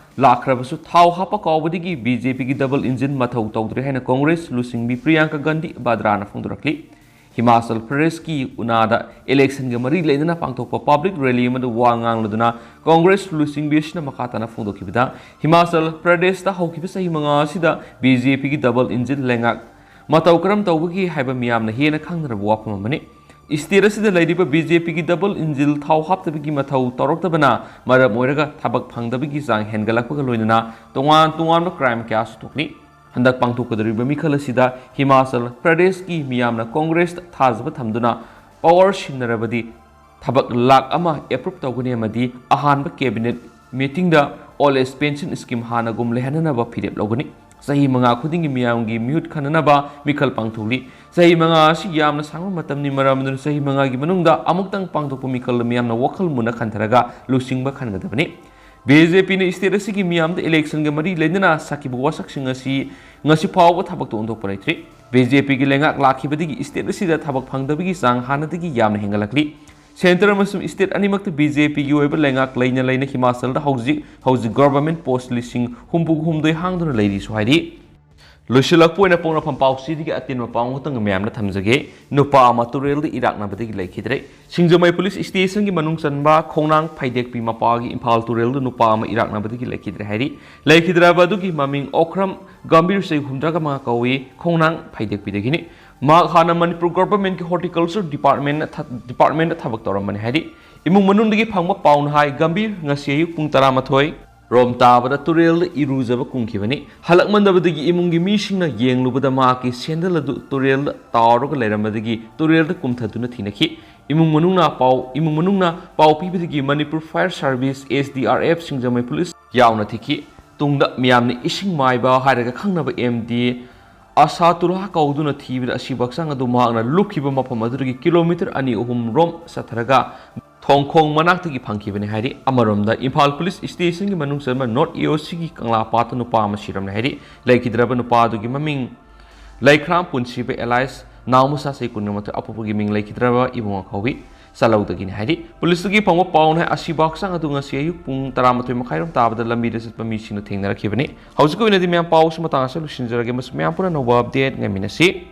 ꯂꯥꯛꯈ꯭ꯔꯕꯁꯨ ꯊꯥꯎ ꯍꯥꯞꯄ ꯀꯥꯎꯕꯗꯒꯤ ꯕꯤꯖꯦꯄꯤꯒꯤ ꯗꯕꯜ ꯏꯟꯖꯤꯟ ꯃꯊꯧ ꯇꯧꯗ꯭ꯔꯦ ꯍꯥꯏꯅ ꯀꯣꯡꯒ꯭ꯔꯦꯁ ꯂꯨꯆꯤꯡꯕꯤ ꯄ꯭ꯔꯤꯌꯥꯡꯀꯥ ꯒꯥꯟꯙꯤ ꯕꯗ꯭ꯔꯥꯅ ꯐꯣꯡꯗꯣꯔꯛꯂꯤ꯫ ꯍꯤꯃꯥꯆꯜ ꯄ꯭ꯔꯗꯦꯁꯀꯤ ꯎꯅꯥꯗ ꯏꯂꯦꯛꯁꯟꯒ ꯃꯔꯤ ꯂꯩꯅꯅ ꯄꯥꯡꯊꯣꯛꯄ ꯄꯕ꯭ꯂꯤꯛ ꯔꯦꯂꯤ ꯑꯃꯗ ꯋꯥ ꯉꯥꯡꯂꯗꯨꯅ ꯀꯣꯡꯒ꯭ꯔꯦꯁ ꯂꯨꯆꯤꯡꯕꯤ ꯑꯁꯤꯅ ꯃꯈꯥ ꯇꯥꯅ ꯐꯣꯡꯗꯣꯛꯈꯤꯕꯗ, ꯍꯤꯃꯥꯆꯜ ꯄ꯭ꯔꯗꯦꯁꯇ ꯍꯧꯈꯤꯕ ꯆꯍꯤ ꯃꯉꯥ ꯑꯁꯤꯗ ꯕꯤꯖꯦꯄꯤꯒꯤ ꯗꯕꯜ ꯏꯟꯖꯤꯟ ꯂꯩꯉꯥꯛ ꯃꯇꯧ ꯀꯔꯝ ꯇꯧꯕꯒꯦ ꯍꯥꯏꯕ ꯃꯤꯌꯥꯝꯅ ꯍꯦꯟꯅ ꯈꯪꯅꯔꯕ ꯋꯥꯐꯝ ꯑꯃꯅꯤ꯫ ꯏꯁꯇꯦꯠ ꯑꯁꯤꯗ ꯂꯩꯔꯤꯕ ꯕꯤ ꯖꯦ ꯄꯤꯒꯤ ꯗꯕꯜ ꯏꯟꯖꯤꯟ ꯊꯥꯎ ꯍꯥꯞꯇꯕꯒꯤ ꯃꯊꯧ ꯇꯧꯔꯛꯇꯕꯅ ꯃꯔꯝ ꯑꯣꯏꯔꯒ ꯊꯕꯛ ꯐꯪꯗꯕꯒꯤ ꯆꯥꯡ ꯍꯦꯟꯒꯠꯂꯛꯄꯒ ꯂꯣꯏꯅꯅ ꯇꯣꯉꯥꯟ ꯇꯣꯉꯥꯟꯕ ꯀ꯭ꯔꯥꯏꯝ ꯀꯌꯥꯁꯨ ꯊꯣꯛꯂꯤ꯫ ꯍꯟꯗꯛ ꯄꯥꯡꯊꯣꯛꯀꯗꯧꯔꯤꯕ ꯃꯤꯈꯜ ꯑꯁꯤꯗ ꯍꯤꯃꯥꯆꯜ ꯄ꯭ꯔꯗꯦꯁꯀꯤ ꯃꯤꯌꯥꯝꯅ ꯀꯣꯡꯒ꯭ꯔꯦꯁꯇ ꯊꯥꯖꯕ ꯊꯝꯗꯨꯅ ꯄꯋꯥꯔ ꯁꯤꯟꯅꯔꯕꯗꯤ ꯊꯕꯛ ꯂꯥꯛ ꯑꯃ ꯑꯦꯄ꯭ꯔꯨꯞ ꯇꯧꯒꯅꯤ ꯑꯃꯗꯤ ꯑꯍꯥꯟꯕ ꯀꯦꯕꯤꯅꯦꯠ ꯃꯤꯇꯤꯡꯗ ꯑꯣꯜ ꯑꯦꯖ ꯄꯦꯟꯁꯟ ꯁ꯭ꯀꯤꯝ ꯍꯥꯟꯅꯒꯨꯝ ꯂꯩꯍꯟꯅꯅꯕ ꯐꯤꯔꯦꯞ ꯂꯧꯒꯅꯤ꯫ ꯆꯍꯤ ꯃꯉꯥ ꯈꯨꯗꯤꯡꯒꯤ ꯃꯤꯌꯥꯝꯒꯤ ꯃꯤꯍꯨꯠ ꯈꯟꯅꯅꯕ ꯃꯤꯈꯜ ꯄꯥꯡꯊꯣꯛꯂꯤ꯫ ꯆꯍꯤ ꯃꯉꯥ ꯑꯁꯤ ꯌꯥꯝꯅ ꯁꯥꯡꯕ ꯃꯇꯝꯅꯤ, ꯃꯔꯝ ꯑꯗꯨꯅ ꯆꯍꯤ ꯃꯉꯥꯒꯤ ꯃꯅꯨꯡꯗ ꯑꯃꯨꯛꯇꯪ ꯄꯥꯡꯊꯣꯛꯄ ꯃꯤꯈꯜꯗ ꯃꯤꯌꯥꯝꯅ ꯋꯥꯈꯜ ꯃꯨꯟꯅ ꯈꯟꯊꯔꯒ ꯂꯨꯆꯤꯡꯕ ꯈꯟꯒꯗꯕꯅꯤ꯫ ꯕꯤ ꯖꯦ ꯄꯤꯅ ꯏꯁꯇꯦꯠ ꯑꯁꯤꯒꯤ ꯃꯤꯌꯥꯝꯗ ꯏꯂꯦꯛꯁꯟꯒ ꯃꯔꯤ ꯂꯩꯅꯅ ꯁꯥꯈꯤꯕ ꯋꯥꯁꯛꯁꯤꯡ ꯑꯁꯤ ꯉꯁꯤ ꯐꯥꯎꯕ ꯊꯕꯛꯇ ꯑꯣꯟꯊꯣꯛꯄ ꯂꯩꯇ꯭ꯔꯤ꯫ ꯕꯤ ꯖꯦ ꯄꯤꯒꯤ ꯂꯩꯉꯥꯛ ꯂꯥꯛꯈꯤꯕꯗꯒꯤ ꯏꯁꯇꯦꯠ ꯑꯁꯤꯗ ꯊꯕꯛ ꯐꯪꯗꯕꯒꯤ ꯆꯥꯡ ꯍꯥꯟꯅꯗꯒꯤ ꯌꯥꯝꯅ ꯍꯦꯟꯒꯠꯂꯛꯂꯤ꯫ ꯁꯦꯟꯇꯔ ꯑꯃꯁꯨꯡ ꯏꯁꯇꯦꯠ ꯑꯅꯤꯃꯛꯇ ꯕꯤ ꯖꯦ ꯄꯤꯒꯤ ꯑꯣꯏꯕ ꯂꯩꯉꯥꯛ ꯂꯩꯅ ꯂꯩꯅ ꯍꯤꯃꯥꯆꯜꯗ ꯍꯧꯖꯤꯛ ꯍꯧꯖꯤꯛ ꯒꯚꯔꯟꯃꯦꯟꯠ ꯄꯣꯁ ꯂꯤꯁꯤꯡ ꯍꯨꯝꯐꯨ ꯍꯨꯝꯗꯣꯏ ꯍꯥꯡꯗꯨꯅ ꯂꯩꯔꯤꯁꯨ ꯍꯥꯏꯔꯤ꯫ ꯂꯣꯏꯁꯤꯜꯂꯛꯄ ꯑꯣꯏꯅ ꯄꯣꯛꯅꯐꯝ ꯄꯥꯎꯆꯦꯗꯒꯤ ꯑꯇꯦꯟꯕ ꯄꯥꯎ ꯑꯃꯈꯛꯇꯪ ꯃꯌꯥꯝꯅ ꯊꯝꯖꯒꯦ꯫ ꯅꯨꯄꯥ ꯑꯃ ꯇꯨꯔꯦꯜꯗ ꯏꯔꯥꯛꯅꯕꯗꯒꯤ ꯂꯩꯈꯤꯗ꯭ꯔꯦ꯫ ꯁꯤꯡꯖꯃꯩ ꯄꯨꯂꯤꯁ ꯁ꯭ꯇꯦꯁꯟꯒꯤ ꯃꯅꯨꯡ ꯆꯟꯕ ꯈꯣꯡꯅꯥꯡ ꯐꯩꯗꯦꯛꯄꯤ ꯃꯄꯥꯒꯤ ꯏꯝꯐꯥꯜ ꯇꯨꯔꯦꯜꯗ ꯅꯨꯄꯥ ꯑꯃ ꯏꯔꯥꯛꯅꯕꯗꯒꯤ ꯂꯩꯈꯤꯗ꯭ꯔꯦ ꯍꯥꯏꯔꯤ꯫ ꯂꯩꯈꯤꯗ꯭ꯔꯕ ꯑꯗꯨꯒꯤ ꯃꯃꯤꯡ ꯑꯣꯀ꯭ꯔꯝ ꯒꯝꯚꯤꯔ, ꯆꯍꯤ ꯍꯨꯝꯗ꯭ꯔꯥꯒ ꯃꯉꯥ ꯀꯧꯏ, ꯈꯣꯡꯅꯥꯡ ꯐꯩꯗꯦꯛꯄꯤꯗꯒꯤꯅꯤ꯫ ꯃꯍꯥꯛ ꯍꯥꯟꯅ ꯃꯅꯤꯄꯨꯔ ꯒꯚꯔꯟꯃꯦꯟꯠꯀꯤ ꯍꯣꯔꯇꯤꯀꯜꯆꯔ ꯗꯤꯄꯥꯔꯠꯃꯦꯟꯠ ꯊ-, ꯗꯤꯄꯥꯔꯠꯃꯦꯟꯠꯇ ꯊꯕꯛ ꯇꯧꯔꯝꯕꯅꯤ ꯍꯥꯏꯔꯤ꯫ ꯏꯃꯨꯡ ꯃꯅꯨꯡꯗꯒꯤ ꯐꯪꯕ ꯄꯥꯎꯅ ꯍꯥꯏ, ꯒꯝꯚꯤꯔ ꯉꯁꯤ ꯑꯌꯨꯛ ꯄꯨꯡ ꯇꯔꯥꯃꯥꯊꯣꯏ ꯔꯣꯝ ꯇꯥꯕꯗ ꯇꯨꯔꯦꯜꯗ ꯏꯔꯨꯖꯕ ꯀꯨꯝꯈꯤꯕꯅꯤ꯫ ꯍꯜꯂꯛꯃꯟꯗꯕꯗꯒꯤ ꯏꯃꯨꯡꯒꯤ ꯃꯤꯁꯤꯡꯅ ꯌꯦꯡꯂꯨꯕꯗ ꯃꯍꯥꯛꯀꯤ ꯁꯦꯟꯗꯜ ꯑꯗꯨ ꯇꯨꯔꯦꯜꯗ ꯇꯥꯎꯔꯒ ꯂꯩꯔꯝꯕꯗꯒꯤ ꯇꯨꯔꯦꯜꯗ ꯀꯨꯝꯊꯗꯨꯅ ꯊꯤꯅꯈꯤ꯫ ꯏꯃꯨꯡ ꯃꯅꯨꯡꯅ ꯄꯥꯎ, ꯏꯃꯨꯡ ꯃꯅꯨꯡꯅ ꯄꯥꯎ ꯄꯤꯕꯗꯒꯤ Manipur fire service, S D R F, Singjamei police ꯌꯥꯎꯅ ꯊꯤꯈꯤ꯫ ꯇꯨꯡꯗ ꯃꯤꯌꯥꯝꯅ ꯏꯁꯤꯡ ꯃꯥꯏꯕ ꯍꯥꯏꯔꯒ ꯈꯪꯅꯕ ꯑꯦꯝ ꯗꯤ ꯑꯁꯥ ꯇꯨꯂꯥ ꯀꯧꯗꯨꯅ ꯊꯤꯕꯗ ꯑꯁꯤꯕ ꯍꯛꯆꯥꯡ ꯑꯗꯨ ꯃꯍꯥꯛꯅ ꯂꯨꯞꯈꯤꯕ ꯃꯐꯝ ꯑꯗꯨꯗꯒꯤ ꯀꯤꯂꯣꯃꯤꯇꯔ ꯑꯅꯤ ꯑꯍꯨꯝ ꯔꯣꯝ ꯆꯠꯊꯔꯒ ꯊꯣꯡꯈꯣꯡ ꯃꯅꯥꯛꯇꯒꯤ ꯐꯪꯈꯤꯕꯅꯤ ꯍꯥꯏꯔꯤ꯫ ꯑꯃꯔꯣꯝꯗ ꯏꯝꯐꯥꯜ ꯄꯨꯂꯤꯁ ꯁ꯭ꯇꯦꯁꯟꯒꯤ ꯃꯅꯨꯡ ꯆꯟꯕ ꯅꯣꯔꯠ ꯑꯦ ꯑꯣ ꯁꯤꯒꯤ ꯀꯪꯂꯥ ꯄꯥꯠꯇ ꯅꯨꯄꯥ ꯑꯃ ꯁꯤꯔꯝꯂꯦ ꯍꯥꯏꯔꯤ꯫ ꯂꯩꯈꯤꯗ꯭ꯔꯕ ꯅꯨꯄꯥ ꯑꯗꯨꯒꯤ ꯃꯃꯤꯡ ꯂꯩꯈ꯭ꯔꯥꯝ ꯄꯨꯟꯁꯤꯕ ꯑꯦꯂꯥꯏꯁ ꯅꯥꯎꯃꯆꯥ, ꯆꯍꯤ ꯀꯨꯟꯃꯥꯊꯣꯏ, ꯑꯄꯣꯛꯄꯒꯤ ꯃꯤꯡ ꯂꯩꯈꯤꯗ꯭ꯔꯕ ꯏꯕꯨꯡꯉꯣ ꯀꯧꯏ꯫ ꯆꯥꯂꯧꯗꯒꯤꯅꯤ ꯍꯥꯏꯔꯤ꯫ ꯄꯨꯂꯤꯁꯇꯒꯤ ꯐꯪꯕ ꯄꯥꯎꯅ ꯍꯥꯏ, ꯑꯁꯤꯕ ꯍꯛꯆꯥꯡ ꯑꯗꯨ ꯉꯁꯤ ꯑꯌꯨꯛ ꯄꯨꯡ ꯇꯔꯥꯃꯥꯊꯣꯏ ꯃꯈꯥꯏꯔꯣꯝ ꯇꯥꯕꯗ ꯂꯝꯕꯤꯗ ꯆꯠꯄ ꯃꯤꯁꯤꯡꯅ ꯊꯦꯡꯅꯔꯛꯈꯤꯕꯅꯤ꯫ ꯍꯧꯖꯤꯛꯀꯤ ꯑꯣꯏꯅꯗꯤ ꯃꯌꯥꯝ ꯄꯥꯎꯁꯤ ꯃꯇꯥꯡ ꯑꯁꯤꯗ ꯂꯣꯏꯁꯤꯟꯖꯔꯒꯦ꯫ ꯃꯁꯤ ꯃꯌꯥꯝ ꯄꯨꯟꯅ ꯑꯅꯧꯕ ꯑꯞꯗꯦꯠ ꯉꯥꯏꯃꯤꯟꯅꯁꯤ꯫